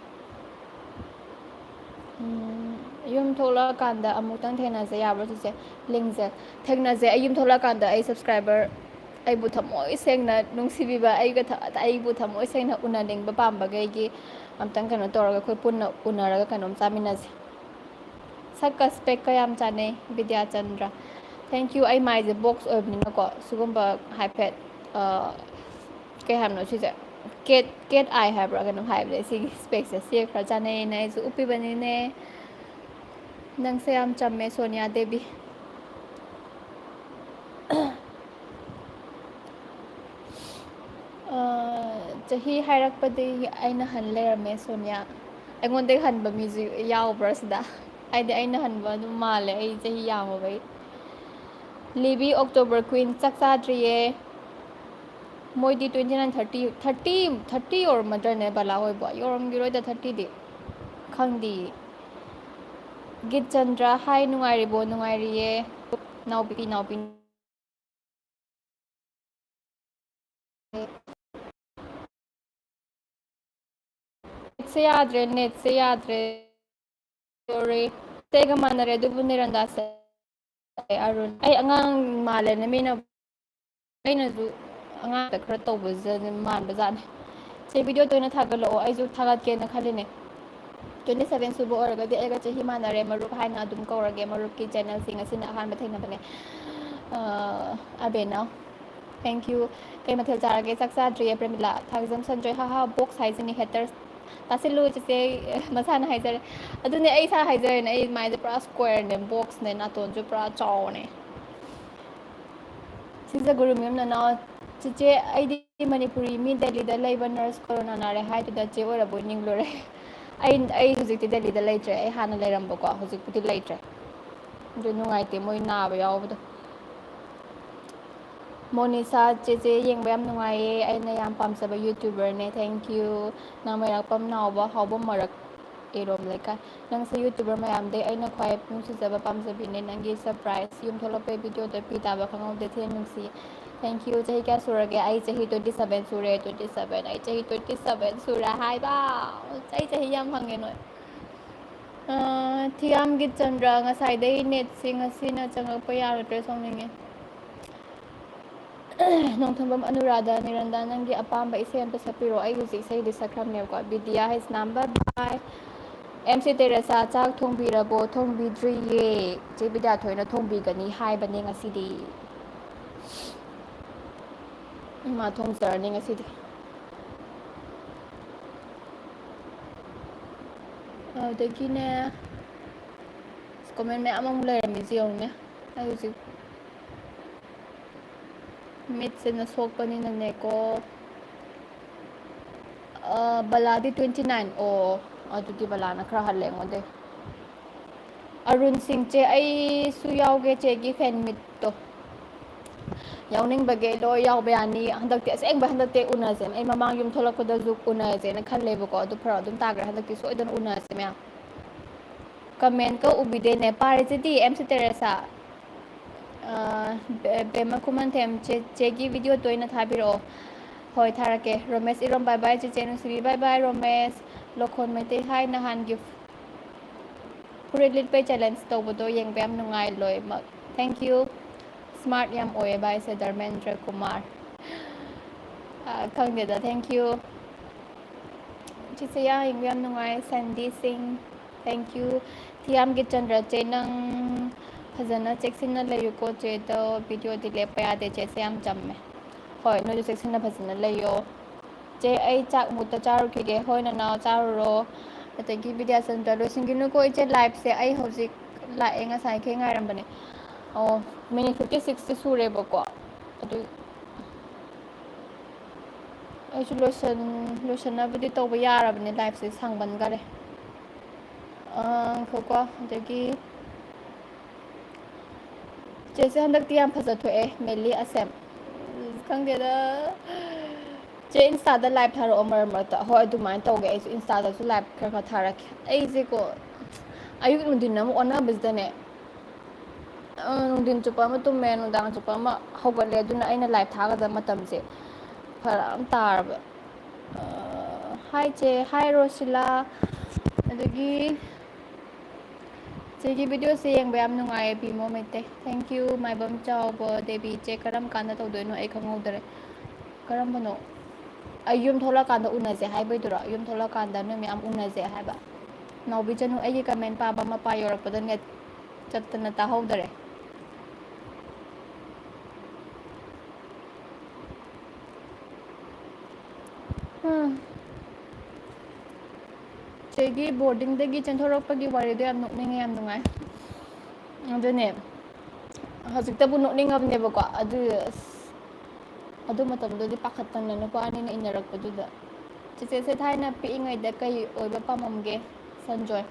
ꯎꯝ, ꯌꯨꯝ ꯊꯣꯛꯂꯛꯑꯀꯥꯟꯗ ꯑꯃꯨꯛꯇꯪ ꯊꯦꯡꯅꯁꯦ ꯌꯥꯕ꯭ꯔꯣ ꯆꯤꯆꯦ? ꯂꯤꯡꯁꯦ꯫ ꯊꯦꯡꯅꯁꯦ꯫ ꯑꯩ ꯌꯨꯝ ꯊꯣꯛꯂꯛꯑꯀꯥꯟꯗ ꯑꯩ subscriber, ꯑꯩꯕꯨ ꯊꯃꯣꯏ ꯁꯦꯡꯅ ꯅꯨꯡꯁꯤꯕꯤꯕ, ꯑꯩꯒ ꯊ-, ꯑꯩꯕꯨ ꯊꯃꯣꯏ ꯁꯦꯡꯅ ꯎꯅꯅꯤꯡꯕ ꯄꯥꯝꯕꯈꯩꯒꯤ ꯑꯝꯇꯪ ꯀꯩꯅꯣ ꯇꯧꯔꯒ ꯑꯩꯈꯣꯏ ꯄꯨꯟꯅ ꯎꯅꯔꯒ ꯀꯩꯅꯣꯝ ꯆꯥꯃꯤꯟꯅꯁꯦ꯫ ꯁꯛꯀ specꯀ ꯌꯥꯝ ꯆꯥꯟꯅꯩ, ꯕꯤꯗ꯭ꯌꯥꯆꯟꯗ꯭ꯔ꯫ Thank you꯫ ꯑꯩ ꯃꯥꯏꯁꯦ box ꯑꯣꯏꯕꯅꯤꯅꯀꯣ, ꯁꯤꯒꯨꯝꯕ ꯍꯥꯏꯐꯦꯠ, ꯑ, ꯀꯩ ꯍꯥꯏꯕꯅꯣ ꯁꯤꯁꯦ? Cat, cat eye ꯍꯥꯏꯕ꯭ꯔꯥ ꯀꯩꯅꯣꯝ ꯍꯥꯏꯕꯅꯦ, ꯁꯤꯒꯤ specꯁꯦ꯫ ꯁꯤꯒ ꯈꯔ ꯆꯥꯟꯅꯩꯌꯦꯅ ꯑꯩꯁꯨ ꯎꯞꯄꯤꯕꯅꯤꯅꯦ꯫ ꯅꯪꯁꯦ ꯌꯥꯝ ꯆꯝꯃꯦ, ꯁꯣꯅꯤꯌꯥ ꯗꯦꯕꯤ꯫ ꯑ, ꯆꯍꯤ ꯍꯥꯏꯔꯛꯄꯗꯤ ꯑꯩꯅ ꯍꯟ ꯂꯩꯔꯝꯃꯦ, ꯁꯣꯅꯤꯌꯥ꯫ ꯑꯩꯉꯣꯟꯗꯒꯤ ꯍꯟꯕ ꯃꯤꯁꯨ ꯌꯥꯎꯕ꯭ꯔꯥ ꯁꯤꯗ? ꯍꯥꯏꯗꯤ ꯑꯩꯅ ꯍꯟꯕ ꯑꯗꯨꯝ ꯃꯥꯜꯂꯦ, ꯑꯩ ꯆꯍꯤ ꯌꯥꯝꯃꯕꯩ꯫ ꯂꯤꯕꯤ October Queen ꯆꯥꯛ ꯆꯥꯗ꯭ꯔꯤꯌꯦ꯫ ꯃꯣꯏꯗꯤ twenty nine, thirty, thirty, thirty ꯌꯧꯔꯝꯃꯗ꯭ꯔꯅꯦ ꯕꯂꯥ ꯍꯣꯏꯕꯣ? ꯌꯧꯔꯝꯈꯤꯔꯣꯏꯗ thirtyꯗꯤ꯫ ꯈꯪꯗꯤꯌꯦ꯫ ꯒꯤꯠꯆꯟꯗ꯭ꯔ, hi, ꯅꯨꯡꯉꯥꯏꯔꯤꯕꯣ? ꯅꯨꯡꯉꯥꯏꯔꯤꯌꯦ꯫ ꯅꯥꯎꯕꯤ, ꯅꯥꯎꯕꯤ꯫ Netꯁꯦ ꯌꯥꯗ꯭ꯔꯦ, netꯁꯦ ꯌꯥꯗ꯭ꯔꯦ꯫ ꯌꯧꯔꯦ꯫ ꯏꯇꯩꯒ ꯃꯥꯟꯅꯔꯦ, ꯑꯗꯨꯕꯨ ꯅꯤꯔꯟꯗꯥꯁꯦ꯫ ꯑꯔꯨꯟ, ꯑꯩ ꯑꯉꯥꯡ ꯃꯥꯜꯂꯦꯅ ꯃꯤꯅ, ꯑꯩꯅꯁꯨ ꯑꯉꯥꯡꯗ ꯈꯔ ꯇꯧꯕꯁꯤꯗ ꯑꯗꯨꯝ ꯃꯥꯟꯕꯖꯥꯠꯅꯤ꯫ ꯆꯦ, video ꯇꯣꯏꯅ ꯊꯥꯒꯠꯂꯛꯑꯣ, ꯑꯩꯁꯨ ꯊꯥꯒꯠꯀꯦꯅ ꯈꯜꯂꯤꯅꯦ꯫ Twenty seven ꯁꯨꯕ ꯑꯣꯏꯔꯒꯗꯤ ꯑꯩꯒ ꯆꯍꯤ ꯃꯥꯟꯅꯔꯦ, ꯃꯔꯨꯞ ꯍꯥꯏꯅ ꯑꯗꯨꯝ ꯀꯧꯔꯒꯦ꯫ ꯃꯔꯨꯞꯀꯤ channelꯁꯤ ꯉꯁꯤꯅ ꯑꯍꯥꯟꯕ ꯊꯦꯡꯅꯕꯅꯦ꯫ ꯑ, ꯑꯕꯦꯅꯥꯎ꯫ Thank you. ꯀꯩ ꯃꯊꯦꯜ ꯆꯥꯔꯒꯦ? ꯆꯥꯛ ꯆꯥꯗ꯭ꯔꯤꯌꯦ ꯄ꯭ꯔꯦꯃꯤꯂꯥ꯫ ꯊꯥꯡꯖꯝ ꯁꯟꯖꯣꯏ, ꯍꯥ ꯍꯥ, box ꯍꯥꯏꯁꯤꯅꯤ haters꯫ ꯇꯥꯁꯤꯜꯂꯨ ꯆꯤꯆꯦ, ꯃꯁꯥꯅ ꯍꯥꯏꯖꯔꯦ꯫ ꯑꯗꯨꯅꯦ ꯑꯩ ꯏꯁꯥ ꯍꯥꯏꯖꯔꯦꯅꯦ, ꯑꯩ ꯃꯥꯏꯁꯦ ꯄꯨꯔꯥ squareꯅꯦ, boxꯅꯦ, ꯅꯥꯇꯣꯟꯁꯨ ꯄꯨꯔꯥ ꯆꯥꯎꯕꯅꯦ꯫ ꯁꯤꯖ ꯒꯨꯔꯨ ꯃꯌꯨꯝ ꯅꯅꯥꯎ꯫ ꯆꯤꯆꯦ, ꯑꯩꯗꯤ ꯃꯅꯤꯄꯨꯔꯤ ꯃꯤ ꯗꯦꯜꯂꯤꯗ ꯂꯩꯕ nurse corona ꯅꯥꯔꯦ ꯍꯥꯏꯗꯨꯗ ꯆꯦ ꯑꯣꯏꯔꯕꯣꯏ ꯅꯤꯡꯂꯨꯔꯦ꯫ ꯑꯩ, ꯑꯩ ꯍꯧꯖꯤꯛꯇꯤ ꯗꯦꯜꯂꯤꯗ ꯂꯩꯇ꯭ꯔꯦ, ꯑꯩ ꯍꯥꯟꯅ ꯂꯩꯔꯝꯕꯀꯣ, ꯍꯧꯖꯤꯛꯄꯨꯗꯤ ꯂꯩꯇ꯭ꯔꯦ꯫ ꯑꯗꯨ ꯅꯨꯡꯉꯥꯏꯇꯦ ꯃꯣꯏ ꯅꯥꯕ ꯌꯥꯎꯕꯗꯣ꯫ ꯃꯣꯅꯤꯁꯥ, ꯆꯦꯆꯦ ꯌꯦꯡꯕ ꯌꯥꯝ ꯅꯨꯡꯉꯥꯏꯌꯦ, ꯑꯩꯅ ꯌꯥꯝ ꯄꯥꯝꯖꯕ YouTuberꯅꯦ꯫ Thank you꯫ ꯅꯥꯃꯩꯔꯥꯛꯄꯝ ꯅꯥꯎꯕ, ꯍꯥꯎꯕꯝ ꯃꯔꯛ, ꯑꯦꯔꯣꯝ ꯂꯩꯀꯥꯏ꯫ ꯅꯪꯁꯦ YouTuber ꯃꯌꯥꯝꯗꯩ ꯑꯩꯅ ꯈ꯭ꯋꯥꯏ ꯅꯨꯡꯁꯤꯖꯕ ꯄꯥꯝꯖꯕꯤꯅꯦ꯫ ꯅꯪꯒꯤ surprise ꯌꯨꯝ ꯊꯣꯛꯂꯛꯄꯩ videoꯗ ꯄꯤ ꯇꯥꯕ ꯈꯪꯍꯧꯗꯦ, ꯊꯤꯅ ꯅꯨꯡꯁꯤ꯫ Thank you꯫ ꯆꯍꯤ ꯀꯌꯥ ꯁꯨꯔꯒꯦ? ꯑꯩ ꯆꯍꯤ twenty seven ꯁꯨꯔꯦ, twenty seven꯫ ꯑꯩ ꯆꯍꯤ twenty seven ꯁꯨꯔꯦ ꯍꯥꯏꯕ꯫ ꯑꯩ ꯆꯍꯤ ꯌꯥꯝ ꯍꯪꯉꯦ ꯅꯣꯏ꯫ ꯑ, ꯊꯤꯌꯥꯝꯒꯤ ꯆꯟꯗ꯭ꯔ, ꯉꯁꯥꯏꯗꯩ netꯁꯦ ꯉꯁꯤꯅ ꯆꯪꯉꯛꯄ ꯌꯥꯔꯨꯗ꯭ꯔꯦ, ꯁꯥꯎꯅꯤꯡꯉꯦ꯫ ꯅꯣꯡꯊꯣꯝꯕꯝ ꯑꯅꯨꯔꯥꯙ, ꯅꯤꯔꯟꯗꯥ, ꯅꯪꯒꯤ ꯑꯄꯥꯝꯕ ꯏꯁꯩ ꯑꯝꯇ ꯁꯛꯄꯤꯔꯣ꯫ ꯑꯩ ꯍꯧꯖꯤꯛ ꯏꯁꯩꯗꯤ ꯁꯛꯈ꯭ꯔꯕꯅꯦꯕꯀꯣ꯫ ꯕꯤꯗ꯭ꯌꯥ Heisnam, bye bye꯫ M C Teresa, ꯆꯥꯛ ꯊꯣꯡꯕꯤꯔꯕꯣ? ꯊꯣꯡꯕꯤꯗ꯭ꯔꯤꯌꯦ꯫ ꯆꯦ ꯕꯤꯗ꯭ꯌꯥꯊꯣꯏꯅ ꯊꯣꯡꯕꯤꯒꯅꯤ ꯍꯥꯏꯕꯅꯦ ꯉꯁꯤꯗꯤ꯫ ꯃꯥ ꯊꯣꯡꯖꯔꯅꯤ ꯉꯁꯤꯗꯤ꯫ ꯑꯗꯨꯗꯒꯤꯅꯦ, comment ꯃꯌꯥꯝ ꯑꯃ ꯂꯩꯔꯝꯃꯤꯁꯦ ꯌꯦꯡꯉꯨꯅꯦ꯫ ꯑꯩ ꯍꯧꯖꯤꯛ ꯃꯤꯠꯁꯤꯅ ꯁꯣꯛꯄꯅꯤꯅꯅꯦꯀꯣ꯫ ꯑ, ꯕꯂꯥꯗꯤ twenty nine꯫ ꯑꯣ, ꯑꯗꯨꯗꯤ ꯕꯂꯥꯅ ꯈꯔ ꯍꯜꯂꯦ ꯑꯩꯉꯣꯟꯗꯩ꯫ ꯑꯔꯨꯟ ꯁꯤꯡ, ꯆꯦ, ꯑꯩꯁꯨ ꯌꯥꯎꯒꯦ ꯆꯦꯒꯤ fan meetꯇꯣ꯫ ꯌꯥꯎꯅꯤꯡꯕꯒꯩ ꯂꯣꯏ ꯌꯥꯎꯕ ꯌꯥꯅꯤ꯫ ꯍꯟꯗꯛꯇꯤ ꯑꯁꯦꯡꯕ, ꯍꯟꯗꯛꯇꯤ ꯎꯅꯁꯦ꯫ ꯑꯩ ꯃꯃꯥꯡ ꯌꯨꯝ ꯊꯣꯛꯂꯛꯄꯗꯁꯨ ꯎꯅꯁꯦꯅ ꯈꯜꯂꯦꯕꯀꯣ꯫ ꯑꯗꯨ ꯐꯔꯛ ꯑꯗꯨꯝ ꯇꯥꯈ꯭ꯔꯦ꯫ ꯍꯟꯗꯛꯇꯤ ꯁꯣꯏꯗꯅ ꯎꯅꯁꯦ ꯃꯌꯥꯝ꯫ Commentꯀ ꯎꯕꯤꯗꯦꯅꯦ꯫ ꯄꯥꯔꯤꯁꯤꯗꯤ ꯑꯦꯝ ꯁꯤ ꯇꯦꯔꯦꯁꯥ꯫ ꯑ, ꯕꯦ-, ꯕꯦꯝꯃ ꯈꯨꯃꯟꯊꯦꯝ, ꯆꯦ-, ꯆꯦꯒꯤ video ꯇꯣꯏꯅ ꯊꯥꯕꯤꯔꯛꯑꯣ꯫ ꯍꯣꯏ, ꯊꯥꯔꯛꯀꯦ꯫ ꯔꯣꯃꯦꯁ ꯏꯔꯣꯝ, bye bye ꯆꯦꯆꯦ ꯅꯨꯡꯁꯤꯕꯤ, bye bye ꯔꯣꯃꯦꯁ꯫ ꯂꯣꯈꯣꯟ ꯃꯩꯇꯩ, hi, ꯅꯍꯥꯟꯒꯤ ꯐꯨꯔꯤꯠ ꯂꯤꯠꯄꯩ challenge ꯇꯧꯕꯗꯣ ꯌꯦꯡꯕ ꯌꯥꯝ ꯅꯨꯡꯉꯥꯏ ꯂꯣꯏꯅꯃꯛ꯫ Thank you꯫ Smart ꯌꯥꯝ ꯑꯣꯏꯌꯦ ꯚꯥꯏꯁꯦ, ꯙꯔꯃꯦꯟꯗ꯭ꯔ ꯀꯨꯃꯥꯔ꯫ ꯑ, ꯈꯪꯗꯦꯗ, thank you꯫ ꯆꯤꯆꯦ ꯌꯥ ꯌꯦꯡꯕ ꯌꯥꯝ ꯅꯨꯡꯉꯥꯏ꯫ ꯁꯟꯗꯤ ꯁꯤꯡ, thank you꯫ ꯊꯤꯌꯥꯝꯒꯤ ꯆꯟꯗ꯭ꯔ ꯆꯦ, ꯅꯪ ꯐꯖꯅ ꯆꯦꯛꯁꯤꯟꯅ ꯂꯩꯌꯨꯀꯣ ꯆꯦꯗꯣ꯫ Videoꯗꯤ ꯂꯦꯞꯄ ꯌꯥꯗꯦ ꯆꯦꯁꯦ, ꯌꯥꯝ ꯆꯝꯃꯦ꯫ ꯍꯣꯏ, ꯅꯣꯏꯁꯨ ꯆꯦꯛꯁꯤꯟꯅ ꯐꯖꯅ ꯂꯩꯌꯣ꯫ ꯆꯦ, ꯑꯩ ꯆꯥꯛ ꯃꯨꯠꯇ ꯆꯥꯔꯨꯈꯤꯒꯦ꯫ ꯍꯣꯏ, ꯅꯅꯥꯎ, ꯆꯥꯔꯨꯔꯣ꯫ ꯑꯗꯒꯤ ꯕꯤꯗ꯭ꯌꯥꯆꯟꯗ꯭ꯔ, ꯂꯣꯏꯁꯤꯟꯈꯤꯅꯨꯀꯣ ꯏꯆꯦ, liveꯁꯦ꯫ ꯑꯩ ꯍꯧꯖꯤꯛ ꯂꯥꯛꯑꯦ, ꯉꯁꯥꯏꯈꯩ ꯉꯥꯏꯔꯝꯕꯅꯦ꯫ ꯑꯣ, minute fifty sixꯇꯤ ꯁꯨꯔꯦꯕꯀꯣ꯫ ꯑꯗꯨ ꯑꯩꯁꯨ ꯂꯣꯏꯁꯟ-, ꯂꯣꯏꯁꯟꯅꯕꯗꯤ ꯇꯧꯕ ꯌꯥꯔꯕꯅꯦ, liveꯁꯦ ꯁꯥꯡꯃꯟꯈꯔꯦ꯫ ꯑꯥ, ꯉꯥꯏꯈꯣꯀꯣ, ꯑꯗꯒꯤ ꯆꯦꯁꯦ ꯍꯟꯗꯛꯇꯤ ꯌꯥꯝ ꯐꯖ ꯊꯣꯛꯑꯦ, ꯃꯦꯂꯤ ꯑꯁꯦꯝ꯫ ꯈꯪꯗꯦꯗ꯫ ꯆꯦ, Instaꯗ live ꯊꯥꯔꯛꯑꯣ ꯃꯔꯛ ꯃꯔꯛꯇ꯫ ꯍꯣꯏ, ꯑꯗꯨꯃꯥꯏꯅ ꯇꯧꯒꯦ꯫ ꯑꯩꯁꯨ Instaꯗꯁꯨ live ꯈꯔ ꯈꯔ ꯊꯥꯔꯛꯀꯦ꯫ ꯑꯩꯁꯦꯀꯣ, ꯑꯌꯨꯛ ꯅꯨꯡꯊꯤꯟ ꯑꯃ ꯑꯣꯟꯅꯕꯁꯤꯗꯅꯦ, ꯑ, ꯅꯨꯡꯊꯤꯟ ꯆꯨꯞꯄ ꯑꯃ ꯇꯨꯝꯃꯦ, ꯅꯨꯡꯗꯥꯡ ꯆꯨꯞꯄ ꯑꯃ ꯍꯧꯒꯠꯂꯦ꯫ ꯑꯗꯨꯅ ꯑꯩꯅ live ꯊꯥꯒꯗꯕ ꯃꯇꯝꯁꯦ ꯐꯔꯛ ꯑꯃ ꯇꯥꯔꯕ꯫ ꯑ, hi ꯆꯦ, hi ꯔꯣꯁꯤꯂꯥ꯫ ꯑꯗꯒꯤ ꯆꯦꯒꯤ videoꯁꯦ ꯌꯦꯡꯕ ꯌꯥꯝ ꯅꯨꯡꯉꯥꯏꯌꯦ, ꯕꯤꯃꯣ ꯃꯩꯇꯩ꯫ Thank you, ꯃꯥꯏꯕꯝ ꯆꯥꯎꯕ ꯗꯦꯕꯤ꯫ ꯆꯦ, ꯀꯔꯝ ꯀꯥꯟꯗ ꯇꯧꯗꯣꯏꯅꯣ? ꯑꯩ ꯈꯪꯍꯧꯗꯔꯦ꯫ ꯀꯔꯝꯕꯅꯣ? ꯑꯩ ꯌꯨꯝ ꯊꯣꯛꯂꯛꯀꯥꯟꯗ ꯎꯅꯁꯦ ꯍꯥꯏꯕꯩꯗꯨꯔꯣ? ꯌꯨꯝ ꯊꯣꯛꯂꯛꯀꯥꯟꯗ ꯅꯣꯏ ꯃꯌꯥꯝ ꯎꯅꯁꯦ ꯍꯥꯏꯕ? ꯅꯥꯎꯕꯤꯖꯅꯨ, ꯑꯩꯒꯤ comment ꯄꯥꯕ ꯃꯄꯥ ꯌꯧꯔꯛꯄꯗ net ꯆꯠꯇꯅ ꯇꯥꯍꯧꯗꯔꯦ꯫ ꯎꯝ꯫ ꯆꯦꯒꯤ boardingꯗꯒꯤ ꯆꯦꯟꯊꯣꯔꯛꯄꯒꯤ ꯋꯥꯔꯤꯗꯣ ꯌꯥꯝ ꯅꯣꯛꯅꯤꯡꯉꯦ, ꯌꯥꯝ ꯅꯨꯡꯉꯥꯏ꯫ ꯑꯗꯨꯅꯦ, ꯍꯧꯖꯤꯛꯇꯕꯨ ꯅꯣꯛꯅꯤꯡꯉꯕꯅꯦꯕꯀꯣ꯫ ꯑꯗꯨ, ꯑꯁ, ꯑꯗꯨ ꯃꯇꯝꯗꯨꯗꯤ ꯄꯥꯈꯠꯇꯅ ꯅꯨꯄꯥ ꯑꯅꯤꯅ ꯏꯟꯅꯔꯛꯄꯗꯨꯗ꯫ ꯆꯦꯆꯦꯁꯦ ꯊꯥꯏꯅ ꯄꯤꯛꯏꯉꯩꯗ ꯀꯩ ꯑꯣꯏꯕ ꯄꯥꯝꯃꯝꯒꯦ? ꯁꯟꯖꯣꯏ꯫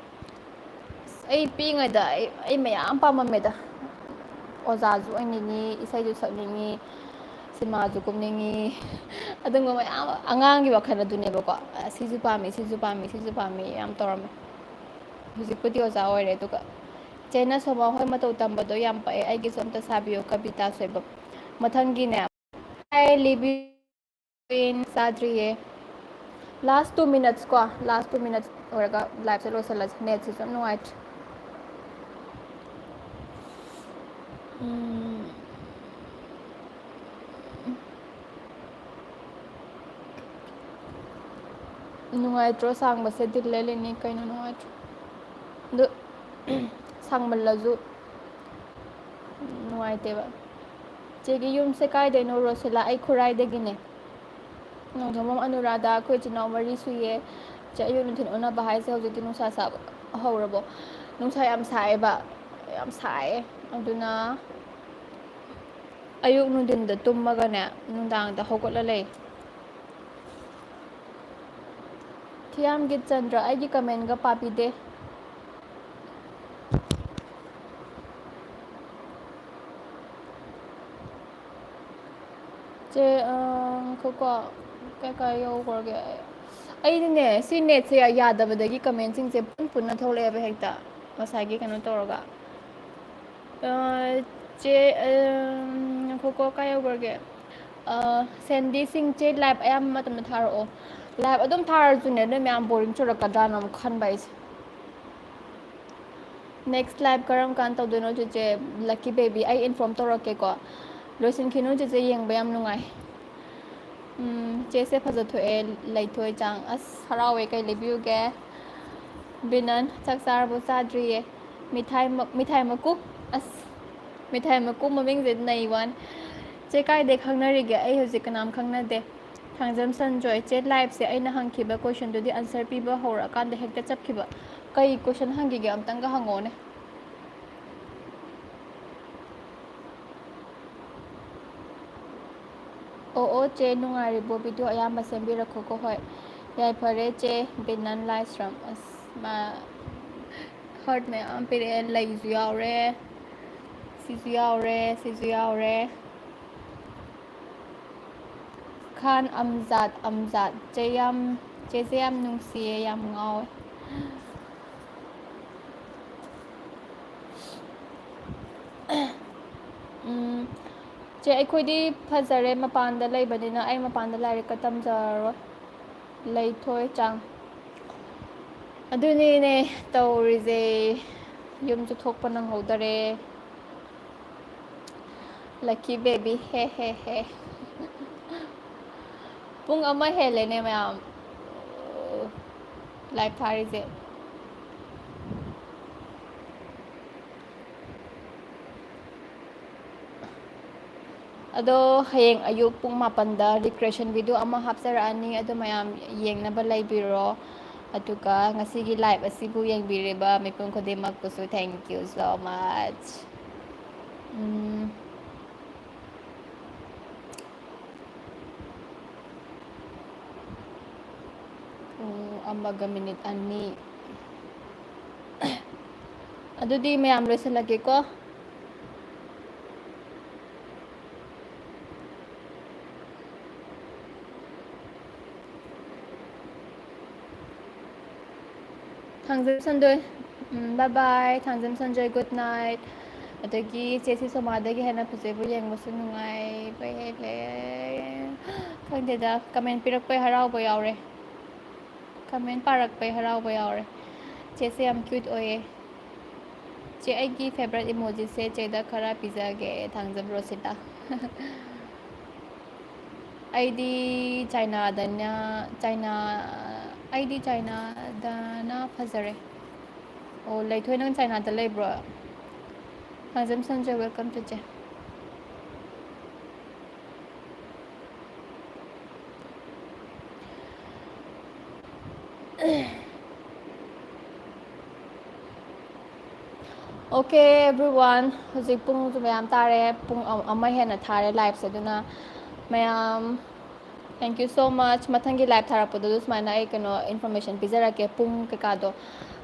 ꯑꯁ, ꯑꯩ ꯄꯤꯛꯏꯉꯩꯗ ꯑꯩ, ꯑꯩ ꯃꯌꯥꯝ ꯄꯥꯝꯃꯝꯃꯦꯗ꯫ ꯑꯣꯖꯥꯁꯨ ꯑꯣꯏꯅꯤꯡꯉꯤ, ꯏꯁꯩꯁꯨ ꯁꯛꯅꯤꯡꯉꯤ, ꯁꯤꯅꯦꯃꯥꯁꯨ ꯀꯨꯝꯅꯤꯡꯉꯤ꯫ ꯑꯗꯨꯒꯨꯝꯕ ꯃꯌꯥꯝ, ꯑꯉꯥꯡꯒꯤ ꯋꯥꯈꯜ ꯑꯗꯨꯅꯦꯕꯀꯣ꯫ ꯑ, ꯁꯤꯁꯨ ꯄꯥꯝꯃꯤ, ꯁꯤꯁꯨ ꯄꯥꯝꯃꯤ, ꯁꯤꯁꯨ ꯄꯥꯝꯃꯤ ꯌꯥꯝ ꯇꯧꯔꯝꯃꯦ꯫ ꯍꯧꯖꯤꯛꯄꯨꯗꯤ ꯑꯣꯖꯥ ꯑꯣꯏꯔꯦ꯫ ꯑꯗꯨꯒ ꯆꯦꯅ ꯁꯣꯃꯥ ꯍꯣꯏ ꯃꯇꯧ ꯇꯝꯕꯗꯣ ꯌꯥꯝ ꯄꯛꯑꯦ꯫ ꯑꯩꯒꯤꯁꯨ ꯑꯝꯇ ꯁꯥꯕꯤꯌꯣ ꯀꯕꯤꯇꯥ ꯁꯣꯏꯕꯝ꯫ ꯃꯊꯪꯒꯤꯅꯦ꯫ Hi, ꯂꯤꯕꯤ꯫ ꯆꯥꯗ꯭ꯔꯤꯌꯦ꯫ Last two minutes ꯀꯣ, last two minutes ꯑꯣꯏꯔꯒ liveꯁꯦ ꯂꯣꯏꯁꯤꯜꯂꯁꯦ꯫ Netꯁꯤꯁꯨ ꯌꯥꯝ ꯅꯨꯡꯉꯥꯏꯇ꯭ꯔꯦ꯫ ꯎꯝ꯫ ꯅꯨꯡꯉꯥꯏꯇ꯭ꯔꯣ ꯁꯥꯡꯕꯁꯦ? ꯗꯤꯜ ꯂꯦꯜꯂꯤꯅꯤ ꯀꯩꯅꯣ, ꯅꯨꯡꯉꯥꯏꯇ꯭ꯔꯣ? ꯑꯗꯨ ꯁꯥꯡꯃꯜꯂꯁꯨ ꯅꯨꯡꯉꯥꯏꯇꯦꯕ꯫ ꯆꯦꯒꯤ ꯌꯨꯝꯁꯦ ꯀꯥꯏꯗꯩꯅꯣ? ꯔꯣꯁꯤꯂꯥ, ꯑꯩ ꯈꯨꯔꯥꯏꯗꯒꯤꯅꯦ꯫ ꯅꯣꯡꯊꯣꯝꯕꯝ ꯑꯅꯨꯔꯥꯙ, ꯑꯩꯈꯣꯏ ꯏꯆꯤꯟ ꯏꯅꯥꯎ ꯃꯔꯤ ꯁꯨꯏꯌꯦ꯫ ꯆꯦ, ꯑꯌꯨꯛ ꯅꯨꯡꯊꯤꯜ ꯑꯣꯟꯅꯕ ꯍꯥꯏꯁꯦ ꯍꯧꯖꯤꯛꯇꯤ ꯅꯨꯡꯁꯥ ꯁꯥꯕ ꯍꯧꯔꯕꯣ? ꯅꯨꯡꯁꯥ ꯌꯥꯝ ꯁꯥꯏꯌꯦꯕ, ꯌꯥꯝ ꯁꯥꯏꯌꯦ꯫ ꯑꯗꯨꯅ ꯑꯌꯨꯛ ꯅꯨꯡꯊꯤꯟꯗ ꯇꯨꯝꯃꯒꯅꯦ, ꯅꯨꯡꯗꯥꯡꯗ ꯍꯧꯒꯠꯂ ꯂꯩ꯫ ꯊꯤꯌꯥꯝꯒꯤ ꯆꯟꯗ꯭ꯔ, ꯑꯩꯒꯤ ꯀꯃꯦꯟꯒ ꯄꯥꯕꯤꯗꯦ꯫ ꯆꯦ, ꯑ, ꯉꯥꯏꯈꯣꯀꯣ, ꯀꯥꯏ ꯀꯥꯏ ꯌꯧꯈ꯭ꯔꯒꯦ? ꯑꯩꯗꯤꯅꯦ, ꯁꯤ ꯅꯦꯠꯁꯦ ꯌꯥꯗꯕꯗꯒꯤ ꯀꯃꯦꯟꯁꯤꯡꯁꯦ ꯄꯨꯟ ꯄꯨꯟꯅ ꯊꯣꯛꯂꯛꯑꯦꯕ ꯍꯦꯛꯇ꯫ ꯉꯁꯥꯏꯒꯤ ꯀꯩꯅꯣ ꯇꯧꯔꯒ꯫ ꯑ, ꯆꯦ, ꯑ, ꯉꯥꯏꯈꯣꯀꯣ, ꯀꯥꯏ ꯌꯧꯈ꯭ꯔꯒꯦ? ꯑ, ꯁꯦꯟꯗꯤ ꯁꯤꯡ, ꯆꯦ, ꯂꯥꯏꯚ ꯑꯌꯥꯝꯕ ꯃꯇꯝꯗ ꯊꯥꯔꯛꯑꯣ꯫ ꯂꯥꯏꯚ ꯑꯗꯨꯝ ꯊꯥꯔꯁꯨꯅꯦ, ꯅꯣꯏ ꯃꯌꯥꯝ ꯕꯣꯔꯤꯡ ꯆꯨꯔꯛꯀꯗ꯭ꯔꯥꯅ ꯑꯃꯨꯛ ꯈꯟꯕ ꯑꯩꯁꯦ꯫ ꯅꯦꯛꯁ ꯂꯥꯏꯚ ꯀꯔꯝ ꯀꯥꯟ ꯇꯧꯗꯣꯏꯅꯣ, ꯆꯦꯆꯦ? ꯂꯛꯀꯤ ꯕꯦꯕꯤ, ꯑꯩ ꯏꯟꯐꯣꯔꯝ ꯇꯧꯔꯛꯀꯦꯀꯣ꯫ ꯂꯣꯏꯁꯤꯟꯈꯤꯅꯨ, ꯆꯦꯆꯦ, ꯌꯦꯡꯕ ꯌꯥꯝ ꯅꯨꯡꯉꯥꯏ꯫ ꯎꯝ, ꯆꯦꯁꯦ ꯐꯖꯊꯣꯛꯑꯦ, ꯂꯩꯊꯣꯏ ꯆꯥꯡ꯫ ꯑꯁ, ꯍꯔꯥꯎꯋꯦ꯫ ꯀꯩ ꯂꯩꯕꯤꯌꯨꯒꯦ? ꯕꯤꯅꯟ, ꯆꯥꯛ ꯆꯥꯔꯕꯣ? ꯆꯥꯗ꯭ꯔꯤꯌꯦ꯫ ꯃꯤꯊꯥꯏ ꯃ-, ꯃꯤꯊꯥꯏ ꯃꯀꯨ꯫ ꯑꯁ, ꯃꯤꯊꯥꯏ ꯃꯀꯨ ꯃꯃꯤꯡꯁꯦ ꯅꯩ ꯋꯥꯅꯤ꯫ ꯆꯦ, ꯀꯥꯏꯗꯩ ꯈꯪꯅꯔꯤꯒꯦ? ꯑꯩ ꯍꯧꯖꯤꯛ ꯀꯅꯥꯝ ꯈꯪꯅꯗꯦ꯫ ꯊꯥꯡꯖꯝ ꯁꯟꯖꯣꯏ, ꯆꯦ, ꯂꯥꯏꯐꯁꯦ ꯑꯩꯅ ꯍꯪꯈꯤꯕ ꯀꯣꯏꯁꯟꯗꯨꯗꯤ ꯑꯟꯁꯔ ꯄꯤꯕ ꯍꯧꯔꯛꯑꯀꯥꯟꯗ ꯍꯦꯛꯇ ꯆꯠꯈꯤꯕ꯫ ꯀꯩ ꯀꯣꯏꯁꯟ ꯍꯪꯈꯤꯒꯦ? ꯑꯝꯇꯪꯒ ꯍꯪꯉꯛꯑꯣꯅꯦ꯫ ꯑꯣ, ꯑꯣ, ꯆꯦ, ꯅꯨꯡꯉꯥꯏꯔꯤꯕꯣ? ꯚꯤꯗꯤꯑꯣ ꯑꯌꯥꯝꯕ ꯁꯦꯝꯕꯤꯔꯛꯈꯣꯀꯣ꯫ ꯍꯣꯏ, ꯌꯥꯏꯐꯔꯦ ꯆꯦ꯫ ꯕꯤꯅꯟ ꯂꯥꯏꯁ꯭ꯔꯝ, ꯑꯁ, ꯃꯥ ꯍꯥꯔꯠ ꯃꯌꯥꯝ ꯄꯤꯔꯛꯑꯦ꯫ ꯂꯩꯁꯨ ꯌꯥꯎꯔꯦ, ꯁꯤꯁꯨ ꯌꯥꯎꯔꯦ, ꯁꯤꯁꯨ ꯌꯥꯎꯔꯦ꯫ ꯈꯥꯟ ꯑꯝꯖꯥꯗ, ꯑꯝꯖꯥꯗ, ꯆꯦ ꯌꯥꯝ, ꯆꯦꯁꯦ ꯌꯥꯝ ꯅꯨꯡꯁꯤꯌꯦ, ꯌꯥꯝ ꯉꯥꯎꯋꯦ꯫ ꯎꯝ, ꯆꯦ, ꯑꯩꯈꯣꯏꯗꯤ ꯐꯖꯔꯦ, ꯃꯄꯥꯟꯗ ꯂꯩꯕꯅꯤꯅ ꯑꯩ ꯃꯄꯥꯟꯗ ꯂꯥꯏꯔꯤꯛꯀ ꯇꯝꯖꯔꯔꯣꯏ꯫ ꯂꯩꯊꯣꯏ ꯆꯥꯡ꯫ ꯑꯗꯨꯅꯤꯅꯦ ꯇꯧꯔꯤꯁꯦ, ꯌꯨꯝꯁꯨ ꯊꯣꯛꯄ ꯅꯪꯍꯧꯗꯔꯦ꯫ ꯂꯛꯀꯤ ꯕꯦꯕꯤ, ꯍꯦ, ꯍꯦ, ꯍꯦ꯫ ꯄꯨꯡ ꯑꯃ ꯍꯦꯜꯂꯦꯅꯦ ꯃꯌꯥꯝ ꯂꯥꯏꯚ ꯊꯥꯔꯤꯁꯦ꯫ ꯑꯗꯣ ꯍꯌꯦꯡ ꯑꯌꯨꯛ ꯄꯨꯡ ꯃꯥꯄꯟꯗ recreation video ꯑꯃ ꯍꯥꯞꯆꯔꯛꯑꯅꯤ, ꯑꯗꯨ ꯃꯌꯥꯝ ꯌꯦꯡꯅꯕ ꯂꯩꯕꯤꯔꯣ꯫ ꯑꯗꯨꯒ ꯉꯁꯤꯒꯤ live ꯑꯁꯤꯕꯨ ꯌꯦꯡꯕꯤꯔꯤꯕ ꯃꯤꯄꯨꯝ ꯈꯨꯗꯤꯡꯃꯛꯄꯨꯁꯨ thank you so much꯫ ꯎꯝ꯫ ꯄꯨꯡ ꯑꯃꯒ ꯃꯤꯅꯤꯠ ꯑꯅꯤ꯫ ꯑꯗꯨꯗꯤ ꯃꯌꯥꯝ ꯂꯣꯏꯁꯤꯜꯂꯒꯦꯀꯣ꯫ ꯊꯥꯡꯖꯝ ꯁꯟꯗꯣꯏ꯫ ꯎꯝ, bye bye꯫ Thangjam Sanjoy, good night꯫ ꯑꯗꯒꯤ ꯆꯦ ꯁꯤ ꯁꯣꯃꯥꯗꯒꯤ ꯍꯦꯟꯅ ꯐꯖꯕ ꯌꯦꯡꯕꯁꯨ ꯅꯨꯡꯉꯥꯏꯕ ꯍꯦꯜꯂꯦ꯫ ꯈꯪꯗꯦꯗ, comment ꯄꯤꯔꯛꯄꯩ ꯍꯔꯥꯎꯕ ꯌꯥꯎꯔꯦ꯫ Comment ꯄꯥꯔꯛꯄꯩ ꯍꯔꯥꯎꯕ ꯌꯥꯎꯔꯦ꯫ ꯆꯦꯁꯦ ꯌꯥꯝ cute ꯑꯣꯏꯌꯦ꯫ ꯆꯦ, ꯑꯩꯒꯤ favourite emojiꯁꯦ ꯆꯦꯗ ꯈꯔ ꯄꯤꯖꯒꯦ, ꯊꯥꯡꯖꯝ ꯔꯣꯁꯤꯇꯥ꯫ ꯑꯩꯗꯤ ꯆꯥꯏꯅꯥꯗꯅ, ꯆꯥꯏꯅꯥ, ꯑꯩꯗꯤ ꯆꯥꯏꯅꯥꯗꯅ ꯐꯖꯔꯦ꯫ ꯑꯣ, ꯂꯩꯊꯣꯏ, ꯅꯪ ꯆꯥꯏꯅꯥꯗ ꯂꯩꯕ꯭ꯔꯣ? ꯊꯥꯡꯖꯝ ꯁꯟꯖꯣꯏ, welcome to ꯆꯦ꯫ Okay, everyone, ꯍꯧꯖꯤꯛ ꯄꯨꯡꯁꯨ ꯃꯌꯥꯝ ꯇꯥꯔꯦ, ꯄꯨꯡ ꯑ-, ꯑꯃ ꯍꯦꯟꯅ ꯊꯥꯔꯦ liveꯁꯦ, ꯑꯗꯨꯅ ꯃꯌꯥꯝ, thank you so much꯫ ꯃꯊꯪꯒꯤ live ꯊꯥꯔꯛꯄꯗꯁꯨ ꯁꯨꯃꯥꯏꯅ ꯑꯩ ꯀꯩꯅꯣ information ꯄꯤꯖꯔꯛꯀꯦ, ꯄꯨꯡ ꯀꯩꯀꯥꯗꯣ,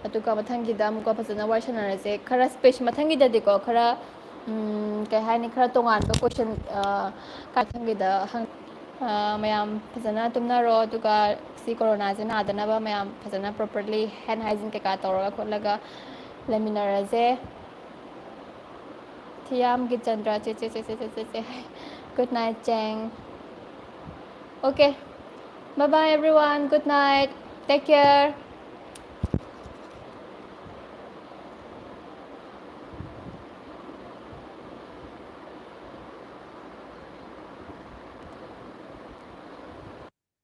ꯑꯗꯨꯒ ꯃꯊꯪꯒꯤꯗ ꯑꯃꯨꯛꯀ ꯐꯖꯅ ꯋꯥꯔꯤ ꯁꯥꯟꯅꯔꯁꯦ꯫ ꯈꯔ special, ꯃꯊꯪꯒꯤꯗꯗꯤꯀꯣ, ꯈꯔ, ꯎꯝ, ꯀꯩ ꯍꯥꯏꯅꯤ, ꯈꯔ ꯇꯣꯉꯥꯟꯕ question, ꯑ, ꯃꯊꯪꯒꯤꯗ ꯍꯪ-, ꯑ, ꯃꯌꯥꯝ ꯐꯖꯅ ꯇꯨꯝꯅꯔꯣ, ꯑꯗꯨꯒ ꯁꯤ ꯀꯣꯔꯣꯅꯥꯁꯦ ꯅꯥꯗꯅꯕ ꯃꯌꯥꯝ ꯐꯖꯅ properly hand hygiene ꯀꯩꯀꯥ ꯇꯧꯔꯒ ꯈꯣꯠꯂꯒ ꯂꯩꯃꯤꯟꯅꯔꯁꯦ꯫ ꯊꯤꯌꯥꯝꯒꯤ ꯆꯟꯗ꯭ꯔ, ꯆꯦ, ꯆꯦ꯫ Good night, ꯆꯦꯡ꯫ Okay. Bye bye, everyone. Good night. Take care.